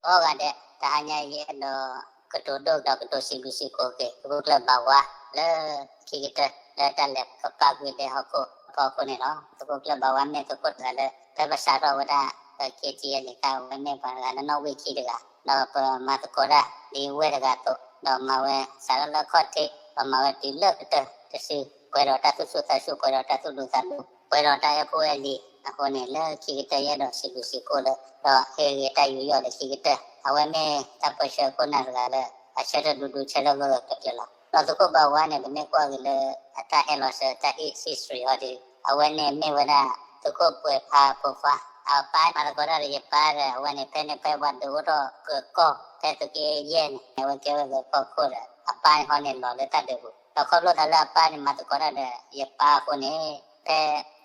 ကိးဂၤဒဲး တဟါညါအံၤ ယအဲၣ်ဒိးကတိၤဒိၣ်ဒီးကတိၤစံးဘျုးစံးဖှိၣ်က့ၤ သုးခိၣ်ကျၢၢ်ဘၣ်ဝါ လၢခံကတၢၢ် လၢတၢ်လဲၤကပာ်ကွံာ်ဒဲးဟီၣ်ခိၣ်အဖီခိၣ်န့ၣ်လီၤ. သုးခိၣ်ကျၢၢ်ဘၣ်ဝါမ့ၢ်သုးခိၣ်တဂၤလၢ ဖဲပစးထီၣ်ဝဲဒၣ် ပ ခ့ကၠံအလံၤ တၢ်ဝဲမ့ၢ်ပှၤတဂၤလၢနီၣ်ဝ့ၢ်ခံတဂၤ ဒီးပမၤသကိးတၢ်ဒ်ဝဲတဂၤအသိး ဒီးမၤဝဲစးထီၣ်လၢအခီၣ်ထံး ဒီးမၤဝဲတုၤလၢကတၢၢ်တစု ပှဲၤဒီးတၢ်သူၣ်ဆူၣ်သးဆူၣ် ပှဲၤဒီးတၢ်သူၣ်ဒူသးဒူ ပှဲၤဒီးတၢ်အဲၣ်ဖိအဲၣ်လံၤအဃိန့ၣ် လၢခံကတၢၢ်ယအဲၣ်ဒိးစံးဘျုးစံးဖှိၣ်လၢ ဒီးဟ့ၣ်ဂ့ၤတၢ်ယူးယီၣ်လၢခံကတၢၢ် အဝဲမ့ၢ်တၢ်ပၢဆှၢခိၣ်နၢ်တဂၤလၢ အဆၢထၢၣ်ဒူဒူဆၢထၢၣ်ဂၢၢ်ဂၢၢ်ကျၢၤကျၢၤလီၤ. ဒီးသုးခိၣ်ဘၣ်ဝါန့ၣ် ပမ့ၢ်ကွၢ်က့ၤလၢ အတၢ်ဟဲလီၤစၢၤတၢ် history အီၤဒီး အဝဲန့ၣ်မ့ၢ်ဝဲဒၣ် သုးခိၣ်ပှဲၤဖးအဖိခွါ အပၢ်မၤသကိးတၢ်ဒီးယပၢ်ဒီး အဝဲန့ၣ် ဖဲန့ၣ်ဖဲပှၤဒုးအိၣ်ထီၣ်ကၢၤကီၢ် ဖဲသုးက့ယဲၢ်န့ၣ် အဝဲကဲဝဲဂဲၤဖီခိၣ်ဒီး အပၢ်န့ၣ်ဟီန့ၣ်လီၤလၢတၢ်ဒုးပူၤ ဒီးခီဖျိသးလၢအပၢ်န့ၣ် မၤသကိးတၢ်ဒီးယပၢ်အဃိန့ၣ် ဖဲ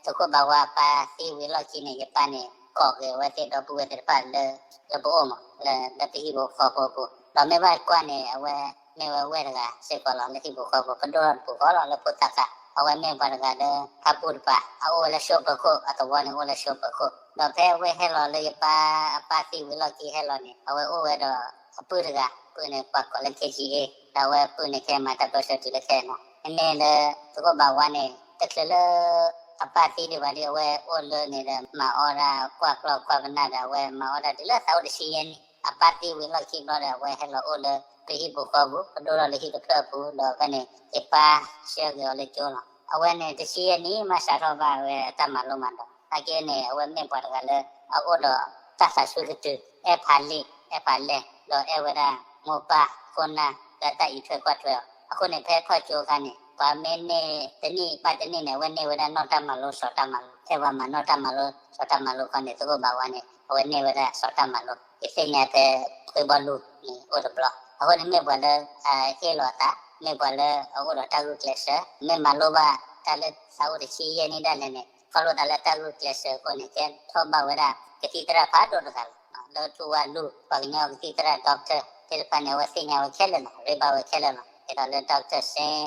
သုးခိၣ်ဘၣ်ဝါအပၢ်သံဝံၤလီၢ်ခံန့ၣ် ယပၢ်န့ၣ် ကိးက့ၤအဝဲသ့ၣ်ဒီပုၢ်ဝဲၢ်သ့ၣ်တဖၣ်လၢ လၢပအိၣ်မး လၢ လၢပဟံၣ်ဖိဃီဖိအပူၤ ဒီးမ့ၢ်ဘၣ်ကွၢ်န့ၣ် အဝဲမ့ၢ်ဝဲဝဲၢ်တဂၤစ့ၢ်ကီးလီၤ လၢဟံၣ်ဖိဃီဖိ ပဒိၣ်ထီၣ်တပူၤဃီလီၤ လၢဖိသၣ်ခါ အဝဲမ့ၢ်ပှၤတဂၤလၢ ဖၣ်ပူၣ်တပၤ အအိၣ်ဝဲလၢၡိၣ်ဖၢခိၣ် အသဝီန့ၣ်အိၣ်လၢၡိၣ်ဖၢခိၣ် ဒီးဖဲအဝဲဟဲလီၤလၢယပၢ် အပၢ်သံဝံၤလီၢ်ခံဟဲလီၤန့ၣ် အဝဲအိၣ်ဝဲဒီးအပုၢ်တဂၤ ပုၢ်န့ၣ်ပှၤကိးလၢ ခ့ကၠံအ့ ဒီးအဝဲပုၢ်န့ၣ် ခဲမၤတၢ်ပၢဆှၢတုၤလၢခဲအံၤမး မ့မ့ၢ်လၢ သုးခိၣ်ဘၣ်ဝါန့ၣ် တချုးလၢ အပၢ်သံဒံးဘၣ်ဒီး အဝဲအိၣ်လၢန့ၣ်ဒီး မၤအီၣ်ဒၣ်ကွၢ်ကျီၢ်ကွၢ်ပနၢ်ဒီး အဝဲမၤအီၣ်ဒၣ်တုၤလၢသးအိၣ်တဆံယဲၢ်နံၣ် အပၢ်သံဝံၤလီၢ်ခံဘျီဒီး အဝဲဟဲလီၤအိၣ်လၢ ပဟံၣ်ပူၤဃီပူၤ ပဒိၣ်ထီၣ်လၢဟံၣ်တဖျၢၣ်အပူၤ ဒီးဖဲန့ၣ် ယပၢ်ဆှၢက့ၤအီၤလၢကၠိလီၤ. အဝဲန့ၣ် တဆံယဲၢ်နံၣ်မးစးထီၣ်ဘၣ်ဝဲအတၢ်မၤလိမၤဒိး နာ်က့န့ၣ် အဝဲမ့ၢ်ပှၤတဂၤလၢ အအိၣ်ဒီးတၢ်သးဆူၣ်ကတုၤ အဲၣ်ဖးလံာ် အဲၣ်ဖးလဲၢ် ဒီးအဲၣ်ဝဲဒၣ်မိၢ်ပၢ်ခိၣ်နၢ်လၢတၢ်အံးထွဲကွၢ်ထွဲအီၤ အဃိန့ၣ် ဖဲထီၣ်ကၠိအခါန့ၣ် ပှၤမ့ၢ်န့ၢ်တနံၣ်ဘၣ်တနံၣ်န့ၣ် အဝဲန့ၢ်ဝဲဒၣ်နီၢ်တၢ်မၤလိစီၤတၢ်မၤလိ ဖဲပှၤမၤနီၢ်တၢ်မၤလိစီၤတၢ်မၤလိခီန့ၣ် သုးခိၣ်ဘၣ်ဝါန့ၣ် အဝဲန့ၢ်ဝဲဒၣ်စီၤတၢ်မၤလိ ယသ့ၣ်ညါဖဲ ဖုဘီလူန့ၣ် အိၣ်တဘျီ အဃိန့ၣ်မ့ၢ်ပှၤလၢ ဟ့ၣ်လီၤသး မ့ၢ်ပှၤလၢအအိၣ်ဒီးတၢ်ဂုာ်ကျဲးစၢး မ့ၢ်မၤလိဘၣ်တၢ်လၢသးအိၣ်တဆံယဲၢ်နံၣ်ဒၣ်လဲာ်န့ၣ် ခီဖျိသးလၢတၢ်ဂုာ်ကျဲးစၢးအဃိန့ၣ် ကဲထီၣ်ဘၣ်ဝဲဒၣ် ကသံၣ်သရၣ်ဖးဒိၣ်တဂၤလီၤ. လၢထူဝါလူၢ် ပှၤကညီကသံၣ်သရၣ် doctor သ့ၣ်တဖၣ်န့ၣ် အဝဲသ့ၣ်ညါဝဲခဲလၢာ်လီၤ ရ့ဘၣ်ဝဲခဲလၢာ်လီၤ. ဒ်သိးလၢ doctor စ့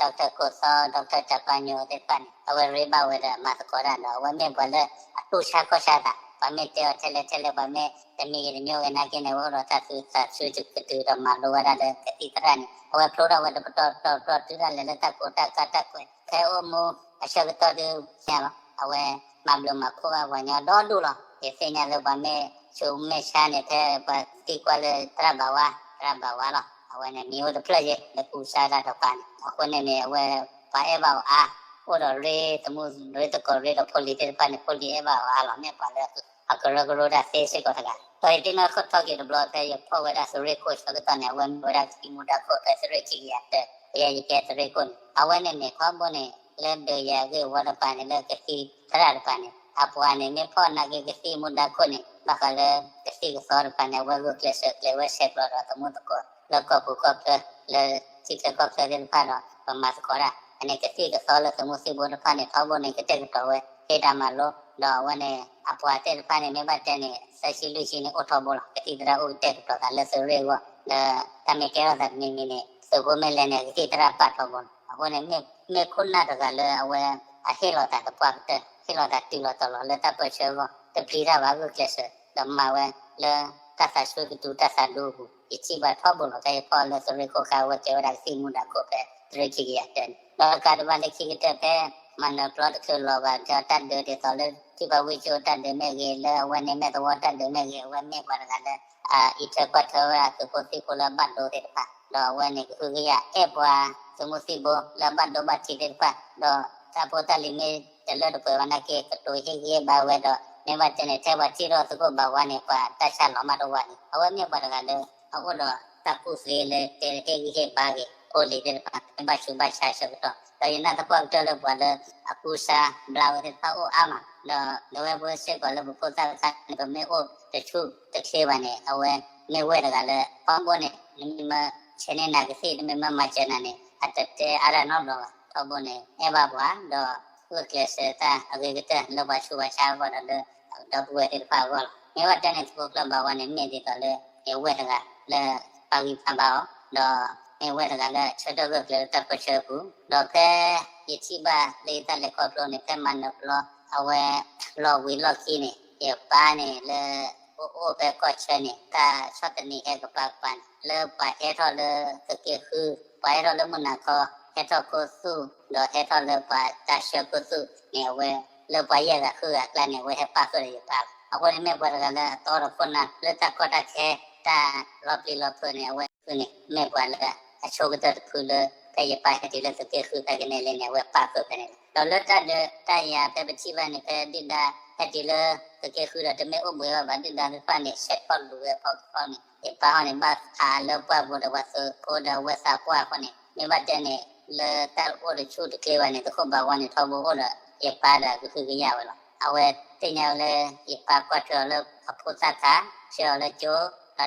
doctor ကိးသီ doctor တၢ်ပာ်ညိၣ်သ့ၣ်တဖၣ်န့ၣ် အဝဲရ့ဘၣ်ဝဲဒီးမၤသကိးတၢ်ဒီး အဝဲမ့ၢ်ပှၤလၢအတူၢ်ဆါခီၣ်ဆါသး ပှၤမ့ၢ်တဲအီၤထဲလဲၣ်ထဲလဲၣ် ပှၤမ့ၢ်တမံၤဂ့ၤတမံၤဂ့ၤနာ်က့န့ၣ် အဝဲအိၣ်ဒီးတၢ်သူၣ်သးဆူၣ်ကတုၤဒီးမၤလိဝဲဒၣ်လၢကသံၣ်သရၣ်န့ၣ် အဝဲဖျိထီၣ်ဝဲတပတီၢ်တပတီၢ်တုၤဒၣ်လဲာ်လၢတၢ်ကိးတၢ်ကးတၢ်ကွဲး ဖဲအိၣ်မူအဆၢကတီၢ်ဒုးညါလီၤ အဝဲမၤဘျုးမၤဖှိၣ်ဘၣ်ပှၤကညီဒီဒူၣ်လီၤ. ယသ့ၣ်ညါလၢပှၤမ့ၢ်ဆူးမ့ၢ်ဆါန့ၣ် ဖဲပှၤသံကွၢ်လၢသရၣ်ဘၣ်ဝါ သရၣ်ဘၣ်ဝါလီၤ. အဝဲန့ၣ် မံၤအိၣ်တဖျၢၣ်ယဲ လၢကူစါတၢ်တကပၤန့ၣ် အဃိန့ၣ်န့ၣ် အဝဲပှၤအဲၣ်ဘၣ်အီၤအါ အိၣ်ဒီးရ့သမူရ့သကိးရ့ဒီးဖိလံၤသ့ၣ်တဖၣ်န့ၣ် ဖိလံၤအဲၣ်ဘၣ်အီၤအါလီၤ မ့ၢ်ပှၤလၢအကရၢကရိတၢ်သ့စ့ၢ်ကီးတဂၤ ဒီးယသ့ၣ်နီၣ်ထီၣ်က့ၤတဘျီဖဲယဖီၣ်ဝဲဒၣ်သုးရ့ၣ်ခိၣ်ဆၢကတီၢ်န့ၣ် အဝဲမ့ၢ်ဝဲဒၣ်ကသံၣ်မူဒါခိၣ်ဖဲသုးရ့ၣ်ခံကယၤတၢ ပယဲယကဲသုးရ့ၣ်ခိၣ်န့ၣ် အဝဲန့ၣ်န့ၣ်ထီဘိန့ၣ် လၢဒုးယၤဂ့ၢ်ဝီတကပၤန့ၣ် လၢကသံၣ်သရၣ်တကပၤန့ၣ် အပှၤန့ၣ် မ့ၢ်ဖီၣ်နာ်က့ကသံၣ်မူဒါခိၣ်န့ၣ် ဘၣ်ဃးလၢကသံၣ်ကသီတကပၤန့ၣ် အဝဲဂုာ်ကျဲးစၢးကျဲးဝဲဆဲးကျိးဒီးသမူသကိး လၢကီၢ်ပူၤကီၢ်ချၢ လၢထံချၢကီၢ်ချၢသ့ၣ်တဖၣ်ဒီး ပမၤသကိးတၢ် အန့ၣ်ကသံၣ်ကသီလၢသမူသံၣ်ဘိတဖၣ်န့ၣ် ထီဘိန့ၣ် ကတဲာ်ကတီၤဝဲ ဟ့ၣ်တၢ်မၤလိ ဒီးအဝဲန့ၣ် အပှၤသ့ၣ်တဖၣ်န့ၣ် မ့ၢ်ဘၣ်တဲန့ၣ် သၢဆံလွံၢ်ဆံန့ၣ် အိၣ်ထီဘိလီၤ. ကသံၣ်သရၣ်အိၣ်ကတဲာ်ကတီၤသးလၢသုးရ့ၣ်အဂီၢ် လၢတၢ်မ့ၢ်ကဲထီၣ်သးတမံၤမံၤန့ၣ် သုးဖိမ့ၢ်လဲၤန့ၣ် ကသံၣ်သရၣ်ပာ်ထီဘိလီၤ. အဃိန့ၣ် မ့ၢ်ခိၣ်နၢ်တဂၤလၢအဝဲ အဟ့ၣ်လီၤသးသပှၢ်ကတၢၢ် ဟ့ၣ်လီၤသးတုၤလီၤတီၤလီၤလၢတၢ်ပၢဆှၢအဂီၢ် တပျံၤတၢ်ဘၣ်ဂုာ်ကျဲးစၢး ဒီးမၤဝဲလၢတၢ်သးဆူၣ်ကတုၤတၢ်သးဒူအပူၤ ယထံၣ်ဘၣ်ထီဘိလီၤ. ဖဲယဖီၣ်လၢသုးရ့ၣ်ခိၣ်ခါ အဝဲကဲဝဲဒၣ်ကသံၣ်မူဒါခိၣ်ဖဲသုးရ့ၣ်ခံကယၤတၢန့ၣ် ဒီးတကးဒံးဘၣ်လၢခံကတၢၢ်ဖဲ မၤနၢၤပျီတချုးလီၤဘၣ်ဒီးတၢ်ဒုးဒ်သိးလၢ ထံၣ်ဘၣ်ဝံကၠိတၢ်ဒုးမ့ၢ်ဂ့ၤ လၢအဝဲန့ၣ်မဲာ်သဝီတၢ်ဒုးမ့ၢ်ဂ့ၤ အဝဲမ့ၢ်ပှၤတဂၤလၢ အအံးထွဲကွၢ်ထွဲဝဲဒၣ်သုးဖိသံၣ်ဖိလၢအဘၣ်ဒိသ့ၣ်တဖၣ် ဒီးအဝဲန့ၣ်ကဟုကယာ်အဲၣ်ပှၤ သုးမုၢ်သံၣ်ဘိလၢအဘၣ်ဒိဘၣ်ထံးသ့ၣ်တဖၣ် ဒီးတၢ်ဖိတၢ်လံၤမ့ၢ်တလၢတပှဲၤဘၣ်နာ်က့ ကတိၤဟ့ၣ်ဂံၢ်ဟ့ၣ်ဘါဝဲဒီး မ့ၢ်ဘၣ်တဲန့ၣ် ထဲပှၤထံၣ်ထီၣ်သုးခိၣ်ဘၣ်ဝါန့ၣ် ပှၤတၢ်ဆါလီၤမးတဝါန့ၣ် အဝဲမ့ၢ်ပှၤတဂၤလၢ အအိၣ်ဒီးတၢ်ကူၣ်သ့လၢတဲဟ့ၣ်ဂံၢ်ဟ့ၣ်ဘါက့ၤ ဖိလံၤသ့ၣ်တဖၣ် မ့ၢ်ဘၣ်ဆူးဘၣ်ဆါဆၢကတီၢ် ဒီးယနာ်သပှၢ်ကတၢၢ်လၢပှၤလၢအကူစါဘျါဝဲသ့ၣ်တဖၣ်အိၣ်အါမး ဒီးဒဝဲဖိစ့ၢ်ကီးလၢပဖိသၣ်တခါန့ၣ် ပမ့ၢ်အိၣ်တဆူၣ်တချ့ဘၣ်န့ၣ် အဝဲမ့ၢ်ဝဲတဂၤလၢ ထီဘိန့ၣ် နမ့ၢ်မၤဆဲးန့ၢ်နၤကသံၣ် နမ့ၢ်မၤမၤစၢၤနၤန့ၣ် အတတဲအါတၢ်နီတဘျီဘၣ် ထီဘိန့ၣ် အဲၣ်ဘၣ်ပှၤ ဒီးဂုာ်ကျဲးစၢးတၢ်အဂ့ၤကတၢၢ်လၢပှၤဆူးပှၤဆါအဂီၢ်ဒီးလၢ ဒီပုၢ်ဝဲၢ်သ့ၣ်တဖၣ်အဂီၢ်လီၤ. မ့ၢ်ဘၣ်တဲန့ၣ် သုးခိၣ်ကျၢၢ်ဘၣ်ဝါန့ၣ် မ့ၢ်ဒ်သိးလၢ ယဝဲၢ်တဂၤလၢပာ်ဂံၢ်ပာ်ဘါအီၤ ဒီးမ့ၢ်ဝဲၢ်တဂၤလၢဆၢထၢၣ်ဂၢၢ်ကျၢၤလၢတၢ်ပၢဆှၢအပူၤ ဒီးဖဲယထံၣ်ဘၣ်လၢယတၢ်လဲၤခီဖျိန့ၣ် ဖဲမၤနၢၤပျီ အဝဲလီၤဝံၤလီၢ်ခံန့ၣ် ယပၢ်န့ၣ်လၢ ပအိၣ်ဖဲကီၢ်ဆၢန့ၣ် တၢ်ဆီၣ်သနံးဟဲကပၤကပၤန့ၣ် လၢပှၤဟဲထီၣ်လၢသုးက့ဃု, ပှၤဟဲထီၣ်လၢမုၢ်နၤခီ, ဟဲထီၣ်ကိးသူၣ်, ဒီးဟဲထီၣ်လၢပှၤတၢ်ဆှၢကိးသူၣ်န့ၣ် အဝဲ လၢပှၤယဲၢ်ဂၤဃုဂၤအကျါန့ၣ် အဝဲဟဲပာ်ဃုာ်ဒီးယပၢ်လီၤ. အဃိန့ၣ် မ့ၢ်ပှၤတဂၤလၢအသီဒီးခိၣ်နၢ် လၢတၢ်ကီတၢ်ခဲ တၢ်လီၤပျံၤလီၤဖုးန့ၣ် အဝဲဃုန့ၣ် မ့ၢ်ပှၤလၢအဆိကတၢၢ်တဖုလၢ ဖဲယပၢ်ဟဲတုၤလၢသုးက့ဃုဖဲကနဲလ့န့ၣ် အဝဲပာ်ဃုာ်ဖဲန့ၣ်လီၤ. ဒီးလၢတၢ်ဒုးတၢ်ယၤဖဲပထံၣ်ဘၣ်န့ၣ် ဖဲဒုၣ်ဒါဟဲတုၤလၢသုးက့ဃုဒီး တမ့ၢ်အိၣ်ဘှံးဘၣ်ဘၣ် ဒုၣ်ဒါသ့ၣ်တဖၣ်န့ၣ် ဆဲးထီၣ်လူၤဝဲဖီခိၣ်န့ၣ် ယပၢ်ဟီန့ၣ် ဘၣ်ဖးလၢပှၢ်ပူၤဒီးပှၤသုးဖိဒီးအဝဲသးပှၢ်အဃိန့ၣ် မ့ၢ်ဘၣ်တဲန့ၣ် လၢတၢ်အိၣ်တဆူၣ်တချ့ဘၣ်န့ၣ် တခိၣ်ဘၣ်ဝါန့ၣ် ထီဘိအိၣ်ဒီး ယပၢ်ဒီးကဟုကယာ်ဝဲလီၤ. အဝဲသ့ၣ်ညါလၢ ယပၢ်ကွၢ်ထွဲအီၤလၢအဖိသၣ်ခါ, ဆှၢအီၤလၢကၠိ,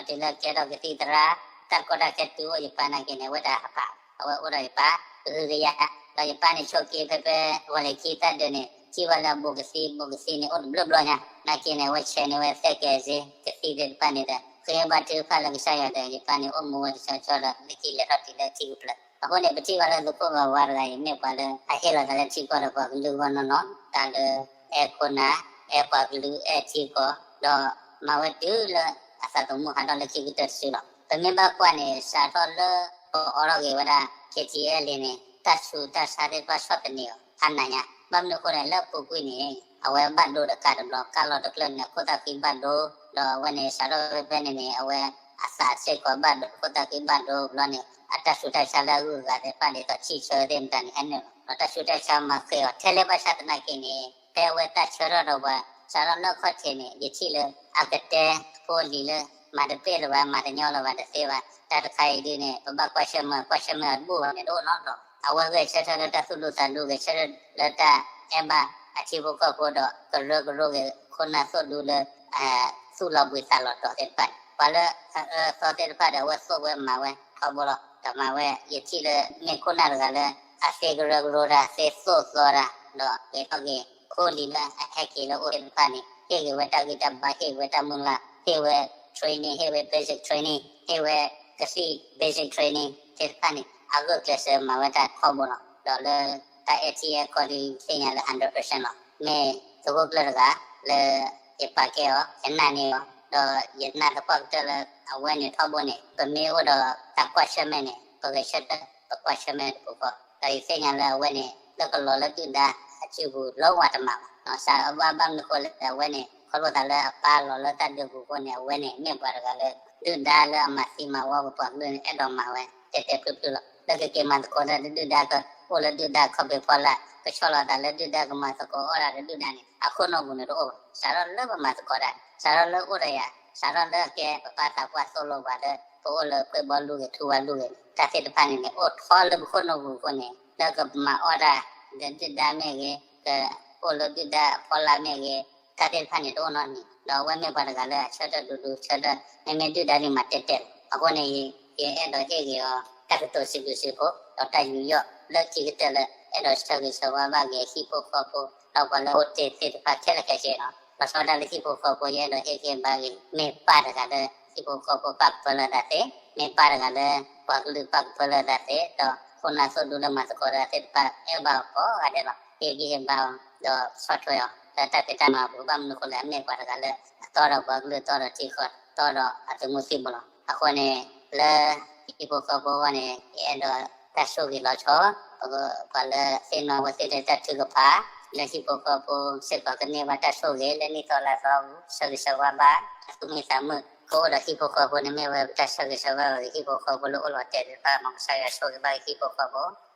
ဒီးတုၤလၢကဲထီၣ်ကသံၣ်သရၣ်, တၢ်ကီတၢ်ခဲတုၤအိၣ်ယပၢ်နာ်က့န့ၣ် အဝဲတဟးဖး, အဝဲအိၣ်ဒီးယပၢ် ကဟုကယာ်, ဒီးယပၢ်န့ၣ်ဆိးက့ဖဲဖဲ ဂီၤလ့ၤခံတၢ်ဒုးန့ၣ် ထံၣ်ဘၣ်လၢအဘူးကသံၣ် ဘူးကသံၣ်န့ၣ် အိၣ်တဘျုးဘျီညါ, နာ်က့န့ၣ် အဝဲဆဲးန့ၢ်ဝဲသဲကဲၤစ့ ကသံၣ်သ့ၣ်တဖၣ်န့ၣ်ဒီး ဃ့ဘါထုကဖၣ်လၢကစၢ်ယွၤဒီး ယပၢ်န့ၣ်အိၣ်မူဝဲတကၠီကၠီဒီး လၢခံလဲၤထီၣ်တုၤလၢထံကပျၢၤ အဃိန့ၣ် ပထံၣ်ဘၣ်လၢသုးခိၣ်ဘၣ်ဝါတဂၤအံၤ မ့ၢ်ပှၤလၢအဟ့ၣ်လီၤသးလၢထံကီၢ်ဒီးပှၤကလုာ်ဂီၢ်နီၢ်နီၢ်, တၢ်လၢအဲၣ်ခိၣ်နၢ်, အဲၣ်ပှၤကလုာ်, အဲၣ်ထံကီၢ်, ဒီးမၤဝဲတုၤလၢအသးသမူဟးထီၣ်လၢခံကတၢၢ်တစုလီၤ. ပမ့ၢ်ဘၣ်ကွၢ်န့ၣ် စးထီၣ်လၢပအိးထီၣ်က့ၤဝဲဒၣ် KTLA န့ၣ် တၢ်ဆူးတၢ်ဆါသ့ၣ်တဖၣ်ဆီၣ်သနံးအီၤ ဖးနးညါ, ဘၣ်မနုၤအဃိန့ၣ် လၢအပူၤကွံာ်န့ၣ် အဝဲဘၣ်ဒိတကးတဘျီ ကၢ်လီၤတကျၢၢ်န့ၣ် အခိၣ်သၣ်ဃံဘၣ်ဒိ, ဒီးအဝဲန့ၣ် စးထီၣ်ဖဲဖဲန့ၣ်န့ၣ် အဝဲအသးစ့ၢ်ကီးဘၣ်ဒိ ခိၣ်သၣ်ဃံဘၣ်ဒိဘျီန့ၣ် အတၢ်ဆူးတၢ်ဆါလၢအဂုၤအဂၤသ့ၣ်တဖၣ်န့ၣ် ဒီးထံၣ်ဆၢသ့ၣ်မတၤန့ၣ် ဟဲနုာ်လီၤ ဒီးတၢ်ဆူးတၢ်ဆါမၤဃ့အီၤ ထဲလဲၣ်ဘၣ်ဆၣ်သနာ်က့န့ၣ် ဖဲအဝဲတၢ်ဆၢထၢၣ်ဒီးပှၤ စးထီၣ်လၢခီၣ်ထံးန့ၣ် ယထံၣ်လၢအကတဲဖိလံၤလၢ မၤတပ့ၢ်လၢၤဘၣ် မၤတညီလၢၤဘၣ်တသ့ဘၣ် တၢ်တခါအံၤဒ်န့ၣ် ပဘၣ်ကွၢ်ဆၢၣ်မဲာ် ကွၢ်ဆၢၣ်မဲာ်အီၤတဘူၣ်ဘၣ်န့ၣ် တအိၣ်နီတဘျီဘၣ်. အဝဲဂဲၤဆၢထၢၣ်လၢတၢ်သူၣ်ဒူသးဒူ ဂဲၤဆၢထၢၣ်လၢတၢ်အဲၣ်ဘၣ်အထံဖိကီၢ်ဖိဒီး ကရၢကရိဂ့ၤ ခိၣ်နၢ်သိၣ်ဒူလၢ သူၣ်လီၤဘှံးသးလီၤတီၤသ့ၣ်တဖၣ်န့ၣ် ပှၤလၢအအၢအသီသ့ၣ်တဖၣ်ဒီး အဝဲသိၣ်ဝဲမၤဝဲထီဘိလီၤ. ဒီးမၤဝဲ ယထံၣ်လၢမ့ၢ်ခိၣ်နၢ်တဂၤလၢ အသ့ကရၢကရိတၢ် သ့သိၣ်သီတၢ် ဒီးကဲထီၣ်က့ၤ ဖိလံၤလၢအဟဲက့ၤလၢအအိၣ်သ့ၣ်တဖၣ်န့ၣ် ဟ့ၣ်က့ၤဝဲတၢ်ဂံၢ်တၢ်ဘါ ဟ့ၣ်က့ၤဝဲတၢ်မုၢ်လၢ် ဟ့ၣ်ဝဲ training ဟ့ၣ်ဝဲ basic training ဟ့ၣ်ဝဲကသံၣ် basic training သ့ၣ်တဖၣ်န့ၣ် အဂုာ်ကျဲးစၢးမၤဝဲတၢ်ထီဘိလီၤ. ဒီးလၢတၢ်အဲၣ်ထံအဲၣ်ကီၢ်ဒ်သ့ၣ်ညါလၢ hundred percent လီၤ. မ့ၢ်သုးခိၣ်ကျၢၢ်တဂၤလၢ ယပာ်ကဲအီၤ ယနာ်န့ၢ်အီၤ ဒီးယနာ်သပှၢ်ကတၢၢ်လၢအဝဲန့ၣ်ထီဘိန့ၣ် ပမ့ၢ်အိၣ်ဒီးတၢ်ကွၢ်ဆၢၣ်မဲာ်န့ၣ် ပဂဲၤဆၢထၢၣ် ပကွၢ်ဆၢၣ်မဲာ်တပူၤဃီ ဒီးယသ့ၣ်ညါလၢအဝဲန့ၣ် လၢကလီၤလၢဒုၣ်ဒါအစုပူၤလီၤဝဲတမးဘၣ်. စးဘၣ်ဘၣ်မနုၤဃိလဲၣ် အဝဲန့ၣ် ခီဖျိသးလၢအပၢ်လီၤလၢတၢ်ဒုးပူၤအဃိန့ၣ် အဝဲန့ၣ် မ့ၢ်ပှၤတဂၤလၢ ဒုၣ်ဒါလၢအမၤသံမၤဝီပပှၤကလုာ်န့ၣ် အဲၣ်ဒိးမၤဝဲတဲတဲဖျုဖျုလီၤ. လၢကက့ၤမၤသကိးတၢ်ဒုၣ်ဒါ ကအိၣ်လၢဒုၣ်ဒါခီၣ်ဖံးဖီလာ် ကဆီၣ်လီၤသးလၢဒုၣ်ဒါ ကမၤသကိးအီၣ်တၢ်ဒီးဒုၣ်ဒါန့ၣ် အခိၣ်နူာ်ပူၤန့ၣ်တအိၣ်ဘၣ်. စးထီၣ်လၢပမၤသကိးတၢ် စးထီၣ်လၢအိၣ်ဒီးယၤ စးထီၣ်လၢကဲပပၢ်သးပှၢ်သိၣ်လိပှၤလၢ ပအိၣ်လၢပှ့ၤဘီလူၤဂ့ၤ ထူဝါလူၤဂ့ၤန့ၣ် တၢ်သ့ၣ်တဖၣ်န့ၣ်န့ၣ် အိၣ်ထီလၢပခိၣ်နူာ်ပူၤအဃိန့ၣ် လၢကမၤအီၣ်တၢ် ဒီးဒုၣ်ဒါမ့ၢ်ဂ့ၤ ကအိၣ်လၢဒုၣ်ဒါအဖီလာ်မ့ၢ်ဂ့ၤ တၢ်သ့ၣ်တဖၣ်န့ၣ်တအိၣ်နီတမံၤ ဒီးအဝဲမ့ၢ်ပှၤတဂၤလၢအဆၢထၢၣ်ဒူဒူဆၢထၢၣ် မ့မ့ၢ်ဒုၣ်ဒါန့ၣ်မၤတဲတဲလီၤ. အဃိန့ၣ် ယအဲၣ်ဒိးဟ့ၣ်ဂ့ၤအီၤ တၢ်ကတိၤစံးဘျုးစံးဖှိၣ် ဒီးတၢ်ယူးယီၣ်လၢခံကတၢၢ်လၢ အဲၣ်ဒိးဆၢဂ့ၤဆၢဝါဘၣ်က့ၤဟံၣ်ဖိဃီဖိ ဒီးပှၤလၢအအိၣ်တ့ၢ်သ့ၣ်တဖၣ်ခဲလၢာ်ခဲဆ့လီၤ. လီၤဆီဒၣ်တၢ်လၢဟံၣ်ဖိဃီဖိ ယအဲၣ်ဒိးဟ့ၣ်ဂံၢ်ဘါဂ့ၤ မ့ၢ်ပၢ်တဂၤလၢ ဟံၣ်ဖိဃီဖိပာ်ကဖၢလၢအသးသ့, မ့ၢ်ပၢ်တဂၤလၢ ပှၤကလုာ်ပာ်ကဖၢလၢအသးသ့ ဒီးခိၣ်နၢ်သိၣ်ဒူလၢမၤသကိးတၢ်သ့ၣ်တဖၣ် အဲၣ်ဘၣ်အီၤကိးဂၤဒဲးလီၤ. ဟ့ၣ်ဂံၢ်ဟ့ၣ်ဘါအီၤ ဒီးဆီၣ်ထွဲအီၤ လၢတၢ်ဖံးတၢ်မၤအပူၤ ဘၣ်မနုၤအဃိလဲၣ် အမ့ၢ်ပှၤတဂၤလၢ အသီဒီးပှၤကလုာ် သီဒီးထံကီၢ် သီဒီးအသုးမုၢ်သံၣ်ဘိလီၤ. အဃိန့ၣ် လၢ ဟံၣ်ဖိဃီဖိအဂီၢ်န့ၣ် ယအဲၣ်ဒိးတၢ်ဆိၣ်ဂ့ၤလီၤဆီ ပှၤလၢသ့ၣ်နီၣ်ဝဲသ့ၣ်လၢတၢ်ထုကဖၣ် လၢဟံၣ်ဖိဃီဖိစ့ၢ်ကီးကန့ၢ်ဘၣ်တၢ်ဆိၣ်ဂ့ၤ လၢနံၣ်သီလါသီအပူၤ ဆၢဂ့ၤဆၢဝါဘၣ် အသူၣ်မံသးမုာ် ကအိၣ်ဒီးဟံၣ်ဖိဃီဖိန့ၣ် မ့ၢ်ဝဲပတၢ်ဆၢဂ့ၤဆၢဝါဘၣ်ဂ့ၤ ဟံၣ်ဖိဃီဖိလၢအိၣ်လီၤတဲာ်သ့ၣ်တဖၣ် မ်ကစၢ်ယွၤဆိၣ်ဂ့ၤဘၣ်ဂ့ၤ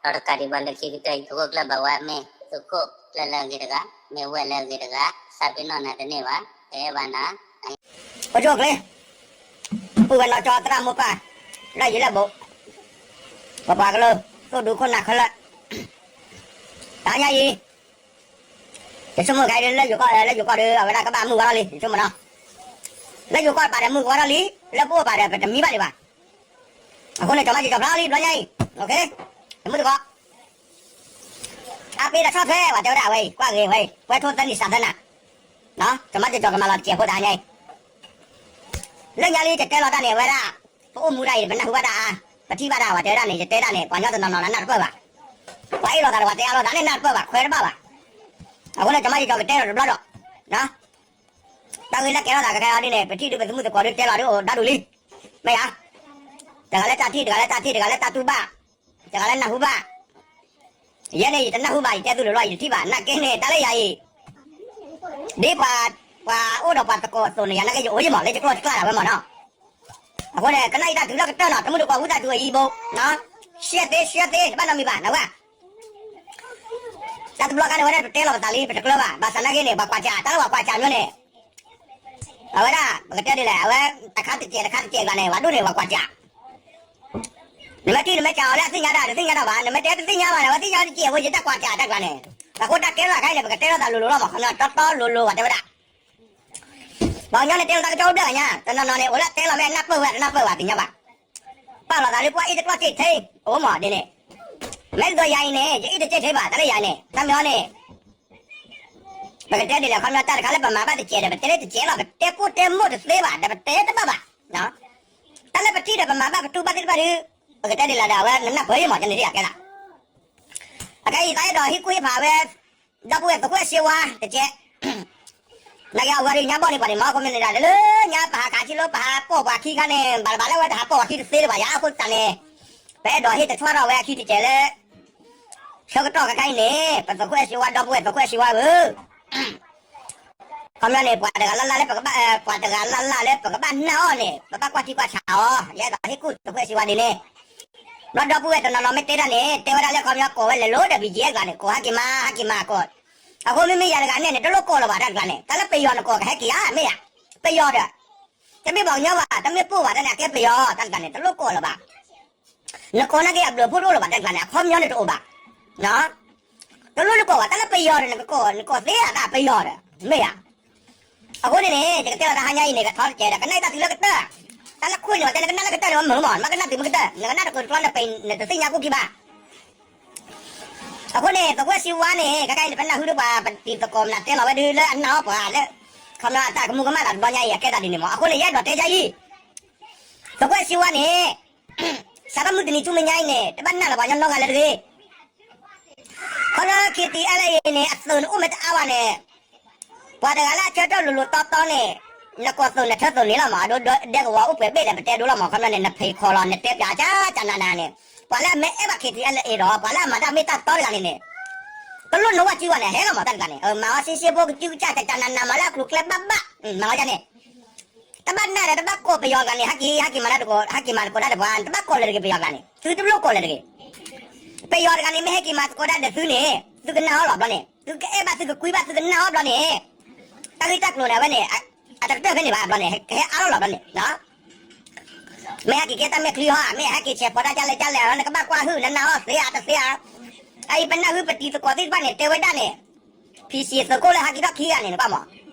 ဟံၣ်ဖိဃီဖိ ဒီးတကးဒံးဘၣ်လၢခံကတၢၢ် သုးခိၣ်ကျၢၢ်ဘၣ်ဝဲမ့ၢ် သုးခိၣ်လၢလၢအဂ့ၤတဂၤ မ့ၢ်ဝဲၢ်လၢအဂ့ၤတဂၤ သးပ့ၤနီၣ်နၤတန့ၢ်ဘၣ် တအဲၣ်ဘၣ်နၤ အိၣ်ကၠိအကျဲ ပုၢ်ဝဲၢ်နီၢ်ကၠီသရၣ်မိၢ်ပၢ် လၢယံၤလၢဘူး ပပှၤကလုာ် သိၣ်ဒူခိၣ်နၢ်ခဲလၢာ် တဟါညါအံၤ ယဆိကမိၣ်ခဲအံၤလၢယိၤကီၢ် လၢယိၤကီၢ်ဒီး အဝဲဒၣ်ကဘၣ်မုၢ်ဝါထီၣ်လံ ယဆိကမိၣ်နီၤ လၢယိၤကီၢ်ပာ်ဒီးမုၢ်ကဝါထီၣ်လံ လၢပအိၣ်ပာ်ဒီးပတမံဘၣ်ဒံးဘၣ် အဃိန့ၣ် ကၠီၤမးက့ၤကၠီၤဖျါလံ ဘျီညါအံၤ တမုၢ်တကိး အပ့ၤတဆီၣ်ထွဲဝဲတဲဝဲဒၣ်ဝဲအံၤ ကွၢ်ဂ့ၤဝဲအံၤ ပှဲၤထိသၢနံၣ်သၢသၢနၤ ကၠီၤမးက့ၤကၠီၤကမၤလီၤတကဲးဖိတဟါညါအံၤ လၢညါလံ ယတဲလီၤတၢ်န့ၣ် အဝဲဒၣ် ပအိၣ်မူဒၣ်အံၤ ပနၢ်ဟူဘၣ်တၢ်အါ ပထံၣ်ဘၣ်တၢ် ပှၤတဲဒၣ်န့ၣ် ယတဲဒၣ်န့ၣ် ပှၤကညီတနီၤနီၤနၢ်တပၢၢ်ဘၣ် ပှၤအ့ၣ်လိာ်သးဒီးပှၤတဲအါလိာ်သးန့ၣ် နၢ်တပၢၢ်ဘၣ် ခွဲးတဘၣ်ဘၣ် အဃိန့ၣ် ကၠီၤမးက့ၤကၠီၤကတဲလီၤတဘျီဒီး တၢ်ဂ့ၢ်လၢကဲထီၣ်သးကကဲအီၤဒ်န့ၣ် ပထံၣ်ဒုပသမုၣ်သကိးဒုတဲလီၤဒုအိၣ်ဒီဒူၣ်လံ. မ့ၢ်ဧါ. တဂၤလၢတၢ်ထံၣ် တဂၤလၢတၢ်ထံၣ် တဂၤလၢတၢ်တူၢ်ဘၣ်, တဂၤလၢနၢ်ဟူဘၣ်. ယဲန့ၣ် ယတနၢ်ဟူဘၣ် ယတဲသုလိၤလီၤ ယတထံၣ်ဘၣ် နာ်က့န့ၣ် တၢ်လၢယၤအံၤ ဒ်ပှၤ ပှၤအိၣ်ဒီးပှၤသကိးအသိးန့ၣ် ယၤနာ်က့ယအိၣ်ယမး လၢယကျီၢ်တကျါဒၣ်ဝဲမးနီၤ. အဃိန့ၣ် ကနၣ်အံၤတၢ်တုၤလၢကတၢၢ်နီၤ တမုၢ်တကိးဝံသးစူၤအံၤဘိ, ရှဲသ့ ရှဲသ့ တဘၣ်နီတမံၤဘၣ် နဝဲ. တၢ်တဘျီခါန့ၣ် ဝဲဒၣ်ပတဲလီၤပသးလံ ပတကျၢၤဘၣ် ဘၣ်ဆၣ်နာ်က့န့ၣ် ပှၤကွၢ်စၢ် တၢ်လၢပှၤကွၢ်စၢ်မီန့ၣ် အဝဲဒၣ် ပကတဲဒ်လဲၣ် အဝဲ တခါတစဲး တခါတစဲးကျါန့ၣ် ပှၤဒိၣ်န့ၣ် ပှၤကွၢ်စၢ် နမ့ၢ်ထံၣ်နမ့ၢ်စံးအီၤလၢအသ့ၣ်ညါတၢ် တသ့ၣ်ညါတၢ်ဘၣ်, နမ့ၢ်တဲတသ့ၣ်ညါဘၣ်န့ၣ် အဝဲသ့ၣ်ညါတစဲး အဝဲယတၢ်ကွၢ်စၢ်တၢ်ကျါန့ၣ်, အဃိတၢ်ကဲထီၣ်သးခါအံၤန့ၣ် ပကတဲထီၣ်သးလိၤလိၤလီၤမး ခီပညီတီတီလိၤလိၤဘၣ်တဲဝဲဒၣ် ပှၤကညီန့ၣ် တဲလီၤတၢ်ကစီၣ်အိၣ်ဘျဲၣ်ဂၤညါ တနီၤနီၤန့ၣ် အိၣ်လၢတဲလီၤမ့ၢ်အနၢ်ပၢၢ်ဝဲ တနၢ်ပၢၢ်ဘၣ်သ့ၣ်ညါဘၣ်. ပာ်လီၤသးလၢပှၤအ့ၣ်တကျီၢ်စ့ၣ်ထံ အိၣ်မးဒ်န့ၣ်, မ့ၢ်ဒ်သိးယၤအံၤန့ၣ် ယအ့ၣ်တစ့ၣ်ထံဘၣ် တၢ်လၢယၤန့ၣ် တၢ်မ့ၢ်အီၤန့ၣ် ပကတဲဒ်လဲၣ် ခီပညီတၢ်တခါလၢပမၤဘၣ်တစဲးဒီး ပတဲလၢတစဲးလီၤ ပတဲကိၢ်တဲမိၢ်တသ့ဘၣ် ဒီးပတဲတဘၣ်ဘၣ်. တၢ်လၢပထံၣ်ဒီးပမၤဘၣ်ပတူၢ်ဘၣ်သ့ၣ်တဖၣ်ဒီး ပကတဲဒ်လဲၣ်ဒီး အဝဲနနၢ်ပၢၢ်ယမး ကန့ၣ်ဒ်ယၤကဲသး အခဲအံၤ သးအဲၣ်ဒိးဟ့ၣ်ကူၣ်ဟ့ၣ်ဖးဝဲ ဒီပုၢ်ဝဲၢ်သုးခိၣ်စ့ဝါတကဲး နာ်က့အဝဲဒၣ်ညါဘီၣ်န့ၣ်ပှၤန့ၣ် မ့ၢ်ခိၣ်မ့ၢ်န့ၣ်ဒၣ် လၢလၢညါပဟးခးထံလၢပဟးပိာ်ပှၤခံခါန့ၣ် ဘၣ်လၢဘၣ်လၢဝဲတဟးပိာ်ပှၤခံတသ့လၢၤဘၣ်ယၤ အဃိသတးန့ၣ် ပအဲၣ်ဒိးဟ့ၣ်တထွါထီၣ်ဝဲအခံတကဲးလၢ ဆၢကတီၢ်ခဲခါအံၤန့ၣ် ပသုးခိၣ်စ့ဝါ ဒီပုၢ်ဝဲၢ်သုးခိၣ်စ့ဝါဧၢ ခီပညီန့ၣ် ပှၤတဂၤလၢ်လၢ်လၢပကဘၣ် ပှၤတဂၤလၢ်လၢ်လၢပကဘၣ်နာ်အီၤန့ၣ် ပဘၣ်ကွၢ်ထံကွၢ်ဆးအီၤ ယအဲၣ်ဒိးဟ့ၣ်ကူၣ်သုးခိၣ်စ့ဝါဒ်န့ၣ် ဘျီဒီပုၢ်ဝဲၢ်တနီၤနီၤမ့ၢ်တဲတၢ်န့ၣ် တဲဝဲဒၣ်လၢခီပညီကိးဝဲလဲၤလိၤဒီး ဘံၣ်ကၠံၣ်အဲၣ် ကျါန့ၣ် ကိးဟဲက့ၤမး ဟဲက့ၤမးကိး အဃိမ့မ့ၢ်ယၤတဂၤန့ၣ်န့ၣ် တလိၣ်ကိးလၢၤဘၣ်တၢ်တကျါန့ၣ် တၢ်လၢပယီၤနကိးကဟဲက့ၤဧါ မ့ၢ်ဧါ ပယီၤဒီး တမ့ၢ်ပှၤကညီဘၣ် တမ့ၢ်ပိၢ်ဘၣ် တၢ်န့ၣ်အကဲပယီၤ တၢ်တကျါန့ၣ် တလိၣ်ကိးလၢၤဘၣ် နကိးနာ်က့အဘျုးအဖှိၣ်တအိၣ်လၢၤဘၣ်တၢ်တကျါန့ၣ် အခီပညီန့ၣ်တအိၣ်ဘၣ် တလိၣ်လၢကိးဘၣ် တၢ်လၢပယီၤဒီး နကကိး နကိးသ့ဧါ တၢ်ပယီၤဒီး မ့ၢ်ဧါ အဃိန့ၣ်န့ၣ် ယကတဲလီၤတၢ်ဟါညါအံၤန့ၣ် ကထီတကဲးဒီး ကနၣ်တၢ်တုၤလၢကတၢၢ် တၢ်လၢခွံန့ၣ် ပှၤတဲနကနၣ်လၢကတၢၢ်န့ၣ် မ့ၢ်မး နမ့ၢ်ကနၣ်တုၤမ့ၢ်ကတၢၢ် နကနၣ်တကိးတကျီန့ၣ် ပနတသ့ၣ်ညါကူၣ်ခံဘၣ် အဃိန့ၣ် သုးခိၣ်စ့ဝါန့ၣ် ခဲခါအံၤန့ၣ် ပနၢ်ဟူဒီးပှၤပတံၤသကိးမနုၤတဲလီၤဝဲဒၣ်လၢအနာ်အီၤပှၤလၢ ခီပညီအတၢ်ကမူကမၣ်သးတဘျီညါအံၤ အကဲသးဒ်န့ၣ်မး အဃိန့ၣ် ယအဲၣ်ဒိးတဲယၤအံၤ သုးခိၣ်စ့ဝါန့ၣ် စးထီၣ်မုၢ်တနံၤဆူမဲာ်ညါအံၤန့ၣ် တဘၣ်နာ်လၢပှၤကညီနီတဂၤလၢၤတဂ့ၤ ခီဖျိ KTLA န့ၣ် အသုးန့ၣ်အိၣ်မ့ၢ်တအါဘၣ်န့ၣ် ပှၤတဂၤလၢအဆၢထၢၣ်လိၤလိၤတီတီန့ၣ် နကိးသုးနထၢသုးန့ၣ်လီၤမး အဒိဒဲကဝီၤအိၣ်ပှဲၤဘ့ၣ်ဒီး ပတဲဒိလီၤမး ခီပညီန့ၣ် နဖံးခိးလီၤ နတဲပၠးကၠၢကၠၢနးနးန့ၣ် ပှၤလၢအမ့ၢ်အဲၣ်ဘၣ် KTLA ဒီး ပှၤလၢအမၤတၢ်မ့ၢ်တၢ်တီတဂၤန့ၣ်န့ၣ် တလိၣ်နဝဲစုဝဲန့ၣ် ဟဲလီၤမးတၢ်တဂၤန့ၣ် မၤအီၤစ့စ့ဖိကစုကစၢ်ကၠၢကၠၢနးနး မၤလၢအကျိၤကျဲဘၣ်ဘၣ် မၤဝဲဒ်န့ၣ် တဘၣ်နာ်ဒီး တဘၣ်ကိးပယီၤတဂၤန့ၣ် ဟဲက့ၤ ဟဲက့ၤမၤတၢ်တကိး ဟဲက့ၤမၤသကိးတၢ်ဒီးပှၤ တဘၣ်ကိးလၢၤတဂ့ၤ ပယီၤတဂၤန့ၣ် သုတလိၣ်ကိးလၢၤတဂ့ၤ ပယီၤတဂၤန့ၣ် မ့ၢ်ဟဲက့ၤမၤသကိးတၢ်ဒီးသုန့ၣ် သုကနာ်အီၤလီၤဘျီန့ၣ် သုကအဲၣ်ဘၣ် သုကကွံဘၣ် သုကနာ်အီၤဘျီန့ၣ် တၢ်ဂ့ၢ်တၢ်ကျိၤန့ၣ် အဝဲန့ၣ် အတကတၢၢ်ဖဲန့ၣ်ဘၣ်ဘျီန့ၣ် ကဟဲအါထီၣ်လီၤဘျီန့ၣ် မ့ၢ်ဟဲက့ၤကဲတၢ်မဲာ်ချံဟီဧါ မ့ၢ်ဟဲက့ၤဆဲးဖီတၢ်ကၢ်လဲၢ်ကၢ်လဲၢ် နကဘၣ်ကွၢ်ဟုၣ် နနာ်အီၤသ့ဧါ တသ့ဧါ အအံၤပနၢ်ဟူပတံၤသကိးသ့ၣ်တဖၣ်န့ၣ် တဲဝဲဒၣ်န့ၣ် ဖံးစံးသုးခိၣ်လၢဟဲက့ၤထီၣ်ခံဂၤန့ၣ် နကွၢ်မး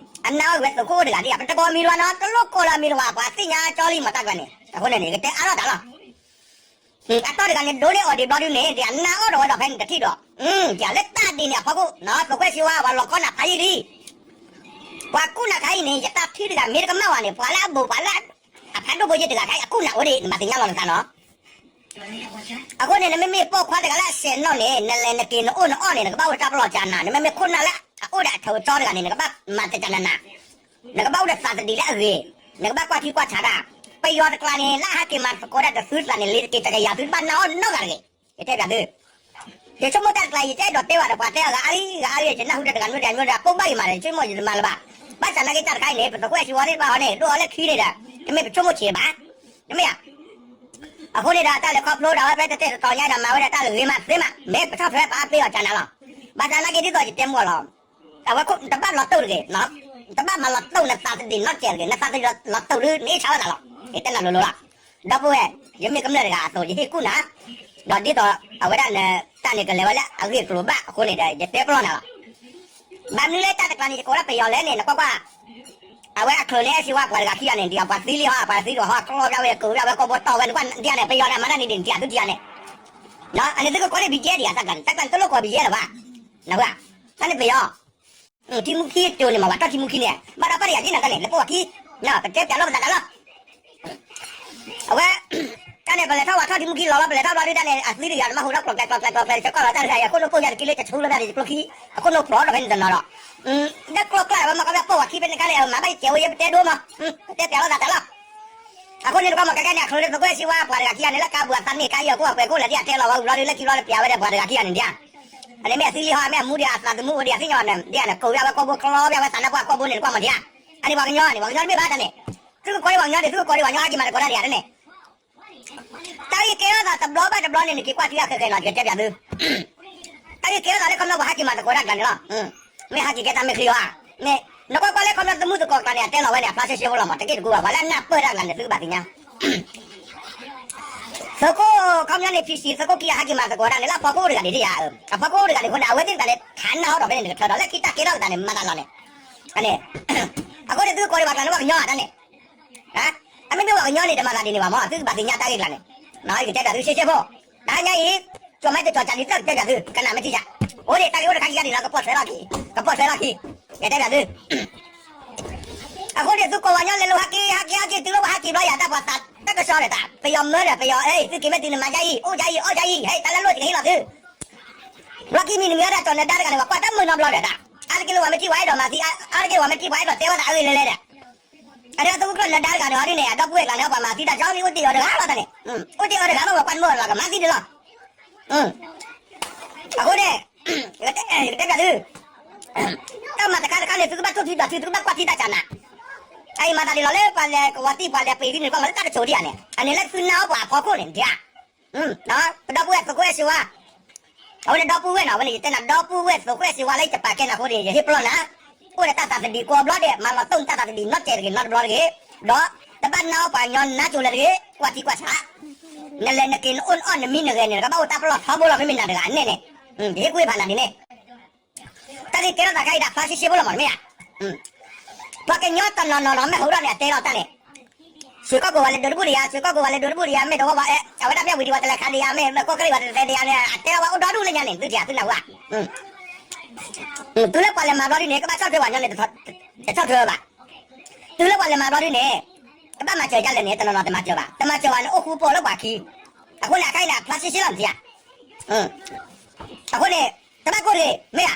အနာ်အီၤဝဲသုးခိၣ်အိၣ်တဂၤဒ် ပတကိးမံၤတဝါနီၤ တလိၣ်ကိးလၢအမံၤတဝါ ပှၤသ့ၣ်ညါကၠီလံမးတၢ်တဂၤန့ၣ် အဃိန့ၣ်န့ၣ် ကတဲအါထီၣ်တၢ်လီၤ အတီၢ်တဂၤန့ၣ် ဒိးန့ၢ်အီၤဒံးဘျီဒုန့ၣ် ဒ်အနာ်အီၤဒီးဝဲဒီးဖဲန့ၣ်တထံၣ်ဒီး ဒ်လၢတၢ်ဒ်န့ၣ်အဖီခိၣ် သုးခိၣ်စ့ဝါ ပှၤလီၤကီနၤဖးယံာ်လံ ပှၤကူၣ်နၤခါအံၤန့ၣ် ယတၢ်ထံၣ်တဂၤမ့ၢ်တကမၣ်ဝဲန့ၣ် ပှၤလၢအဘူး ပှၤလၢ အဖးဒိၣ်ဘိယ့ၣ်တဂၤခါအံၤ အကူၣ်နၤအိၣ်ဒံး နဘၣ်သ့ၣ်ညါလီၤနသးနီၤ အဃိန့ၣ် နမ့မ့ၢ်ပိာ်ခွါတဂၤလၢအဆဲးနီၣ်န့ၣ် နလဲၤနက့ၤ နအိၣ်နအီၣ်န့ၣ် နကဘၣ်အိၣ်တၢ်ပလီၢ်ကၢနၤ နမ့မ့ၢ်ခိၣ်နၢ်လၢအအိၣ်ဒီးအထၢၣ်အကၠီတဂၤန့ၣ် နကဘၣ်မၤတကၢနၤနၤ နကဘၣ်အိၣ်ဒီးသးသဒံးလၢအဂ့ၤ နကဘၣ်ကွၢ်ထံကွၢ်ဆးတၢ် ပယီၤတကျါန့ၣ် လၢအဟဲက့ၤမၤသကိးတၢ်ဒီးသုသးန့ၣ် လ့ၤတက့ၤတကယၤသုတဘၣ်နာ်အီၤနီတဂၤတဂ့ၤ ယတဲပၠးသု ယဆိကမိၣ်တၢ်တကျါ ယတအဲၣ်ဒိးတဲဘၣ်ဒီးပှၤတဲအဂၤအါလံ ဂၤအါလံ ယနၢ်ဟူဒီးတဂၤမ့ၢ်တဂၤမ့ၢ်ဒီး ပိာ်ဘၣ်ယမၤဒီး ယဆိကမိၣ်ယတမၤလၢၤဘၣ် ဘၣ်ဆၣ်နာ်က့တၢ်တခါအံၤန့ၣ် ပသုးခိၣ်စ့ဝါသ့ၣ်တဖၣ်အီၤန့ၣ် ဒိၣ်အီၤလၢခံန့ၣ်ဒီး တမ့ၢ်ပဆိကမိၣ်ဆံးဘၣ် တမ့ၢ်ဧါ အဃိန့ၣ်ဒီး တၢ်လဲၤခီဖျိဒၣ်ဝဲဖဲတတဲာ်တတီၤညါဒီး မၤဝဲဒၣ်တၢ်လၢဂ့ၤမးသ့မး မ့ၢ်ပဆီၣ်ထွဲပအါဖျ့အီၤကၢနၤလီၤ ဘၣ်ဆၣ်နာ်က့ဒ်သိးယတဲမ့ၢ်လီၤ အဝဲတဘၣ်လီၤတိၢ်တဂ့ၤ တဘၣ်မၤလီၤတိၢ်နသးသဒံးနီတစဲးတဂ့ၤ နသးသဒံးလီၤတိၢ်ဒုး နအ့ၣ်ဆါဝဲသးလီၤ ယတဲနၤလိၤလိၤလီၤ ဒီပုၢ်ဝဲၢ် ယမ့ၢ်ကမျၢၢ်တဂၤအသိး ယဟ့ၣ်ကူၣ်နၤ ဒီးဒ်သိးအဝဲဒၣ်နတၢ်န့ၣ်ကလဲၤဝဲလၢအဂ့ၢ်အကျိၤဘၣ်အဃိန့ၣ်ဒီး ယတဲပလီၢ်နၤလီၤ ဘၣ်မနုၤလၢတၢ်တကျါန့ၣ် ယကိးဒၣ်ပယီၤလဲၣ်န့ၣ် နကွၢ်ကွၢ် အဝဲအချုးန့ၣ် အဲၣ်စ့ဝါပှၤတဂၤခံဂၤန့ၣ် ဒ်အပှၤသံလံဟီ အပှၤသံဒီးဟီ ကျီၢ်ဒၣ်ဝဲ ကုးဒၣ်ဝဲ ကိးဘိတီၢ်ဝဲ နကွၢ်ဒ်န့ၣ် ပယီၤန့ၣ် မၤတၢ်န့ၣ်ဒ်န့ၣ် ဒ်အသုဒ်န့ၣ် အန့ၣ်သုကကိးန့ၣ် ဘံၣ်ကၠံၣ်ဒံးဧါ တၢ်တကျါန့ၣ် တလိၣ်ကိးဘံၣ်ကၠံၣ်လၢၤဘၣ် နၢ်ဟူဧါ တၢ်န့ၣ်ပယီၤ ထံမူခံတိၤန့ၣ်မး ပှၤတီၢ်ထံမူခံန့ၣ် ဘၣ်ဒီးပၢ်တယာ်က့ၤနၤတၢ်န့ၣ် လၢပှၤခံ ပတဲပၠးလိာ်ပသးတၢ်လီၤ အဝဲ တၢ်န့ၣ် ပလဲၤထီၣ်ဝဲထီၣ်ထံမူခံလီၤလီၤ ပလဲၤထီၣ်ဘျီဒုတၢ်န့ၣ် အသံတယၤ နမ့ၢ်ဟူးထီၣ်ကျီၢ်ကျဲကျီၢ်ကျဲကျီၢ်ကျဲ ဆၢကီၢ်လီၤတၢ်တခါအံၤ အခိၣ်နူာ်ပိၢ်ယါတက့ၢ်လၢတဆူလၢတၢ်န့ၣ် ယကျိခံ အခိၣ်နူာ်ဖျိးဒီးဖဲန့ၣ်တနီၤဒီး လၢကျိကျါဝဲမ့ၢ်ကီၢ်ပျၢ်ပိာ်ဝဲခံဖဲန့ၣ်ခါန့ၣ် မၤဘၣ်ယကဲဝဲယပတဲဒိမး, ပတဲပျးလိာ်သးတၢ်လီၤ. အဃိန့ၣ်တကီၢ်မ့ၢ်ကဲကဲန့ၣ် အချုးလၢသကိးအဲၣ်စ့ဝါပှၤတဂၤခံဂၤန့ၣ် လၢကါပူၤအသးန့ၣ် ကါယီၤကိၣ်အပှဲၤကိၣ်လၢဒ်အတဲလီၤဝဲဝံၤလီၤဒ်လၢခံဘျီလၢပျးဝဲဒီးပှၤတဂၤခံဂၤန့ၣ်ဒ်ဧါ. အန့ၣ်မ့ၢ်အသုလံဟီ မ့ၢ်အမူဒံးအသးသမူအိၣ်ဒံးအသ့ၣ်ညါဘၣ်န့ၣ် ဒ်န့ၣ် ကိးဝဲကွၢ်ဘိချီဘၣ်ဝဲသးနါပှၢ်ကွၢ်ဘိန့ၣ်တကီၢ်မ့ၢ်ဒ်ဧါ. အန့ၣ်ပှၤကညီန့ၣ် ပှၤကညီတမ့ၢ်ဘၣ်တၢ်န့ၣ်, သုကကိးဒံးပှၤကညီဒံး သုကကိးဒံးပှၤကညီဟးက့ၤမၤသကိးတၢ်ဒံးဧါန့ၣ် တၢ်ဂ့ၢ်ကဲထီၣ်သးတဘျီဘၣ်တဘျီန့ၣ် နက့ၤကွၢ်ထံအဃဲဃဲနီၤ ယကတဲပျးသု. တၢ်ဂ့ၢ်ကဲထီၣ်သးလၢခီဖျိပှၤဟးက့ၤမၤသကိးတၢ်ကျါန့ၣ်လီၤ. မ့ၢ်ဟးက့ၤကဲတၢ်မဲာ်ချံအီၤဧါ, မ့ၢ်နကွၢ်ကွၢ်လၢခီဖျိသမူသကိးကျါန့ၣ် အတဲလီၤဝဲန့ၣ် အဖျါရှဲရှဲဖိလီၤမး တက့ၢ်တကူဘၣ် ပှၤလၢအနၢ်ပၢၢ်တၢ်ကျါန့ၣ် သုကဘၣ်သ့ၣ်ညါ သုးခိၣ်ခီပညီန့ၣ် ဖံဆံး သုးခိၣ်ခံဂၤဟးက့ၤမၤသကိးတၢ်န့ၣ် လၢအဖီခိၣ်တဂၤန့ၣ် တယၤ, အဖီခိၣ်တဂၤန့ၣ်အဃိန့ၣ် အဝဲသ့ၣ်တဂၤန့ၣ် ထးနၢ်ဟီထီၣ်ဖဲန့ၣ် နကထၢထီၣ်လၢခံတၢ်ကဲထီၣ်သးန့ၣ် မၤသးလီၤန့ၣ်, အဃိန့ၣ် သုကကိးဒံးပှၤကျါန့ၣ် ပှၤကညီဧါတၢ်န့ၣ် အမ့မ့ၢ်ပှၤကညီန့ၣ် တမၤသးဒ်န့ၣ်ဘၣ်မး သုကဘၣ်သ့ၣ်ညါတၢ်ဂ့ၢ်ကျါန့ၣ်, ယကတဲပျးသုရှဲရှဲဖိ, တဟါညါအံၤ ကၠီၤမ့ၢ်တကၠီၤကၢ်လံ တၢ်ကတဲပျးသု ကနၣ်မ့ၢ်ထံၣ်ယၤ, အိၣ်ဒံးတၢ်ဂ့ၢ်အိၣ်တခါခံခါဒံးလီၤ ကပီၢ်ထွဲလီၢ်ခံ, ကပီၢ်ထွဲလီၢ်ခံ, ယကတဲပျးသု အဃိန့ၣ် သုကိးပှၤကညီလဲၤလိာ်ဟးက့ၤ ဟးက့ၤ ဟးက့ၤ တုၤလၢပှၤဟးက့ၤဘျီယၤ တၢ်ပှၤသးတၢ်ကစီၣ်ဒီးတၢ် ပယီၤမၢဒီးပယီၤ အဲ သုက့ၤမ့ၢ်တုၤနမၤဒ်အံၤ အိၣ်ဒ်အံၤ အီၣ်ဒ်အံၤ ဟဲ တၢ်လၢလိၣ်ကဟ့ၣ်လီၤသု ဘျီခံမံၤနမံၤအီၤဒၣ်ကၠီၤနဒါတဂၤန့ၣ် ပှၤကွၢ်တၢ်မုာ်နီတဘျီဒီးတၢ်, အါတက့ၢ်လၢပှၤမ့ၢ်ထံၣ်ပှၤအဲၣ်ဒိးမၤသံ, အါတက့ၢ်ပှၤမ့ၢ်ထံၣ်ပှၤအဲၣ်ဒိးတဲဝဲသးအဂ့ၢ်လဲၤလဲၤဒီး အဒၣ်သုးခိၣ်ကျၢၢ်နဒါတဂၤန့ၣ် အီၤဒ်န့ၣ် အဒီပုၢ်ဝဲၢ်ကျါန့ၣ် ပှၤမၤသံတၢ်ကၠီမ့ၢ်အိၣ်တ့ၢ်အီၤတဂၤလီၤတၢ်န့ၣ်, အိၣ်တ့ၢ်အီၤတဂၤလီၤ ပှၤကွၢ်တမုာ်အီၤလီၤ ကမၤသံဒ်လီၤ. အဃိန့ၣ် ယကတဲပျးသု တၢ်မၤတခါတခါန့ၣ် သုကဘၣ်ထိၣ်ထံဘၣ်ထံ သုကဘၣ်ကွၢ်ထံတၢ်ကၢ်နၤ, အအံၤမၤသးဒ်လီၤလၢပှၤလဲၤကဝီၤတံၢ်ပှၤလဲၤပှ့ၤသုန့ၣ် ကွၢ်မၤလၢတၢ်တစိၤဒံးဧါန့ၣ် အန့ၣ်လၢသုနၢ်အီၣ်ပှၤအဖီခိၣ်န့ၣ်ဒံးဧါ ပဒီပုၢ်ဝဲၢ်သုးခိၣ်အဲၣ်စ့ဝါ, အဝဲန့ၣ်ဒီပုၢ်ဝဲၢ်နီၤ အဝဲန့ၣ်ယတဲနၤ ဒီပုၢ်ဝဲၢ်သုးခိၣ်အဲၣ်စ့ဝါလၢယတပာ်ကဲနၤအဃိန့ၣ် ယဟ့ၣ်ပလီၢ်နၤ, အိၣ်ဒီးတၢ်သးသဒံးကိးဘျီဒဲး မၤလီၤတိၢ်နတၢ်သးသဒံးနီတစဲးတဂ့ၤနီတဘျီတဂ့ၤ, ဒီးတဘၣ်နၢ်အီၣ်ပှၤကညီနါစိၤလၢၤတဂ့ၤ ကွၢ်ထံကွၢ်ဆး, နလဲၤနက့ၤနအိၣ်နအီၣ်နမံနဂဲၤန့ၣ် နကဘၣ်အိၣ်တၢ်ပလီၢ်ထီဘိလီၤ မ့မ့ၢ်နၤတဂၤန့ၣ်န့ၣ်, ယဟ့ၣ်ကူၣ်ဟ့ၣ်ဖးနၤဒ်န့ၣ် တၢ်ဂ့ၢ်ကဲထီၣ်သးခါအံၤဒၣ်ဖျါရှဲရှဲဖိလီၤမး မ့ၢ်ဧါ, ပှၤကညီတနီၤနီၤနီၤ မ့ၢ်ဟူထီၣ်န့ၣ် အတဲလီၤတၢ်န့ၣ်, စှ့ၤကီၢ်ကိးဝဲလၢဒိတဘူၣ်တယၤ စှ့ၤကီၢ်ကိးဝဲလၢဒိတဘူၣ်တယၤ မ့ၢ်တဝီဝဲ အဝဲဒၣ်ဖဲဝံၤဒံးဝဲတလဲၤခးဒံးယၤ မ့ၢ်မ့ၢ်ကီၢ်ကရံၣ်ဝဲတသဲဒံးယၤန့ၣ် အတဲလီၤဝဲအိၣ်ဒီဒူၣ်လၢညါန့ၣ် သုထံၣ်သုနၢ်ဟူဧါ, တုၤလၢပှၤလဲၤမၤဘျီဒ်န့ၣ် ကဘၣ်ဆီၣ်ထွဲပှၤကညီန့ၣ် တဆီၣ်ထွဲဘၣ်, တုၤလၢပှၤလဲၤမၤဘျီဒ်န့ၣ် ကဘၣ်မၤစၢၤဒ်လဲၣ်န့ၣ် တနီၤနီၤတမၤစၢၤဘၣ် တမၤစၢၤဘၣ်န့ၣ် အိၣ်ဃူပီၣ်လၢပှၤခံ, အဃိန့ၣ် အခါအံၤန့ၣ် အဖျါရှဲရှဲလီၤမးထံၣ်ဧါ, အဃိန့ၣ် တဘၣ်ကိၢ်တဂ့ၤ မ့ၢ်ဧါ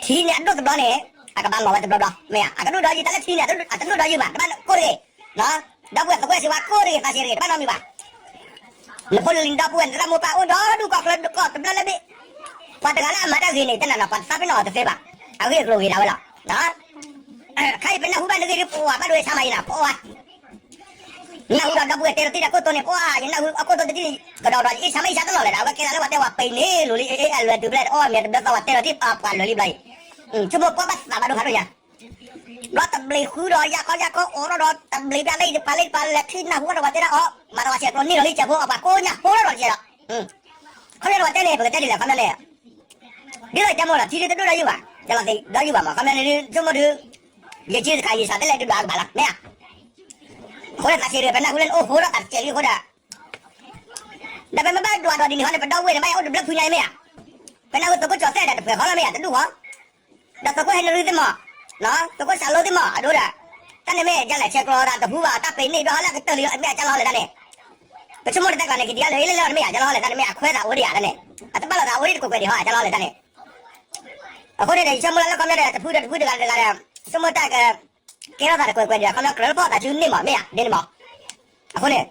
ထံန့ၣ်အဒိၣ်တဘျီန့ၣ် အကဘၣ်လီၤဝဲတဘျီဘျီ မ့ၢ်ဧါ အကဒိၣ်ဒီးယံၤ တၢ်လၢထံန့ၣ် အတဒိၣ်ဒီးယံၤဘၣ် တဘၣ်ကိၢ်တဂ့ၤ, ဒီပုၢ်ဝဲၢ်သုးခိၣ်အဲၣ်စ့ဝါကိၢ်တဂ့ၤ သးစ့တဂ့ၤ တဘၣ်နီတမံၤဘၣ်, နဖိလံၤဒီပုၢ်ဝဲၢ်န့ၣ် တၢ်မိၢ်ပၢ်အိၣ်ဒီဒူၣ်ကီၢ်ချၢကီၢ်တဘျီလၢဘ့ၣ်, ပှၤတဂၤလၢအမၤတၢ်ဂ့ၤန့ၣ် တဲနၤနီၤ ပှၤသးပ့ၤနီၣ်အီၤတသ့ဘၣ်, အဂ့ၢ်အကျိၤဂ့ၤဒၣ်ဝဲလီၤ ခါအံၤပနၢ်ဟူဘၣ်နဂ့ၢ်ဒ်ပှၤဘၣ်ဒိဝဲဆါမးအံၤနၤ ပှၤ နၢ်ဟူဒီးဒီပုၢ်ဝဲၢ်တဲလီၤတံၢ်ဒီးကိၢ်တိန့ၣ် ပှၤ ယနၢ်ဟူအကိၢ်တိတဒ်န့ၣ် ကဒီးဒီးယအ့ၣ်ဆါမ့ၢ်အ့ၣ်ဆါတလီၢ်လဲၣ်ဒီး အဝဲကဲသးလၢပှၤတဲဝဲပှ့ၤန့ၢ်လိၤလံ အ့ၣ်အလွဲၢ်တုၤဖျဲၣ် အီၣ်မ့ၢ်တဘျၢသီဝဲတဲလီၤတံၢ်ပှၤလွဲၢ်လံဘျီအံၤ, ဆိကမိၣ်ပှၤဘၣ်သးဘၣ်ဒိဖးဒိၣ်ညါ ဘျီတဘျံးဃုဒီးယၢ်ခီယၢ်ခီအိၣ်ထီၣ်ဒီးတဘျံးဘျီလၢယတပာ်လၢယတပာ်လဲၤထံနၢ်ဟူဒီးပှၤတဲဒၣ်အီၤ မၤသးဝဲဆဲးကျိးန့ၢ်လီၤလံကဲးဖိ အပှၤကိးညၣ်ဖိလီၤဒီးကဲးဒီး ခီပညီန့ၣ်ပှၤတဲန့ၣ် ပကတဲဒ်လဲၣ်ခီပညီန့ၣ် ဒ်သိးယတဲမိၢ်လီၤ ထံဒ်တဒိၣ်ဒီးယုၢ်ဘၣ် ယလီၤသ့ၣ်ဒီးယုၢ်ဘၣ်မး ခီပညီန့ၣ် ဆိကမိၣ်ဒုး ယစုတခါယဆးတလဲၣ်ဒုးဘၣ်ကဘၣ်လီၤ မ့ၢ်ဧါ အဃိန့ၣ်သးဆံးတဂ့ၤ ပနၢ်ဟူလၢနအိၣ်ဃိထီၣ်သးတစဲးလံအဃိဒီး ဒီးပမ့ၢ်ဘၣ်ဒွးဒီးဒ်န့ၣ်ဟီန့ၣ် ပဒီပုၢ်ဝဲၢ်န့ၣ် ဘၣ်ယအိၣ်တဘျုးဖုညါအံၤမ့ၢ်ဧါ, ပနၢ်ဟူသုးခိၣ်ကၠီၤသဲၣ်ဒီးတပှဲၤဃီလီၤမ့ၢ်ဧါ တဒူၣ်ဃီ, ဒီးသုးခိၣ်ဟဲနရံသ့ၣ်မး, သုးခိၣ်စးလိသ့ၣ်မး အဒိဒီး, တၢ်န့ၣ်မ့ၢ်ယလဲၤဆဲးကျိးသးတဟူဘၣ် တၢ်ပ့ၤန့ၢ်ဘျီဟီလၢအကတၢၢ်လံ မ့ၢ်အကၢ်လီၤဟီလဲၣ်တၢ်န့ၣ်, ပဆိကမိၣ်တၢ်တၢ်ကျါန့ၣ် ကဒံးအါလၢၤ ဟဲလၢလီၤတမ့ၢ်ယကၢ်လီၤဟီလဲၣ်တၢ်န့ၣ် မ့ၢ်အခွဲးသးအိၣ်ဒံးဧါတၢ်န့ၣ်, အတဘၣ်လိာ်သးအိၣ်ဒံးတကွဲးကွဲးဒံးဟီ အကၢ်လီၤဟီလဲၣ်တၢ်န့ၣ် အဃိန့ၣ်ဒီး ယဆိကမိၣ်လၢလၢခီပညီဒီး တဖုဒီးတဖုတဂၤတဂၤဒီး ဆိကမိၣ်တၢ်က ကဲထီၣ်သးတကွဲးကွဲးဒံး ခီပညီကြၢးလၢဖီၣ်သးစုန့ၢ်မး မ့ၢ်ဧါ ဒ်န့ၣ်မး, အဃိန့ၣ်,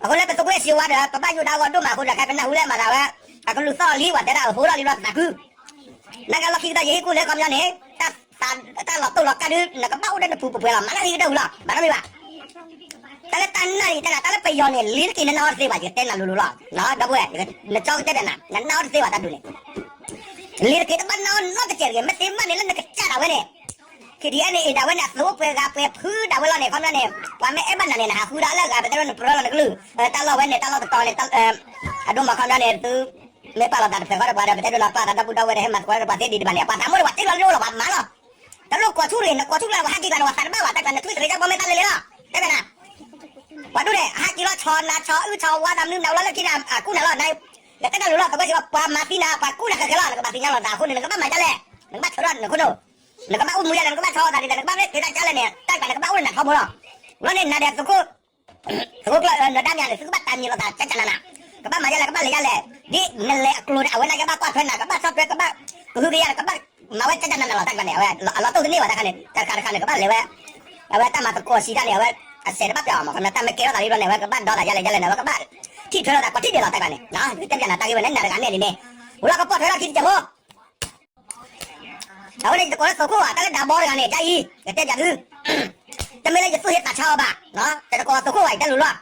အဃိလၢပသုးခိၣ်စံးဝါဒီး ပဘၣ်ယိၣ်ဒၣ်အဂီၢ်ဒိၣ်မးအဃိဒီး ခဲပနၢ်ဟူလၢမၤသးဝဲ, အကလူးသီၣ်လံ ပှၤတဲဒၣ်အဟိထီၣ်လံဘျီသးခု, နာ်က့လီၢ်ခံကတၢၢ်ယဟ့ၣ်ကူၣ်လၢခီပညီန့ၣ်, တၢ်လီၤတိၢ်လီၤကၢ်ဒုး နကဘၣ်အိၣ်ဒီးနပူၤပပှဲၤလီၤ မၤလၢဟံၣ်ကတၢၢ်ဟူလီၤ ဘၣ်နီတမံၤဘၣ် တၢ်လၢတၢ်နာ်အံၤ တၢ်လၢပယီၤန့ၣ် လ့ၤတက့ၤနနၢ်ဟူတသ့ဘၣ် ယတဲနၤလိၤလိၤလီၤ, ဒီပုၢ်ဝဲၢ်, နကၠီကတဲဘၣ်နၤ နနၢ်ဟူတသ့ဘၣ်တၢ်ဒုးန့ၣ်, လ့ၤတက့ၤတဘၣ်နၢ်ဟူနီတစဲးတဂ့ၤ မ့ၢ်သ့မ့ၢ်န့ၣ်လၢနကစၢ်ဒၣ်ဝဲန့ၣ်, ခံဒံးအန့ၣ် အ့ၣ်ဒၣ်ဝဲန့ၣ် အသုးအိၣ်ပှဲၤဂၤပှဲၤဖုဒၣ်ဝဲလီၤန့ၣ် ခီပညီန့ၣ်, ပှၤမ့ၢ်အဲၣ်ဘၣ်နၤန့ၣ် နဟးဃုဒၣ်လၢအဂၤ ပတဲဒိၣ်နပရၢလီၤနကလုၢ်, တၢ်လီၢ်ဝဲန့ၣ် တၢ်လီၢ်တတီၤန့ၣ်, အဒိမးခီပညီန့ၣ် သု မ့ၢ်ပာ်လီၤသးတဖျၢၣ်ဃီဒီးပှၤဒီး ပတဲဒိၣ်လီၤပာ်သးဒီပုၢ်ဒီဝဲၢ်ဒီး ဟဲမၤသကိးဒီးပှၤသ့ဒံးဒံးဘၣ်န့ၣ် ပှၤသးမိၢ်ဒီးပှၤတ့လီၤန့ၣ်အိၣ်လီၤ ပှၤမၤလီၤ, တလိၣ်ကိးဆူၣ်တဂ့ၤ နကိးဆူၣ်ကျါပှၤဟးက့ၤကျါန့ၣ် ပှၤသးတဘၣ်ဘၣ် တၢ်ကျါန့ၣ် ထွံၣ်တရံးကၢ်ဘီမ့ၢ်တၢ်လဲၤလဲၤလီၤ, တဲဘၣ်နၤ ပှၤဒူၣ်န့ၣ် ဟးက့ၤလီၤဆီနၤဆီအုၣ်ဆီဝါသးမနုၤနၤဝဲလၢခံန့ၣ် အကူၣ်နၤလီၤ, ယတဲနၤလိၤလီၤ သကိးစံးဝါ ပှၤမၤသံနၤ ပှၤကူၣ်နၤဃဲၤဃဲၤလီၤ နကဘၣ်သ့ၣ်ညါလီၤသးအဃိန့ၣ် နကဘၣ်မၤဒ်လဲၣ်, နကဘၣ်ဆၢထၢၣ်နခိၣ်နူာ်, နကဘၣ်အိၣ်မူဒ်လဲၣ် နကဘၣ်ဆီသးဒ်လဲၣ် နကဘၣ်မ့ၢ်က့ၤတၢ်ကၢ်လဲၣ်န့ၣ် တၢ်ကျါန့ၣ် ကဘၣ်အိၣ်လၢနထီဘိလီၤ, လီၤန့ၣ် နၤဒီးသကိး သကိးကျၢၢ်နဒါမ့ၢ်န့ၣ် သုကဘၣ်တၢ်မံၤလိာ်သးကၢ်ကၢ်နးနး, ကဘၣ်မၤဒ်လဲၣ် ကဘၣ်လဲၤဒ်လဲၣ်, ဒ်နလဲၤအကျိၤန့ၣ် အဝဲဒၣ်ကဘၣ်ကွၢ်ထွဲနၤ ကဘၣ်ဆီၣ်ထွဲ ကဘၣ်ကဟုကယာ် ကဘၣ် မၤဝဲကနနလီၤတၢ်ကျါန့ၣ် အဝဲအလီၢ်တိၢ်တန့ၢ်ဘၣ်တၢ်ခါန့ၣ် တၢ်တခါတခါန့ၣ် ကဘၣ်လဲၤဝဲ အဝဲတၢ်မၤသကိးစံးတၢ်န့ၣ် အဝဲအစဲးတဘၣ်ပျးအီၤမး ခီဖျိတၢ်မ့ၢ်ကဲထီၣ်သးလံဘျီန့ၣ် အဝဲကဘၣ်ဒီသးယါလဲၣ်ယါလဲၣ်န့ၣ် အဝဲကဘၣ်ထံၣ်ထွဲလိာ်သးကိးထံၣ်ဒဲးလိာ်တၢ်ကျါန့ၣ် ယကတဲပၠးနၤတၢ်ဂ့ၢ်ဝဲန့ၣ် နၤတဂၤန့ၣ်လံန့ၣ် ဝံၤလီၤကပီၢ်ထွဲထီၣ်ခံတကဲးဖိ အဝဲန့ၣ်ယတကိးလၢသုးခိၣ်ဧါ တၢ်လၢဒးဘီတဂၤန့ၣ် ဒ်အံၤ ယကတဲပၠးသု တမ့ၢ်လၢယသူၣ်ဟ့သးဆါအီၤဘၣ်, ယတကိးသုးခိၣ်ဘၣ် ယတဲလိၤလီၤ,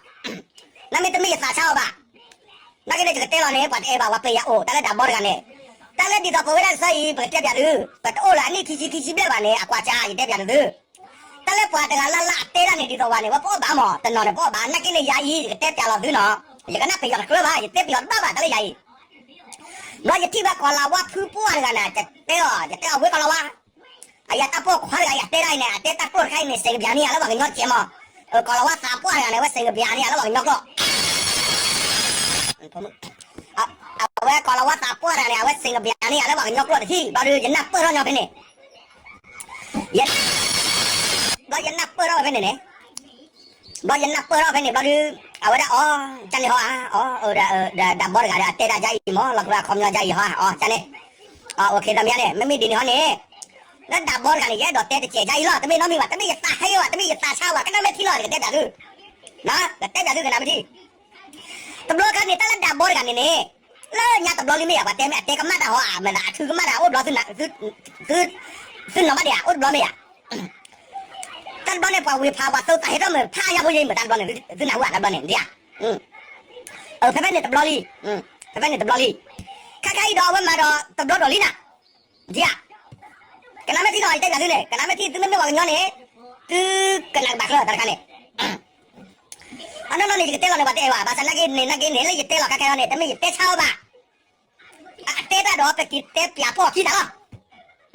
နမ့ၢ်တမ့ၢ်ယသးဆါအီၤဘၣ်, နာ်က့န့ၣ် ယကတဲလီၤန့ၣ် ပှၤတအဲၣ်ဘၣ် ပှၤပျဲယၤအိၣ် တၢ်လၢဒးဘီတဂၤန့ၣ်, တၢ်လၢဒ်သိးပဝဲဒၣ်တဖၣ်အံၤ ပကတဲပၠးသု, ပတအိၣ်လၢအနံၣ်ခံဆံခံဆံဘျဲၣ်ဘၣ်န့ၣ် အကွၢ်ကၢ ယတဲပၠးသု တၢ်လၢပှၤတဂၤလၢ်လၢ်အတဲဒၣ်န့ၣ် ဒ်သိးဝဲန့ၣ် ဝဲပအီၣ်ဘၣ်မး တနီၤန့ၣ် ပအီၣ်ဘၣ် နာ်က့န့ၣ် ယၤအံၤ ယကတဲပၠးလီၤသုနီၤ, ယကနၢ်ပယီၤတကြၢးဘၣ် ယတဲပယီၤတဘၣ်ဘၣ် တၢ်လၢယၤအံၤ, ဘျီယထံၣ်ဘၣ်ကီၤလၤဝါဖုပှၢ်တဂၤန့ၣ် ယတဲအီၤ ယတဲအီၤဝဲကီၤလၤဝါ အယၤတၢ်ပိာ်ခွါတဂၤအံၤ အတဲဒၣ်အံၤန့ၣ် အတဲတၢ်ကျိာ်တခါအံၤန့ၣ် စ့ကဘျးန့ၢ်ယၤလၢပှၤကညီကျိာ်မး, ကီၤလၤဝါသးပှၢ်တဂၤန့ၣ် အဝဲစ့ကဘျးန့ၢ်ယၤလၢပှၤကညီကျိာ် အဝဲကီၤလၤဝါသးပှၢ်တဂၤန့ၣ် အဝဲစ့ကဘျးန့ၢ်ယၤလၢပှၤကညီကျိာ်တထံၣ် ဘျီဒီးယနၢ်ပၢၢ်ထီၣ်ညီဖဲန့ၣ်, ဘျီယနၢ်ပၢၢ်ထီၣ်ဖဲန့ၣ်န့ၣ်, ဘျီယနၢ်ပၢၢ်ထီၣ်ဖဲန့ၣ် ဘျီဒီး အဝဲဒၣ်အီၤ ကန့ၣ်ဟီဧါ အီၤ ဒးဘီတဂၤဒီး အတဲဒၣ်ဒ်အံၤမး လီၤကဝဲအခီပညီဒ်အံၤဟီဧါ အီၤ ကန့ၣ်, အိၣ်ခ့သမျါန့ၣ် မ့မ့ၢ်ဒ်န့ၣ်ဟီန့ၣ်, လၢဒးဘီတဂၤန့ၣ် ယအဲၣ်ဒိးတဲတစဲးဒ်အံၤလီၤ တမ့ၢ်နီတမံၤဘၣ် တမ့ၢ်ယသးဟဲဘၣ် တမ့ၢ်ယသးဆါဘၣ် ကနၣ်မ့ၢ်ထံလီၤ ယကတဲပၠးသု, ကတဲပၠးသုကနၣ်မ့ၢ်ထံ တဘျီခါန့ၣ် တၢ်လၢဒးဘီတဂၤန့ၣ်န့ၣ်, လၢညါတဘျီလံမ့ၢ်ယၤ ပှၤတဲမ့ၢ်အတဲကမၣ်တၢ်ဟီဧါ မ့ၢ်သးအထုကမၣ်တၢ်အိၣ်ဘျီ သုနီၢ်ဘၣ်ဒံးဧါ အိၣ်တဘျီမ့ၢ်ယၤ, တၢ်တဘျီန့ၣ် ပှၤဝ့ၤဖးပှၤသုသးဟဲထီၣ်မ့ၢ်ဖးညါဖိယံၤမ့ၢ်တၢ်တဘျီန့ၣ် သုနၢ်ဟူဧါတၢ်တဘျီန့ၣ်ဒ်ဧါ, ဖဲဖဲန့ၣ်တဘျီလံ, ဖဲဖဲန့ၣ်တဘျီလံ, ခါခါအံၤဒီးအဝဲမၤဒီးတဘျီဒီးလံနၤ, ဒ်ဧါ ကနၣ်မ့ၢ်ထံလီၤ ယတဲပၠးသုန့ၣ် ကနၣ်မ့ၢ်ထံ သုမ့မ့ၢ်ပှၤကညီန့ၣ်, သုကနၣ်ကဘၣ်ချၢတၢ်တခါန့ၣ်, အနီၢ်နီၢ်န့ၣ် ယကတဲလီၤန့ၣ် ပှၤတအဲၣ်ဘၣ် ဘၣ်ဆၣ်နာ်က့န့ၣ် နာ်က့န့ၣ် လၢယတဲလီၤခါခဲအံၤန့ၣ် တမ့ၢ်ယတဲဆါအီၤဘၣ်, အတဲတၢ်ဒီးပက့ၤတဲပၠးဖီၣ်ခံသးလီၤ,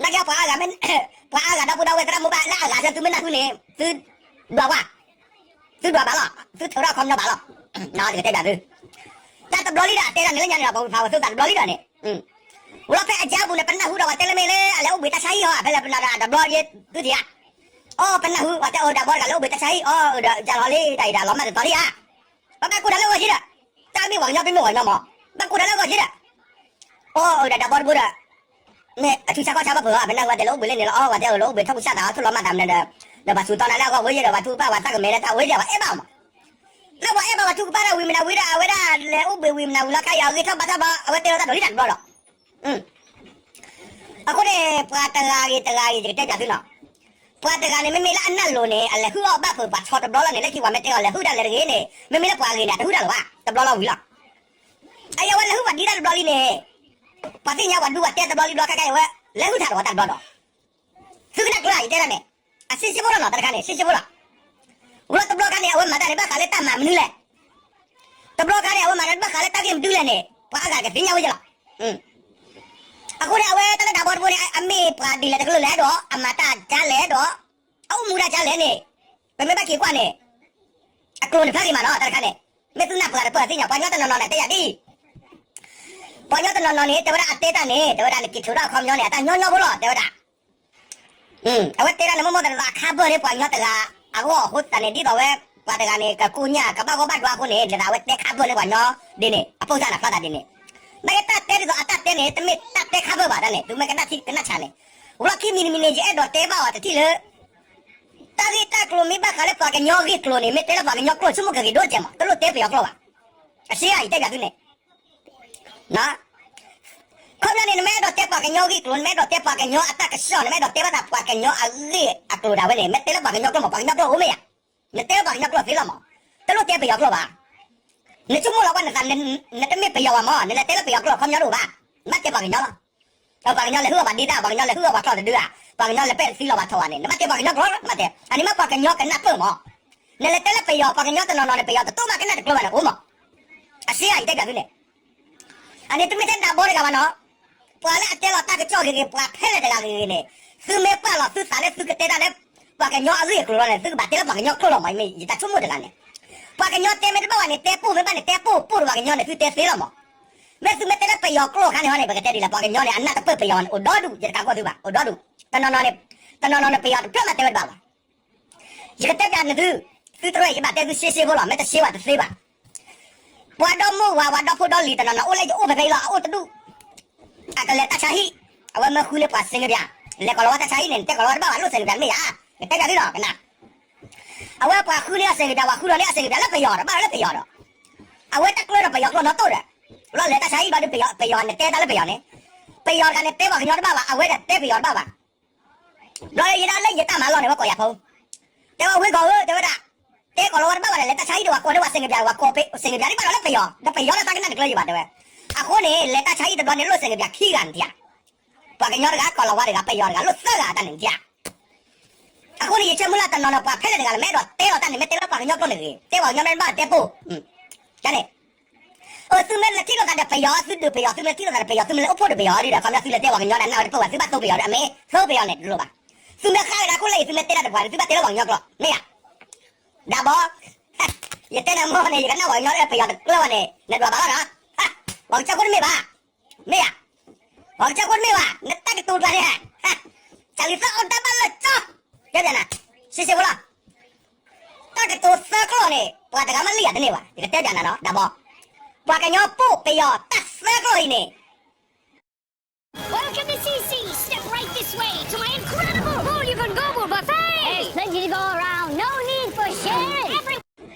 နာ်က့ပှၤအါဂၤမ့ၢ်, ပှၤအါဂၤဒီပုၢ်ဒီဝဲၢ်သရၣ်မုၣ်ဘၣ်လၢအဂၤဆၢသုမ့ၢ်နၢ်ဟူန့ၣ် သုဒွးဝဲ, သုဒွးဘၣ်လီၤ, သုထုးထီၣ်အခီပညီဘၣ်လီၤ, ယကတဲပၠးသု, တၢ်တဘျီလံဒီး အတဲဒၣ်န့ၣ်လၢညါန့ၣ်ဒီး ပှၤဝ့ၤဖးဝဲသုသးတဘျီလံဒီးန့ၣ် ဝံၤလီၤဖဲအကါပူၤန့ၣ် ပနၢ်ဟူဒီးပှၤတဲလၢမ့ၢ်လၢအလဲၤအိၣ်ဘှံးတၢ်ဆါဟံၣ်ဟီ ဖဲလဲၣ်ပနၢ်ဒီးတဘျီယဲသုထံၣ်ဧါ, အိ ပနၢ်ဟူ ပှၤတဲအိၣ်ဒးဘီတဂၤလၢအိၣ်ဘှံးတၢ်ဆါဟံၣ် အိ ဒီးယလီၤလံ တၢ်အံၤဒီးလီၤမၢ်တတီၤလံဧါ, ပဘၣ်ကိၢ်တၢ်လၢအဂီၢ်က့ဒီး, တၢ်မ့ၢ်ပှၤကညီပမ့ၢ်ပှၤကညီမး, ဘၣ်ကိၢ်တၢ်လၢအဂီၢ်က့ဒီး, အိ ဒီးဒးဘီတဘိဒီး မ့ၢ်အထူဆါခီၣ်ဆါဘၣ်ပှၤ ပနၢ်ဟူပှၤတဲလၢအိၣ်ဘှံးလၢန့ၣ်လီၤ အိ ပှၤတဲအိၣ်လၢအိၣ်ဘှံးထီၣ်ပူၤစၢ်သး ထူၣ်လီၤမၢ်သးမနုၤဒီး, ဒီးပှၤစူၤတီနၤလၢအဂီၢ်ဝဲယဲဒီး ပှၤထူၣ်ပၢ်ပှၤသးကမဲာ်လၢတၢ်ဝဲယဲဒီး ပှၤအဲၣ်ဘၣ်အီၤမး လၢပှၤအဲၣ်ဘၣ်ပှၤထူၣ်ကပၢ်တၢ်ဝံၤမနုၤဝံၤဒီး အဝဲဒၣ်လဲၤအိၣ်ဘှံးဝံၤမနုၤဝံၤလီၤခါအံၤ အဂ့ၢ်ထီၣ်ဘါထီၣ်ဘျီ အဝဲတဲလီၤတၢ်ဒိးလံတၢ်တဘျီဒီး, အဃိန့ၣ် ပှၤတဂၤဂ့ၤတဂၤဂ့ၤ ယကတဲပၠးသုနီၤ, ပှၤတဂၤန့ၣ် မ့မ့ၢ်လၢအနၢ်လိၤန့ၣ် အလဲၤဟုၣ်အီၣ်ဘၣ်ဖုးပှၤဆီတဘျီလီၤန့ၣ် လၢခံပှၤမ့ၢ်တဲအီၤလဲၤဟုၣ်တၢ်လဲၤတဂ့ၤန့ၣ် မ့မ့ၢ်လၢပှၤဂ့ၤန့ၣ် အတဟုၣ်တၢ်လၢၤဘၣ် တဘျီလီၤဝံၤလီၤ, အယဝဲလဲၤဟုၣ်ပှၤဒ်တၢ်တဘျီလံန့ၣ်, ပှၤသ့ၣ်ညါပှၤဒူပှၤတဲတဘျီလံဘျီခါခါအံၤဝဲ, လဲၤဟုၣ်တၢ်တဝီတၢ်တဘျီဒီး သုကနၣ်ကျၢၤယတဲဒၣ်န့ၣ်, အစ့စ့ဖိလီၤနီၤ တၢ်တခါန့ၣ် စ့စ့ဖိလီၤ, ဝံၤလီၤတဘျီခါန့ၣ် အဝဲမၤတၢ်န့ၣ် ဘၣ်ဃးလၢတၢ်မၤမနုၤလဲၣ်, တဘျီခါန့ၣ် အဝဲမၤတၢ်န့ၣ်ဘၣ်ဃးလၢတၢ်ဂ့ၢ်မနုၤလဲၣ်န့ၣ် ပှၤအါဂၤကသ့ၣ်ညါဝဲယလီၤ, အဃိန့ၣ် အဝဲတၢ်လၢဒးဘီတဘိန့ၣ် အမ့ၢ်ပှၤဒ်လဲၣ်တကလုာ်လဲၣ်ဒီး အမၤတၢ်ဒ်လဲၣ်ဒီး အအိၣ်မူဒ်လဲၣ်န့ၣ်, ပမ့ၢ်ဘၣ်က့ၤကွၢ်န့ၣ် အကျိၤန့ၣ်ဖျါဂ့ၤမးနီၤ တၢ်တခါန့ၣ်, မ့ၢ်သုနၢ်ပှၤတပၢၢ်သ့ၣ်ညါ ပှၤကညီတနီၤနီၤန့ၣ် တဲယၤဒ်အံၤ, ပှၤကညီတနီၤနီၤန့ၣ် တဲဝဲဒၣ်အတဲတၢ်န့ၣ် တဲဝဲဒၣ်န့ၣ် က့ၤထုးထီၣ်အခီပညီန့ၣ် အတၢ်ညီညီဖိလီၤ တဲဝဲဒၣ်, အဝဲတဲဒၣ်န့ၣ် မိၢ်မိၢ်တနသးခါဘၢၣ်န့ၣ် ပှၤကညီတဂၤအဂီၢ်အဃိသတးန့ၣ် ဒ်သိးဝဲ ပှၤတဂၤန့ၣ် ကကိညၢ် ကဘၣ်ဂီၢ်ဘၣ်ဒွါအဃိန့ၣ် နသးဝဲတဲခါဘၢၣ်န့ၢ်ပှၤကညီဒ်န့ၣ် အပိၢ်စၢ်န့ၣ်ဖျါသးဒ်န့ၣ်, နာ်က့တၢ်တဲဒ်သိးအတၢ်တဲန့ၣ် တမ့ၢ်တၢ်တဲခါဘၢၣ်ဘၣ်တၢ်န့ၣ် သုမ့ၢ်ကနၣ်ထံကနၣ်ဆးန့ၣ်, ဝံၤလီၢ်ခံမံၤတမံၤန့ၣ် ယအဲၣ်ဒိးတဲဘၣ်အီၤတထံၣ်လၢ တၢ်ဂ့ၢ်တၢ်ကျိၤမ့ၢ်ဘၣ်ဃးလၢပှၤကညီဂ့ၢ်ကျိၤန့ၣ် မ့ၢ်တဲလၢပှၤကညီကျိာ် ဆိကမိၣ်ကဂ့ၤဒိၣ်တစဲးမး တလိၣ်တဲပယီၤကျိာ်ဘၣ်. အစ့ဧါ ယတဲပၠးသုန့ၣ်, ခီပညီန့ၣ် နမ့ၢ်အဲၣ်ဒိးတဲပှၤကညီဂ့ၢ်ကျိၤ နမ့ၢ်အဲၣ်ဒိးတဲပှၤကညီအတၢ်ကစီၣ် နမ့ၢ်အဲၣ်ဒိးတဲဘၣ်သးပှၤကညီအဂ့ၢ်အကျိၤဒၣ်ဝဲန့ၣ် မ့ၢ်တဲလၢပှၤကညီကျိာ်မး ပှၤကညီကျိာ်အိၣ်မ့ၢ်ဧါ, နတဲလၢပှၤကညီကျိာ်သ့လီၤမး, တလိၣ်တဲပယီၤကျိာ်ဘၣ်. နဆိကမိၣ်လီၤကွၢ်နသး နတမ့ၢ်ပယီၤဘၣ်မး နလဲၤတဲလၢပယီၤကျိာ်ခီပညီတအိၣ်ဘၣ်, နဘၣ်တဲပှၤကညီလီၤ. ပှၤကညီလဲၤဟုၣ်အီၣ်ပှၤဒ့တၢ် ပှၤကညီလဲၤဟုၣ်အီၣ်ပှၤကျီၢ်တဒုဧါ, ပှၤကညီလဲၤပဲာ်သံလီၤပှၤထီၣ်ဘၣ်န့ၣ် နဘၣ်တဲပှၤကညီကျိာ်လီၤ နဘၣ်တဲ, အန့ၣ်မ့ၢ်ပှၤကညီကနၢ်ပၢၢ်မး, နလဲၤတဲလၢပယီၤ ပှၤကညီတနီၤနီၤန့ၣ် ပယီၤတတိၢ်မးကနၣ်တကျိၤဘၣ်န့ၣ်အိၣ်မး, အစ့ဧါ ယတဲပၠးသုန့ၣ် အန့ၣ်တမ့ၢ်ထဲဒးဘီတဂၤဘၣ်နီၤ, ပှၤလၢအတဲလီၤတၢ်ကစီၣ်ဂ့ၤဂ့ၤ ပှၤဖဲလဲၣ်တဂၤဂ့ၤဂ့ၤန့ၣ်, သုမ့ၢ်ပာ်လီၤသုသးလၢသုကတဲတၢ်လၢ ပှၤကညီအဂ့ၢ်အကျိၤလီၤန့ၣ် သုကဘၣ်တဲလၢပှၤကညီကျိာ်လီၤမး မ့ၢ်ယတၢ်ဆိကမိၣ်တဂၤန့ၣ်, ပှၤကညီတဲမ့ၢ်တဘၣ်ဘၣ်န့ၣ် တဲပိၢ်မ့ၢ်ဘၣ်န့ၣ် တဲပိၢ်ပိၢ်ဒီးပှၤကညီန့ၣ် သုတဲသ့လီၤမး, မ့ၢ်သုမ့ၢ်တဲလၢပယီၤကျိာ်အခါန့ၣ်ဟီန့ၣ် ပကတဲဒ်လဲၣ် ပှၤကညီန့ၣ် အနၢ်တပၢၢ်ပယီၤန့ၣ် အိၣ်ဒီဒူၣ် ယတကးကွၢ်သုဘၣ် အိၣ်ဒီဒူၣ်, တနီၤနီၤန့ၣ်, တနီၤနီၤန့ၣ် ပယီၤတဖျၢၣ်မးတဲဝဲတဘၣ်ဘၣ် ယကတဲပၠးနသု, သုတရၢၢ် ယဘၣ်တဲသုရှဲရှဲဖိလီၤ မ့ၢ်တရှဲဘၣ်တသ့ဘၣ်. ပှၤဒီမိၢ်ဝၤ ပှၤဒီဖိဒီလံၤတနီၤနီၤ အိၣ်လၢယအိၣ်ဖဲဖဲအံၤလီၤ အအိၣ်တဒူၣ်, အကလဲၤတၢ်ဆါဟံၣ်, အဝဲမၢဃုန့ၢ်ပှၤစ့ၣ်ကပၠး, လဲၤကီၢ်လီၤဝါတၢ်ဆါဟံၣ်န့ၣ် နတဲကီၢ်လီၤဝါတဘၣ်ဘၣ် လိၣ်စ့ၣ်ကပၠးမ့ၢ်ဧါ, ကတဲပၠးသုလီၤကနၣ်. အဝဲပှၤဃုန့ၢ်အီၤစ့ၣ်ကပၠး ပှၤဃုလီၤန့ၢ်အီၤစ့ၣ်ကပၠးလၢပယီၤဒီး ဘၣ်လီၤလၢပယီၤဒီး, အဝဲတကြၢးဒီးပယီၤကျိာ်နီတိၣ်ဒီး, လီၤလဲၤတၢ်ဆါဟံၣ်ဘၣ်ဒီး ပယီၤ နတဲတၢ်လၢပယီၤန့ၣ်, ပယီၤတဂၤန့ၣ်တဲပှၤကညီတဘၣ်ဘၣ် အဝဲဒီးတဲပယီၤတဘၣ်ဘၣ် ဘျီယဒၣ်လၢယတၢ်မၤလီၢ်န့ၣ် ဝဲကိးယၤဖိ, တဲဝဲဝ့ၢ်ကီၢ်ဧၢ တဲဝဲဒၣ်, တဲကီၢ်လီၤဝါတဘၣ်ဘၣ်ဒီး လဲၤတၢ်ဆါဟံၣ်ဒီး ပှၤကိးန့ၢ်ပှၤစ့ၣ်ကပၠး ပှၤကိးစ့ၣ်ကပၠးဒ်ဘၣ်ဒီးလၢပယီၤ ဒီးပယီၤလၢတၢ်ကနၣ်တကျၢၤယံၤဘၣ်တဲဝဲ, အဃိန့ၣ် လဲၤတၢ်ဆါဟံၣ်တဘျီန့ၣ် လိၣ်စ့ၣ်ကပၠးခံဂၤန့ၣ်ဧါ, ပှၤကညီတဂၤ ကီၢ်လီၤဝါတဂၤ ပယီၤတဂၤ လိၣ်သၢဂၤတၢ်န့ၣ်ဧါ. အဃိန့ၣ် ယဆၢမုၢ်လၢ်တနီၤနီၤ ပှၤဖဲလဲၣ်တဂၤလၢမ့ၢ်အဲၣ်ဒိးတဲလီၤတၢ်န့ၣ် မ့ၢ်တဲလၢပှၤကညီကျိာ်န့ၣ်ဂ့ၤ, တဲပှၤကညီမ့ၢ်တဘၣ်တဲပိၢ်, န့ၣ် အၢ သုမ့ၢ်လဲၤထံၣ်လိာ်သးဒီးပယီၤ သုဒုးပယီၤ သုမ့ၢ်ထံၣ်လိာ်သးဒီးပယီၤ သုမ့ၢ်လၢအိၣ်ဖှိၣ်ဒီးပယီၤဒီး ခီပညီသုလဲၤတဲပှၤကညီန့ၣ် နၢ်ဝဲတပၢၢ်ဘၣ် သုဘၣ်သိပယီၤဒီး အမ့ၢ်သိပယီၤန့ၣ်တလိၣ်ဘၣ်. သုမ့ၢ်ဃၣ်ကဒါခိၣ်လၢအံၤ သုမ့ၢ်တဲတၢ်ဒီးပှၤ သုဘၣ်တဲလၢပှၤကညီကျိာ် မ့ၢ်ဧါ. ဒၣ်ဘီ, ယတဲနၤမ့ၢ်န့ၣ် ယကနၣ်ပှၤကညီလၢပယီၤတကျၢၤဘၣ်န့ၣ် နဒွးဘၣ်လီၤနီၤ. ပှၤကစၢၢ်ခိၣ်တမ့ၢ်ဘၣ်, မ့ၢ်ဧါ. ပှၤကစၢၢ်ခိၣ်တမ့ၢ်ဘၣ် နတၢ်ကတိၤတဖၣ်န့ၣ် စးလံသၢအီၣ်တၢ်ဘၣ်လၢကၠီ, တဲပၠးနၤ, ရှဲရှဲဖိလီၤ. တၢ်ကတိၤသၢကျိာ်န့ၣ် ပှၤတဂၤမ့ၢ်လံယၤတန့ၢ်ဘၣ် ယကတဲပၠးနၤနီၤ ဒၣ်ဘီ. ပှၤကညီပိာ်ပယီၤတၢ်သၢကျိာ်အံၤန့ၣ် Welcome to C C. Step right this way to my incredible all-you-can-go buffet. There's plenty to go around. No need for sharing. Every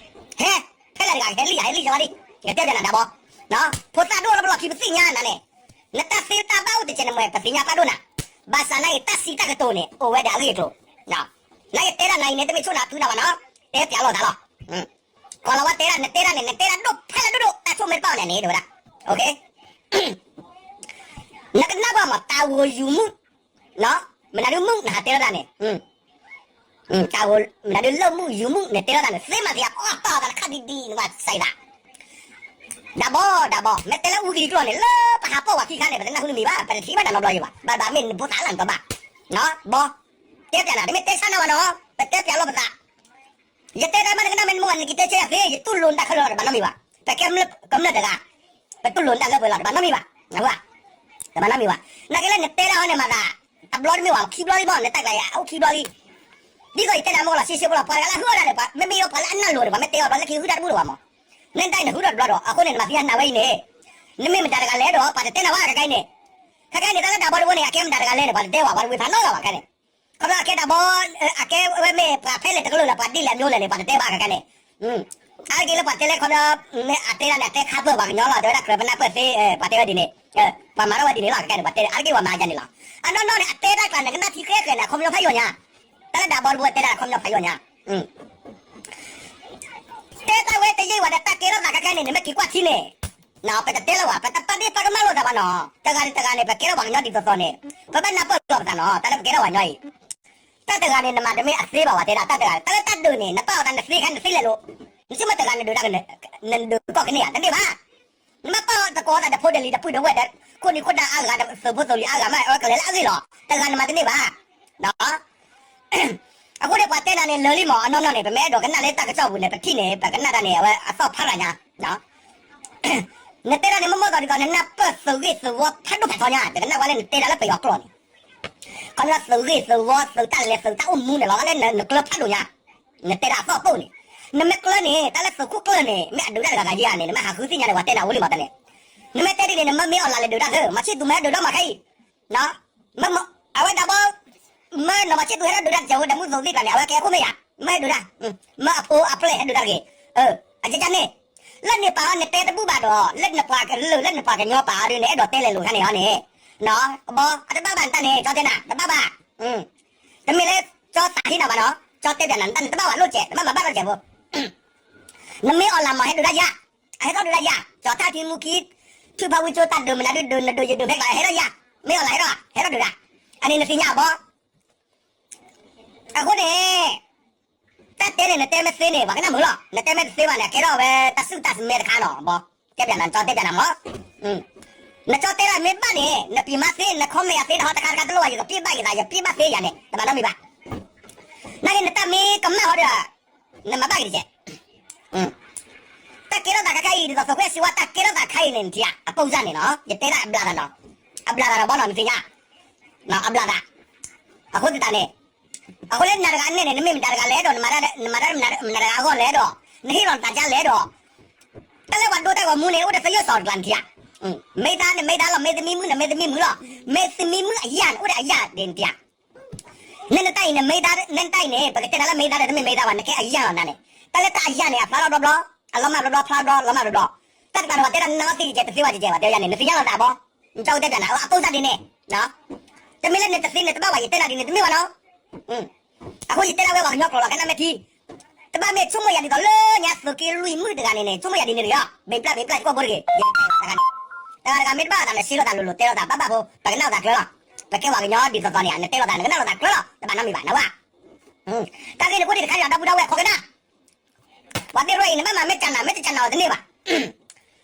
ဟဲ, ဖဲလဲၣ်တဂၤ ဟဲလံယၤ ဟဲလံယၤဝဲဒၣ်, ယကတဲပၠးနၤဒၣ်ဘီ, ဖိသၣ်ဒိၣ်လၢပလီၢ်ခံပသ့ၣ်ညါနၤန့ၣ်, နတၢ်သ့တၢ်ဘၣ်အိၣ်တစဲးန့ၣ်မ့ၢ် ပသ့ၣ်ညါပာ်ဒိၣ်နၤ, ဘၣ်ဆၣ်နာ်က့ၤတၢ်စံးတၢ်ကတိၤန့ၣ် အိၣ်ဝဲဒၣ်အဂ့ၢ်အကျိၤ, နာ်က့ၤတဲဒၣ်နၤအံၤန့ၣ် တမ့ၢ်ဆိၣ်နၤဖုနၤဘၣ်နီၤ, တဲပၠးလိာ်သးလီၤ. ကီၢ်လီၤဝါတဲဒၣ် နတဲဒၣ်န့ၣ် နတဲဒၣ်ဒိၣ်ဖဲလဲၣ်ဒိၣ်ဒိၣ် တၢ်ဆိၣ်မ့ၢ်တဘၣ်အီၤန့ၣ်န့ၣ် တဲဝဲဒၣ်, နကနၣ်ကွၢ်မး တၢ်ဂိၢ်ယုာ်မုၣ်, မနုၤဒုးမုၣ်နဟးတဲလီၤတၢ်န့ၣ်, တၢ်ဂိၢ်မနုၤဒုးလၢၢ်မုၣ်ယုာ်မုၣ်န့ၣ် တဲလီၤတၢ်န့ၣ် သ့မၤသ့ယၤ အီၣ်တီၢ်သးတခါဒ်ဒ်နဘၣ်စံးသး, ဒၣ်ဘီ ဒၣ်ဘီ မ့ၢ်တဲလၢအူကလံၤကျိာ်န့ၣ် လၢပဟးပိာ်ဝဲခံခါန့ၣ် ပတနၢ်ဟူနမံၤဘၣ် ပတထံၣ်ဘၣ်တၢ်နီတဘျီယံၤဘၣ် ဘၣ်ဘၣ်မ့ၢ်နဖိသၣ်လၢနတီၤဘၣ်, ဘီ, တဲပၠးနၤ တမ့ၢ်တဲဆါနၤဘၣ်နီၤ ပတဲပၠးလိာ်ပသး ယတဲတၢ်မ့ၢ်တကနၣ်မ့ၢ်နမိၢ်နက့ၤတဲဆၢယၤသ့ ယတူၢ်လိာ်နတၢ်ခဲလၢာ်တဘၣ်နီတမံၤဘၣ်, ပကဲကမျၢၢ်တဂၤ, ပတူၢ်လိာ်နတၢ်လၢပှဲၤလီၤ တဘၣ်နီတမံၤဘၣ်, တဘၣ်နီတမံၤဘၣ်, နာ်က့လၢနတဲတၢ်ဟီန့ၣ်မၤသး, တဘျီတမ့ၢ်ဘၣ် ခံဘျီလံမ့ၢ် နတၢ်ကျါယၤ အိၣ်ခံဘျီလံ, ဒ်သိးယတဲနၤမ့ၢ်လီၤ ရှဲရှဲဖိလီၤ ပှၤတဂၤလၢဟုၣ်အီၣ်တၢ်န့ၣ် မ့မ့ၢ်ပှၤလၢအနၢ်လိၤန့ၣ် ပှၤမ့ၢ်တဲအီၤဘျီလၢခံဟုၣ်တၢ်တဘူၣ်လၢၤဘၣ်မး, နတၢ်အံၤနဟုၣ်ထီၣ်တဘျီဒီး အဃိန့ၣ် နမၤသံနၢ်ဝဲအံၤန့ၣ်, နမ့ၢ်မတၤတဂၤလဲၣ်ဒီး ပှၤတတဲနၤဘၣ်ခဲကနံၣ်န့ၣ် ခဲကနံၣ်န့ၣ် တၢ်လၢဒၣ်ဘီတဘိန့ၣ် အကဲမတၤတဂၤလဲၣ်န့ၣ် ပှၤတတဲဘၣ် ပှၤတဝံၤဖးနီတဂၤဘၣ်ခဲန့ၣ်, ခီဖျိအကဲဒၣ်ဘီ, အကဲဝဲမ့ၢ်ပှၤဖဲလဲၣ်တကလုာ်လၢပှၤဒ်လဲၣ်မျိုးလဲၣ်န့ၣ် ပှၤတတဲဘၣ်ခဲကနံၣ်န့ၣ်, အါတက့ၢ်လၢပှၤတဲလၢခီဖျိ, မ့ၢ်အတဲဒၣ်န့ၣ် အတဲခါပၢၢ်ပှၤကညီလီၤ တဲဝဲဒၣ်ကြၢးပနၢ်ပၢၢ်သ့, ပှၤတဲဝဲဒ်န့ၣ်, ပှၤမၤထီၣ်ဝဲဒ်န့ၣ်လီၤ ခဲကနံၣ်န့ၣ် ပှၤတဲအါတက့ၢ်ပှၤမၤယၤန့ၣ်လီၤ, အနီၢ်နီၢ်န့ၣ် အတဲတၢ်ကျါန့ၣ် ကနၣ်ထံဃဲဃဲန့ၣ် အခီပညီဖးယိာ်ညါ, တၢ်လၢဒၣ်ဘီတဘိတဲဒၣ်အခီပညီဖးယိာ်ညါ တဲတၢ်ဝဲတယံာ်ဝဲဒီး တၢ်ကဲထီၣ်သးခဲခဲန့ၣ် နမ့ၢ်က့ၤကွၢ်ထံန့ၣ်, ပတတဲလၢၤဘၣ် ပတပာ်ဒ့ၣ်ပာ်ကမၣ်လိာ်သးဘၣ်နီၤ, တဂၤန့ၣ်တဂၤန့ၣ် ပကဲထီၣ်ပှၤကညီဒ်သိးသိးန့ၣ်, ပဘၣ်နၢ်ပၢၢ်လိာ်ပသးနီၤ တၢ်လၢပကဲထီၣ်ပှၤကညီအံၤ, တၢ်တဂၤန့ၣ် နမၤတမ့ၢ်အသ့ဘၣ်ဝဲတဲဒၣ် တၢ်တဂၤ တၢ်လၢတၢ်ဒုးန့ၣ် နပာ်အီၤသးနသ့ခဲနသ့လဲၣ်လိၤ, နဆိကမိၣ်တဂၤနဒုးတၢ်, နဒုးကီၢ်ကန့ၢ်ဧါ တမ့ၢ်ဘၣ် နမ့ၢ်ပာ်အီၤသကိးသးဒီးဖိဒၣ်လံၤဒီးပုၢ်ဒီးဝဲၢ်ဒီး ခိၣ်နံၤခိၣ်နၢ်အါဂၤဒီးသုးဖိသုးလံၤအါဂၤမ့ၢ်အဝဲကလဲၤလၢအဂ့ၢ်လီၤ, တဂၤနမၤတန့ၢ်ဘၣ်. အဃိန့ၣ်ပှၤတဲနၤန့ၣ်လၢာ်လံမး အနီၢ်နီၢ်န့ၣ် ပမ့ၢ်အဲၣ်ဒိးကနၣ်လၢတၢ်ကစီၣ်ပူၤန့ၣ် ပထံၣ်န့ၣ် ပကနၣ်တၢ်န့ၣ် အဝဲအသီၣ်ဖးရၤညါ နတဲဒၣ်န့ၣ် မ့ၢ်မ့ၢ်သိးဒ်သိး နနၢ်ပၢၢ်သုးဂ့ၢ်သုးဝီဖးဒိၣ်ဖးထီညါ တကနၣ်ဝဲလၢနတဲဒၣ်လၢပယီၤကျိာ်န့ၣ်, ခီဖျိသုးဂ့ၢ်သုးဝီသုးတၢ်လဲၤသုးတၢ်အိၣ်မူန့ၣ်လီၤ လၢနကျၢၤဖးဒိၣ်ညါ, နတဲဒၣ်အသီၣ်ပိၢ်န့ၣ်, နမ့ၢ်ကျၢၤန့ၣ် တၢ်လၢသုးခိၣ်ကျၢၤန့ၣ် မ့ၢ်အဒုးတၢ်တဂၤဂၤယၤန့ၣ် နမ့ၢ်ဟးဃုသ့ၣ်ညါန့ၣ် ပှၤတဲနၤဝဲလံမးတၢ်န့ၣ်, နမ့ၢ်တဲဒ်န့ၣ် နမ့ၢ်မ့ၢ်အီၤလၢ်လဲၤဒုးတၢ်သၢ မၤဆံၣ်သူမ့ၢ်ဟဲဒုးဒီးမၤခဲအံၤ အဝဲဒၣ်ဘီ, မ့ၢ်နီၢ်မၤဆံၣ်သူဟဲထီၣ်ဒုးတၢ်တစဲးဖိဒီးမုၢ်သိးသ့ၣ်ကျါန့ၣ် အဝဲကဲအခိၣ်မ့ၢ်ယၤ မ့ၢ်ဟဲဒုးတၢ်, မ့ၢ်အဖိအပျဲၢ်ဟဲဒုးတၢ်တဂ့ၤ, အကကန့ၣ်, လၢန့ၣ်ပာ်အီၤနတဲတဘူၣ်ဘၣ်ဒီး လၢနပှၤကလုာ်လၢနပှၤကညီပာ်အီၤဒုးန့ၣ် အဲၣ်ဒိးတဲလဲၤလိာ်ခါန့ၣ်အီၤန့ၣ်, ဘီ, အတဘၣ်ဘၣ်နတၢ်န့ၣ် ကၠီတဲနၤ တဘၣ်ဘၣ်, တမ့ၢ်လၢ ကၠီသးဟ့နၤဘၣ်နီၤ ကၠီတဲပၠးနၤ နတၢ်န့ၣ်တဘၣ်ဘၣ်လိၣ်စဲး တဘၣ်မၤဘၣ်လိၣ်စဲးဖိ နမ့ၢ်အီၤလၢ်မး ဟဲဒုးတၢ်ယၤ, အဟဲထီၣ်ဒုးတၢ်ယၤ, ကၠီထၣ်ထံမူခံ, ထုးဖးဝံကၠိတၢ်ဒုးမနုၤဒုးဒုး နဒုးယဒုးဖဲကျါ ဟဲထီၣ်ယၤ, မ့ၢ်အီၤလၢ်ဟဲထီၣ်, ဟဲထီၣ်ဒုးတၢ်, အန့ၣ်နသ့ၣ်ညါအီၤဘီ, အဃိန့ၣ်, တၢ်တဲန့ၣ် နတဲမ့ၢ်သ့န့ၣ် ပှၤကနၣ်မုာ်လီၤ, နတဲမ့ၢ်တသ့ဘၣ်န့ၣ် ကဲထီၣ်ဝဲတၢ်စူၢ်တၢ်မဲတခါနီၤဘီ, တဲပၠးနၤ ကၠီတဲပၠးနၤမး နကၠီတဲဒၣ်မ့ၢ်ဘၣ်န့ၣ် နပံၤမါသ့ နခီမဲာ်ယၤသ့ နဟီတခါတခါတလိၣ်ဘၣ် ယကပ့ၢ်ဘၣ်ယသး ယပ့ၢ်ဘၣ်သ့ယၤန့ၣ် တဘၣ်နီတမံၤဘၣ်. နာ်က့နတၢ်မ့ၢ်ကမၣ်ဟီဒီး နမၤဘၣ်က့ၤတက့ၢ်. တၢ်ကဲထီၣ်သးခဲခဲအံၤ ဒ်သိးသိးကွဲးစံးဝဲ တၢ်ကဲထီၣ်သးခဲအံၤန့ၣ် နထံၣ်ဧါ အပိၢ်စၢ်န့ၣ်နီၤ ယတဲဒၣ်အဘျးသးနီၤ အဘျးသးဒီးဘီနီၤ နသ့ၣ်ညါ အဘျးသး အဃိသတးန့ၣ် အဃိလၢနၤတဂၤန့ၣ်န့ၣ် နမ့ၢ်မတၤတဂၤလဲၣ်ဒီး နမၤတၢ်မတၤတဂၤအဂီၢ်လဲၣ်ဒီး နဟ့ၣ်လီၤနသးကါလဲၣ်ဒီး တၢ်လၢပှၤဒိတၢ်ဂီၤမူန့ၣ် အိၣ်ဒီးသယုၢ်စီၤတကျါနထံၣ်ဧါ မ့ၢ်ဒါန့ၣ်မ့ၢ်ဒါလီၤ, မ့ၢ်သမံမုၣ်န့ၣ်မ့ၢ်သမံမုၣ်လီၤ. မ့ၢ်သမံမုၣ်အယၢ်န့ၣ် အိၣ်ဒီးအယၢ်ဒ်န့ၣ်တယၤ နဲနတၢ်အံၤန့ၣ်မ့ၢ်ဒါ, နဲနတၢ်အံၤန့ၣ် ပကတဲနၤလၢမ့ၢ်ဒါဒီး တမ့ၢ်မ့ၢ်ဒါဘၣ်, နကဲအယၢ်လီၤနၤန့ၣ်. တၢ်လၢတၢ်အယၢ်န့ၣ် အဖျါထီၣ်ဘျီဘျီ, အလီၤမၢ်ဘျီဘျီ, ဖျါထီၣ်ဘျီ လီၤမၢ်ဘျီဘျီ. တၢ်တကျါန့ၣ် ပှၤတဲဒၣ်နနၢ်အီၣ်သံကဲ တသ့ဝဲကဲဘၣ် တဲယၤန့ၣ် နသ့ၣ်ညါလီၤသးဘီ, နကၠီကတဲပျးနၤ အပိစၢ်ဒ်န့ၣ် တမ့ၢ်လၢနတသ့ နတဘၣ်ဘၣ် ယတဲနၤဒ်န့ၣ် တမ့ၢ်ဘၣ်နီၤ. အဃိယတဲဒၣ်ဝဲပှၤကညီကျိာ်လီၤ ကနၣ်မ့ၢ်ထံ တဘၣ်မ့ၢ်ဆိကမိၣ်ယၤဒ်သိးလၢညါသုးက့လွံၢ်မုၣ်တဂၤန့ၣ်န့ၣ် ဆိကမိၣ်ယၤဒ်န့ၣ်တဂ့ၤ, ဘ့ၣ်ပျၢ်ဘ့ၣ်ပျၢ် ယကီၢ်ဘိတဂ့ၤ, တဂၤတဂၤမ့ၢ်တဘၣ်သးန့ၣ် စ့လိာ်သးလိၤလိၤ တဲလိာ်သးဘၣ်ဘၣ်ဖိ ပကနၣ်လိာ်သးကျၢၤလီၤ. ပကဲပှၤကညီဒ်သိးသိးန့ၣ် နတဲလိာ်သး နကနၣ်လိာ်သးကျၢၤလီၤ တဘၣ်နီတမံၤဘၣ် နဝဲ. တၢ်ဂ့ၢ်န့ၣ်အိၣ်ဒံးတခါန့ၣ် ဒီပုၢ်ဒီဝဲၢ် ခိးကနၣ် ပှၤသ့ၣ်ရဲၣ်အံၤ နဘၣ်မၤမ့ၢ်ကနၣ် မ့ၢ်တကနၣ်အီၤတန့ၢ်ဘၣ်.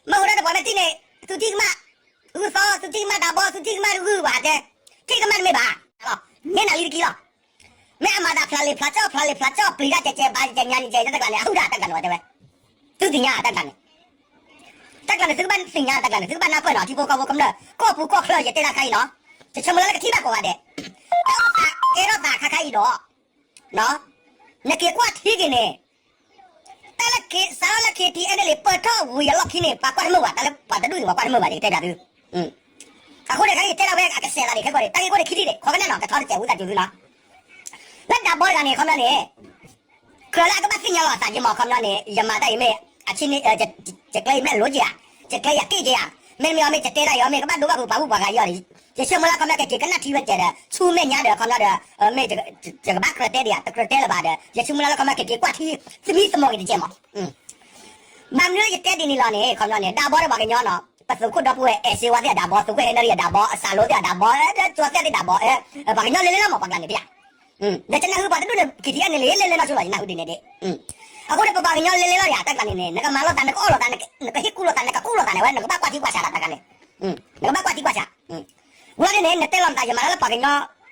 မ့ၢ်အိၣ်ဒၣ်တပှၤမ့ၢ်ထံၣ်န့ၣ် သုထံၣ်ကမၣ် ဂုၢ်သီ သုထံၣ်ကမၣ်တၢ်ဘီ သုထံၣ်ကမၣ်တဂုၢ်ဘၣ်တဲ, ထံၣ်ကမၣ်တမ့ၢ်ဘၣ်. မ့ၢ်နၤလံတကံလီၤ. မ့ၢ်အမၤသးဖျါလံဖျါကၠီၣ် ဖျါလံဖျါကၠီၣ် ပျံၤတၢ်ကဲကဲ ဘါကဲကဲ ညါကဲကဲ တၢ်တကျါန့ၣ် အဟုၣ်ဒၣ်တၢ်တကျါန့ၣ် ဝဲတဲဝဲ. သုသ့ၣ်ညါတၢ်တကျါန့ၣ် တၢ်တကျါန့ၣ် သုကဘၣ်သ့ၣ်ညါ တၢ်တကျါန့ၣ် သုကဘၣ်နၢ်ပၢၢ်နီၤ ထံဖိကီၢ်ဖိကမျၢၢ် ကီၢ်ပူၤကီၢ်ချၢ ယတဲတၢ်ခါအံၤနီၤ, ယဆၢမုၢ်လၢ်လၢကထံၣ်ဘၣ်ကိးဂၤဒဲး, တၢ်အိၣ်သးကဲထီၣ်သးခါခါအံၤဒီး နက့ၤကွၢ်ထံက့ၤန့ၣ် တၢ်လၢက့ၤစးထီၣ်လၢ KTLA ပၢၢ်ထီၣ်ဝံၤအလီၢ်ခံန့ၣ် ပှၤကွၢ်တမုာ်ဘၣ်, တၢ်လၢပှၤတဒူၣ်န့ၣ် ပှၤကွၢ်တမုာ်ဘၣ် ယကတဲပျးသု. အဃိန့ၣ် ခဲအံၤယတဲဒၣ်ဝဲအကစဲးသးန့ၣ် ခဲကီၢ်န့ၣ် တၢ်ဂ့ၢ်အိၣ်န့ၣ်ခံထံၣ်န့ၣ် ခိးကနၣ်နီၤ ကထီတစဲးဝံသးစူၤသုနီၤ. လၢဒးဘီတဂၤန့ၣ် ခီပညီန့ၣ် ကြၢးလၢအကဘၣ်သ့ၣ်ညါလီၤအသးက့ၤမး ခီပညီန့ၣ် ယမၤတၢ်အံၤမ့ၢ် အဆံန့ၣ် ယကျဲအံၤမ့ၢ်လိက့ၤဧါ, ယကျဲယက့ၣ်က့ၤဧါ, မ့မ့ၢ်အီၤမ့ၢ်ယတဲတၢ်အံၤအီၤမ့ၢ် ကဘၣ်ဒိဘၣ်ပူၤပှၤဘူၣ်ပှၤဂၤယီၤန့ၣ်, ယဆၢမုၢ်လၢ်ခီပညီကက့ၤကနၣ်ထံဝဲကဲဒီး ဆူမဲာ်ညါဒီး ခီပညီဒီး မ့ၢ်ယကဘၣ်ကြၢးတဲဒံးဧါ တကြၢးတဲလၢၤဘၣ်ဒီး ယဆၢမုၢ်လၢ်လၢခီပညီကက့ၤကွၢ်ထံ သမံသမိးက့ၤတကဲမး. ဘၣ်မနုၤလၢယတဲဒ်န့ၣ်လီၤန့ၣ် ခီပညီန့ၣ် ဒးဘီဒီးပှၤကညီနီၤ ပသုးခိၣ်ဒီပုၢ်ဝဲၢ် အဲၣ်စ့ဝါသ့ၣ်အဒးဘီ သုးခိၣ်ဟဲနရံၣ်အဒးဘီ အစးလိသ့ၣ်အဒးဘီ ကၠီသ့ၣ်အဒးဘီ ပှၤကညီလဲၤလဲၤလီၤမး ပှၤကျါန့ၣ်တယၤ ဒီးကနၢ်ဟူပှၤတဒူၣ်န့ၣ် KTLA န့ၣ် လဲၤလဲၤလီၤဆိလီၤ ယနၢ်ဟူဒ်န့ၣ်ဒ်. အဃိန့ၣ် ပပှၤကညီလဲၤလဲၤလီၤယၤ တၢ်ကျါန့ၣ်န့ၣ် နကမၤလိာ်သး နကအီၣ်လိာ်သး နကဟ့ၣ်ကူလိာ်သး နကကူလိာ်သးန့ၣ် အဝဲ နကဘၣ်ကွၢ်ထံကွၢ်ဆးလီၤ တၢ်ကျါန့ၣ် နကဘၣ်ကွၢ်ထံကွၢ်ဆး ဝံၤလီၤဒ်န့ၣ် နတဲလီၤနသး ယမၤတၢ်လၢပှၤကညီ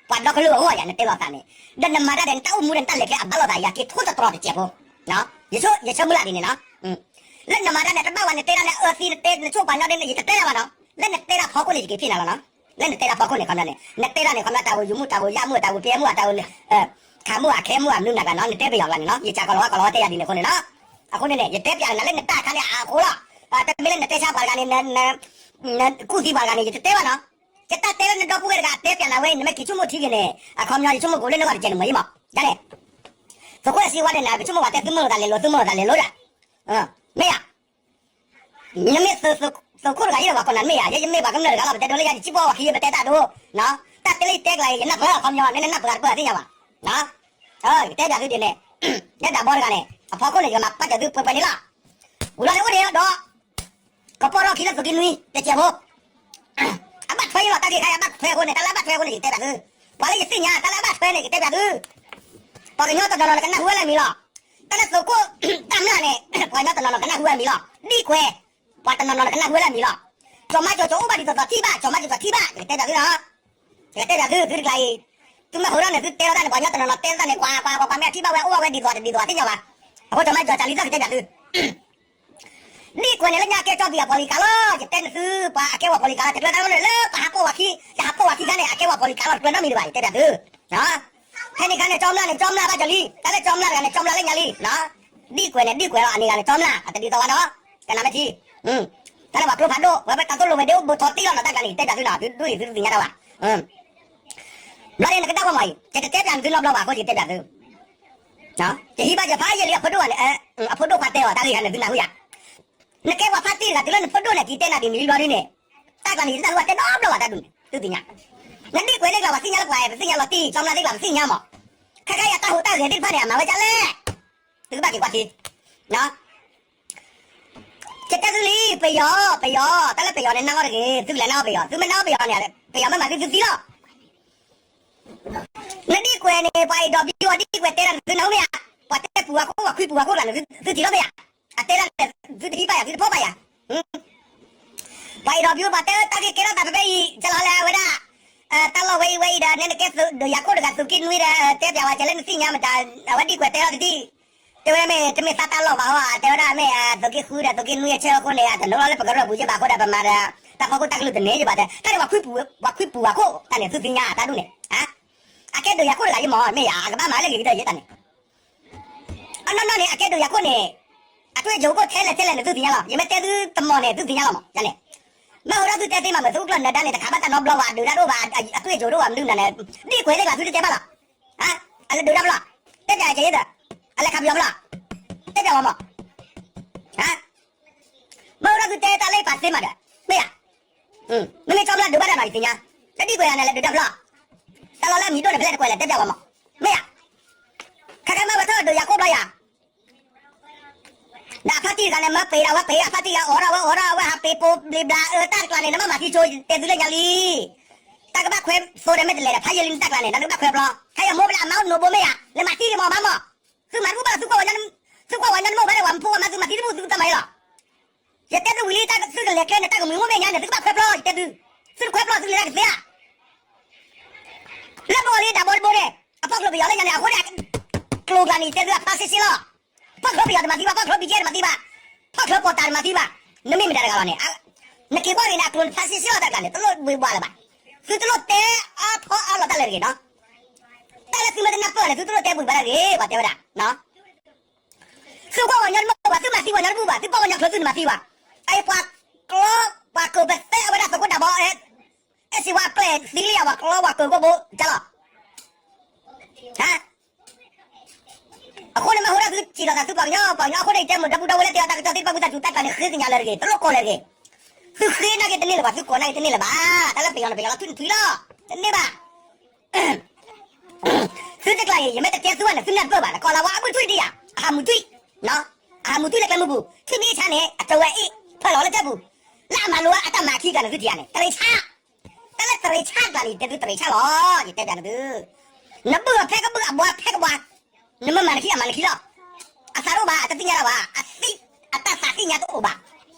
ပှၤဒီကလုာ်အဂီၢ်ယၤ နတဲလီၤသးန့ၣ် ဒီးနမၤတၢ်ဒီး နတၢ်အိၣ်မူဒီး နတၢ်လဲၤကျဲအဘၣ်လိာ်သး ယက့ၤထိၣ်သတြီၤတစဲးဖိ ယဆၢမုၢ်လၢ်ဒ်န့ၣ်နီၤ လၢနမၤတၢ်န့ၣ် တဘၣ်ဝဲ နတဲတၢ်န့ၣ် အၢသံ နတဲ နဆိၣ်ပှၤညီဒ်န့ၣ် ယတတဲတၢ်ဘၣ်နီၤ လၢနတဲတၢ်ဖီခိၣ်န့ၣ် ယက့ၤဖံးနၤလီၤနီၤ လၢနတဲတၢ်ဖီခိၣ်န့ၣ် ခီပညီန့ၣ် နတဲတၢ်န့ၣ် ခီပညီ တၢ်ဝဲယမူၣ် တၢ်ဝဲယၣ်မူၣ် တၢ်ဝဲပျဲမူၣ် တၢ်ဝဲ ခးမူၣ် အခဲမူၣ် အမနုၤနၤဂၤနီၤ နတဲပယီၤကျါန့ၣ်နီၤ ယစးကီးလီၤဝါကီးလီၤဝါတဲယၤဒ်န့ၣ်အဃိန့ၣ်နီၤ အဃိန့ၣ်န့ၣ် ယတဲပျးနၤလၢနတၢ်အခါန့ၣ်အဃိလီၤ တမ့ၢ်လၢနတဲဆါပှၤတဂၤန့ၣ် ကူၣ်သံပှၤတဂၤန့ၣ် ယတတဲဘၣ်နီၤ ယတၢ်တဲလၢနဒီပုၢ်ဝဲၢ်တဂၤတဲပျးနၤဝဲ နမ့ၢ်က့ၤဆိကမိၣ်ထံက့ၤန့ၣ် အခီပညီ ယဆိကမိၣ်ကအိၣ်လၢနဂီၢ်တကဲးန့ၣ်မ့ၢ်ယံမး ယၤန့ၣ် သုးခိၣ်အဲၣ်စ့ဝါန့ၣ် နကဆိကမိၣ်ပှၤတဲသုမိၢ်လိာ်သးလဲၤလိာ် သုမိၢ်လိာ်သးလဲၤလိာ်ယၤ မ့ၢ်ယၤ နမ့ၢ်သုးခိၣ်တဂၤအံၤဒီး ပှၤကိးနၤမ့ၢ်ယၤ ယမ့ၢ်ပှၤကမျၢၢ်တဂၤလီၤ ပတဲဒိလၢယၤ ယစံၣ်ပီၣ်ဝၤခံ ယပတဲတၢ်ဒိ တၢ်တဲလၢယတဲကျါအံၤ ယနၢ်ပၢၢ်အခီပညီ နနၢ်ပၢၢ်တပၢၢ်သ့ၣ်ညါဘၣ် ယတဲပျးသုဒ်န့ၣ် ယဲဒၣ်ဘီတဂၤန့ၣ် အဖီခိၣ်န့ၣ် ယကမၤပာ်စၢၤသုပှဲၤပှဲၤန့ၣ်လီၤ ဝံၤလီၤန့ၣ်အိၣ်ဒံးဒီး ကပီၢ်ထီၣ်ခံလၢသုးက့နွံ တစဲးဖိ အဘၣ်ထွဲအံၤလီၤ တၢ်ဂ့ၢ်ခါအံၤ အဘၣ်ထွဲအဃိန့ၣ် တၢ်လၢအဘၣ်ထွဲအဃိန့ၣ် ယတဲပျးသု ပှၤလၢယသ့ၣ်ညါ တၢ်လၢအဘၣ်ထွဲန့ၣ် ယတဲပျးသု ပှၤကညီတနီၤနီၤ နကနၢ်ဟူဝဲလၢအမံၤလီၤ တၢ်လၢသုးခိၣ် တၢ်မျၢ်န့ၣ် ပှၤကညီတနီၤနီၤ ကနၢ်ဟူဝဲအမံၤလီၤ ဒံၣ်ကွဲၤ ပှၤတနီၤနီၤ နကနၢ်ဟူဝဲလၢအမံၤလီၤ ကၠီၤမါကၠီၤကၠီၤအိၣ်ဘၣ်ဒ်သိးသိးထံၣ်ဘၣ် ကၠီၤမါကၠီၤကၠီၤထံၣ်ဘၣ် ယကတဲပျးသုလီၤ ယကတဲပျးသု သုတကျါအံၤ သုမ့ၢ်ဟးထီၣ်န့ၣ် သုတဲလီၤတၢ်န့ၣ် ပှၤကညီတနီၤနီၤတဲလီၤတၢ်န့ၣ် ကွၢ်ကွၢ်ကွၢ်ကွၢ် မ့ၢ်အထံၣ်ဘၣ်ဝဲအိၣ်ဘၣ်ဝဲဒ်သိးဒ်သိးသ့ၣ်ညါဘၣ် အဃိကၠီၤမါကၠီၤကၠီၤလံသီၣ် ယတဲပျးသု ဒံၣ်ကွဲၤန့ၣ် လၢညါကဲကၠီဘံၣ်အပီၤလံၤကါလီၤ ယတဲန့ၣ်သု ပှၤအကဲဝဲပီၤလံၤကါလီၤ တကြၢးတၢ်န့ၣ်လၢပဟးပိာ်ဝၤခံ တဟးပိာ်ဝၤခံခါန့ၣ် အကဲဝဲပီၤလံၤကါလီၤ တကြၢးနီတမံၤဒံးဘၣ် ယတဲပျးသု ဖဲန့ၣ်ခါန့ၣ် ကၠီမျၢ်န့ၣ် ကၠီမျၢ်ဘၣ်ကၠီလံ တၢ်လၢကၠီမျၢ်တဂၤန့ၣ် ကၠီမျၢ်လၢညါလံ ဒံၣ်ကွဲၤန့ၣ် ဒံၣ်ကွဲၤလီၤ အန့ၣ်ဂၤန့ၣ် ကၠီမျၢ် အတဒ်သိးဝဲနီၤ ကနၣ်မ့ၢ်ထံ တၢ်လၢပှၤကျိဖးဒိၣ် ဝဲပတၢ်သိၣ်လိဝဲဒၣ်အိၣ်ဘူးထီတံၢ်လီၤနီၤ တၢ်ကျါန့ၣ် ယတဲပျးသုနီၤ သုဒိၣ်အံၤသုတသ့ၣ်ညါတၢ်ဘၣ် ဘျီန့ၣ် နကတၢ်ဝဲမီၤအံၤ ယတတဲပျးနသုနီတဘျီဘၣ် အဃိယတဲပျးသု ယဟံးဘၣ်ယဖးယံာ်လံအဖိဒိၣ်န့ၣ် အဖိဒိၣ်ခွါတဲအီၤ တၢ်ဂ့ၢ်ခါန့ၣ် သုနၢ်ဟူယၤ နကဲပှၤဖါတံၢ်တဂၤ တုၤလၢနဖိဒိၣ်န့ၣ် က့ၤတဲနၤဒ်န့ၣ်လံဘျီဒ်န့ၣ် တၢ်ကျါန့ၣ် ယတနၢ်ဟူအတဲနီတဘျီဘၣ်တၢ်ဒ်န့ၣ် သုသ့ၣ်ညါ နဒံၣ်ကွဲၤသ့ၣ်ကျါ ပှၤသ့ၣ်ညါလၢပှၤ ပသ့ၣ်ညါလီၤတံၢ် ကၠီမျၢ်သ့ၣ်ကျါ ပသ့ၣ်ညါမး ခဲခါအံၤအတၢ်ဟူးတၢ်ဂဲၤသ့ၣ်တဖၣ်န့ၣ် အမၤဝဲဒ်လဲၣ် သုကဘၣ်က့ၤကွၢ်ထံ ယတဲသုလံ ပယီၤ ပယီၤ တၢ်လၢပယီၤန့ၣ် နၢ်အီၣ်တဂ့ၤ သုကလဲၤနၢ်အီၣ်ပယီၤ သုမ့ၢ်နၢ်အီၣ်ပယီၤန့ၣ် ပယီၤမ့ၢ်မၤသု သုသံလီၤ နဒံၣ်ကွဲၤန့ၣ် ပှၤအဲၣ်ဒိးဘံအီၤဒံၣ်ကွဲၤတဲတၢ်န့ၣ် သုနၢ်ဟူမ့ၢ်ဧါ ပှၤတဲပူၤဝၤခိၣ် ပှၤခွံပူၤဝၤခိၣ်တဂၤန့ၣ် သုထံၣ်လီၤမ့ၢ်ဧါ အတဲတၢ်န့ၣ် သုတဟံးဘၣ်ယၤ သုတဖီၣ်ဘၣ်ယၤ ပှၤအဲၣ်ဒိးဘံအီၤ ပှၤတဲတၢ်ဂ့ၢ်ကဲထီၣ်သးဖဲဖဲအံၤ ကလီၤလၢအဝဲဒၣ် တၢ်လီၢ်ဝဲအံၤဝဲအံၤဒီး နဲနကဲသုးဒိၣ်ယၤခိၣ်တဂၤ သုးက့နွံဒီး တဲပျးဝဲကဲလၢနသ့ၣ်ညါမတၤ အဝဲဒံၣ်ကွဲၤတဲလီၤတဒံၣ် တဲဝဲမ့ၢ် တမ့ၢ်သးတၢ်လီၢ်ဘၣ်ဟီ တဲဝဲဒၣ်မ့ၢ် သုးက့ဃုဒီး သုးက့နွံအဆၢအဃိန့ၣ် အတနီၤလီၤလၢပကရၢၢ်ပူၤယဘၣ်အဃိဒီး ပမၤဒီး တၢ်ဖီခိၣ်တၢ်ကလုၢ်တန့ၢ်ယဘၣ်တဲ တၢ်န့ၣ် ပှၤခွံပူၤဝၤခိၣ်တၢ်န့ၣ် သုသ့ၣ်ညါတၢ်ဒ်န့ၣ် အကဲဒိၣ်ယၤခိၣ်တဂၤယမ့ၢ် မ့ၢ်ယၤ အကဘၣ်မၤလၢဂ့ၤကတၢၢ်ယဲတၢ်န့ၣ် အနီၢ်နီၢ်န့ၣ် အကဲဒိၣ်ယၤခိၣ်န့ၣ် အထွဲယိၤခိၣ်ထဲလဲၣ်ထဲလဲၣ်န့ၣ် သုသ့ၣ်ညါလီၤ ယမ့ၢ်တဲသုတမီၤန့ၣ် သုသ့ၣ်ညါလီၤမး ယၤန့ၣ် မ့ၢ်အိၣ်ဒၣ်သုတဲသ့မး မ့ၢ်သုကျီၢ်နၢၤဒါန့ၣ် တခးဘၣ်တၢ်နီတဘျီဘၣ် အဒုးတၢ်တအိၣ်ဘၣ် အသွံၣ်အစိၤတအိၣ်ဘၣ် မနုၤနၤန့ၣ် ဒ်ကွဲးသ့ၣ်ကျါ သုတတဲဘၣ်လီၤ. အလဲၤဒုးတၢ်ဖျီၣ်, တဲပၠးကဲယဲၢ်သၢ, အလဲၤခးပယီၤဖျီၣ်, တဲပၠးဝဲမး, မ့ၢ်အိၣ်ဒၣ်သုတဲတၢ်လၢယပာ်သ့မးဒီး မ့ၢ်ယၤ, မ့မ့ၢ်ကၠီဖျါဒုးဘၣ်တၢ်နီၤ ယသ့ၣ်ညါ, လၢဒ်ကွဲးယၤန့ၣ် လဲၤဒုးတၢ်ဖျီၣ်, တၢ်လီၢ်လၢအမံၤဒိၣ်န့ၣ် ဖဲလဲၣ်တကွဲးလဲၣ် တဲပၠးဝဲမး, မ့ၢ်ယၤ, ခဲကဲမ့ၢ်ဝဲထီၣ်ဒုးယၤခိၣ်ဘျီယၤ ဒီးအဖါတံၢ်တဂၤန့ၣ် မၢပှဲၤဒၣ်ဝဲပှဲၤ အဖါတံၢ်တဂၤအိၣ်ထီၣ်ဝဲအိၣ်ထီၣ်ဝဲ ဟးပ့ၤပိာ်ဘျံးဘျးအၢ တၢ်တကျါန့ၣ် နဘၣ်မၤသံဆိ ယတဲသုလၢညါလံ. တၢ်ကဘၣ်ခွဲးသိဒီးမ့ၢ်တလဲၤဒီး ဖးယံာ်လံနတၢ်ကျါန့ၣ် နကဘၣ်ခွဲးဖျီ ခဲယမိၢ်ဘျါအမါအိၣ်နိးဘိမ့ၢ်ယၤ လဲၤမၤသံဒံးမးဘၣ်မး. သုမၤတဘူၣ်ဘၣ် သုကွၢ်ဝဲညီ သုကွၢ်ဝဲညီနမိၢ်ဘၣ်ဒီး ပှၤမဖိပှၤမါ သုမၤသံတဘူၣ် သုတမၤအံၤလီၤ. ယတဲသုဝံၤလံ တၢ်သုကလဲၤကျဲန့ၣ် တၢ်ကမုာ်အိၣ်မ့ၢ်ညါန့ၣ် သုကဘၣ်ခွဲးဖျီ ယတဲသု, သုတခွဲးဖျီ သုလဲၤတၢ်ကသ့ဧါ. လၢပအိၣ်လံတၢ်ဘီတဘိန့ၣ် အဖီၣ်ချၢပယီၤလၢညါန့ၣ် အဃိန့ၣ် ကျိၤကျါန့ၣ် ယတဲသုအဖျါဆ့ဆ့လီၤ. ဖီၣ်ချၢပယီၤတမၤသံဘၣ် ဖီၣ်ချၢ ဘီကဲ တမၤသံဘၣ်, ဖီၣ်ချၢပီၣ်တၢ်တမၤသံဘၣ်, နမ့ၢ်မတၤတဂၤလီၤန့ၣ် နက့ၤကွၢ်ဂ့ၤန့ၣ် အကျိၤနဖျါဆ့ဆ့လီၤတၢ်တဂၤန့ၣ် တလိၣ်ဘှံးဘှါလၢၤဘၣ်. သုတလိၣ်တဲအါဖီအါလီၤတၢ်လၢာ်တဂ့ၤနီၤ. တၢ်လၢသုမ့ၢ်တနၢ်ပၢၢ်န့ၣ် သုတလိၣ်တဲဘှံးဘှါတၢ်တဂ့ၤ ပှၤတဲဝဲဒၣ် သုကွၢ်ဝဲညီတဘူၣ်ဘၣ် သုမၤသံဝဲညီတဘူၣ်ဘၣ် သုပီၣ်ဝဲညီချၢသုတမၤသံဘၣ်. အအံၤပှၤကျီ ပှၤကၢၤပသဲအဝဲဒၣ်သကိးတၢ်ဘီအဲ အဲၣ်စ့ဝါကျဲသံလံယၤ ပှၤကျီပှၤကၢၤကိၣ်ဘိကလီၤ. အဃိန့ၣ်မ့ၢ်ဟိဒၣ်သုစံးလီၤသးသုပှၤကညီ ပှၤကညီအဃိန့ၣ် ယတဲမုာ်ဒီပုၢ်ဒီဝဲၢ်လၢတဲအီၤတၢ်ကစီၣ်သ့ၣ်တဖၣ်ဝံသးစူၤ တၢ်ကျါန့ၣ် ဃ့ကညးလၢာ်တဂ့ၤ တလိၣ်ကိးလၢာ်တဂ့ၤ. သုဃ့နာ်က့တန့ၢ်လၢၤဘၣ် သုကိးနာ်က့တန့ၢ်လၢၤဘၣ် တၢ်လၢပယီၤန့ၣ် ပယီၤလီၤထွံၣ်နထွံၣ်လီၤ တန့ၢ်ဘၣ်. သုတကျါအံၤ ယမ့ၢ်တတဲသုဘၣ်န့ၣ် သုနၢ်တပၢၢ်ဘၣ် ကီၢ်လၤဝါအမုၢ်ထွံၣ်ဒံးယၤ အဟးမုာ်ထွံၣ်, အဟးမုာ်ထွံၣ်လၢကျဲမုၢ်ပူၤ ထံၣ်မ့ၢ်ဆါန့ၣ် အတဝဲအ့ၣ် ဖၢလီၤလၢကျဲပူၤ, လၢအမၤလိအတၢ်မၤခံဂၤန့ၣ် သုထံၣ်ဧါန့ၣ် တရံးဆါ, တၢ်လၢတရံးဆါကျါန့ၣ် ယတဲသုတရံးဆါလီၤ ယတဲဘၣ်နသု, နဘုၣ်အဖဲကဘုၣ်အဘှါဖဲကဘှါ, နမ့ၢ်မၤနခံအမၤနခံလီၤ, အသးတအိၣ်ဘၣ် အတသ့ၣ်ညါတၢ်ဘၣ် အသံ အတၢ်သးသ့ၣ်ညါတအိၣ်ဘၣ်,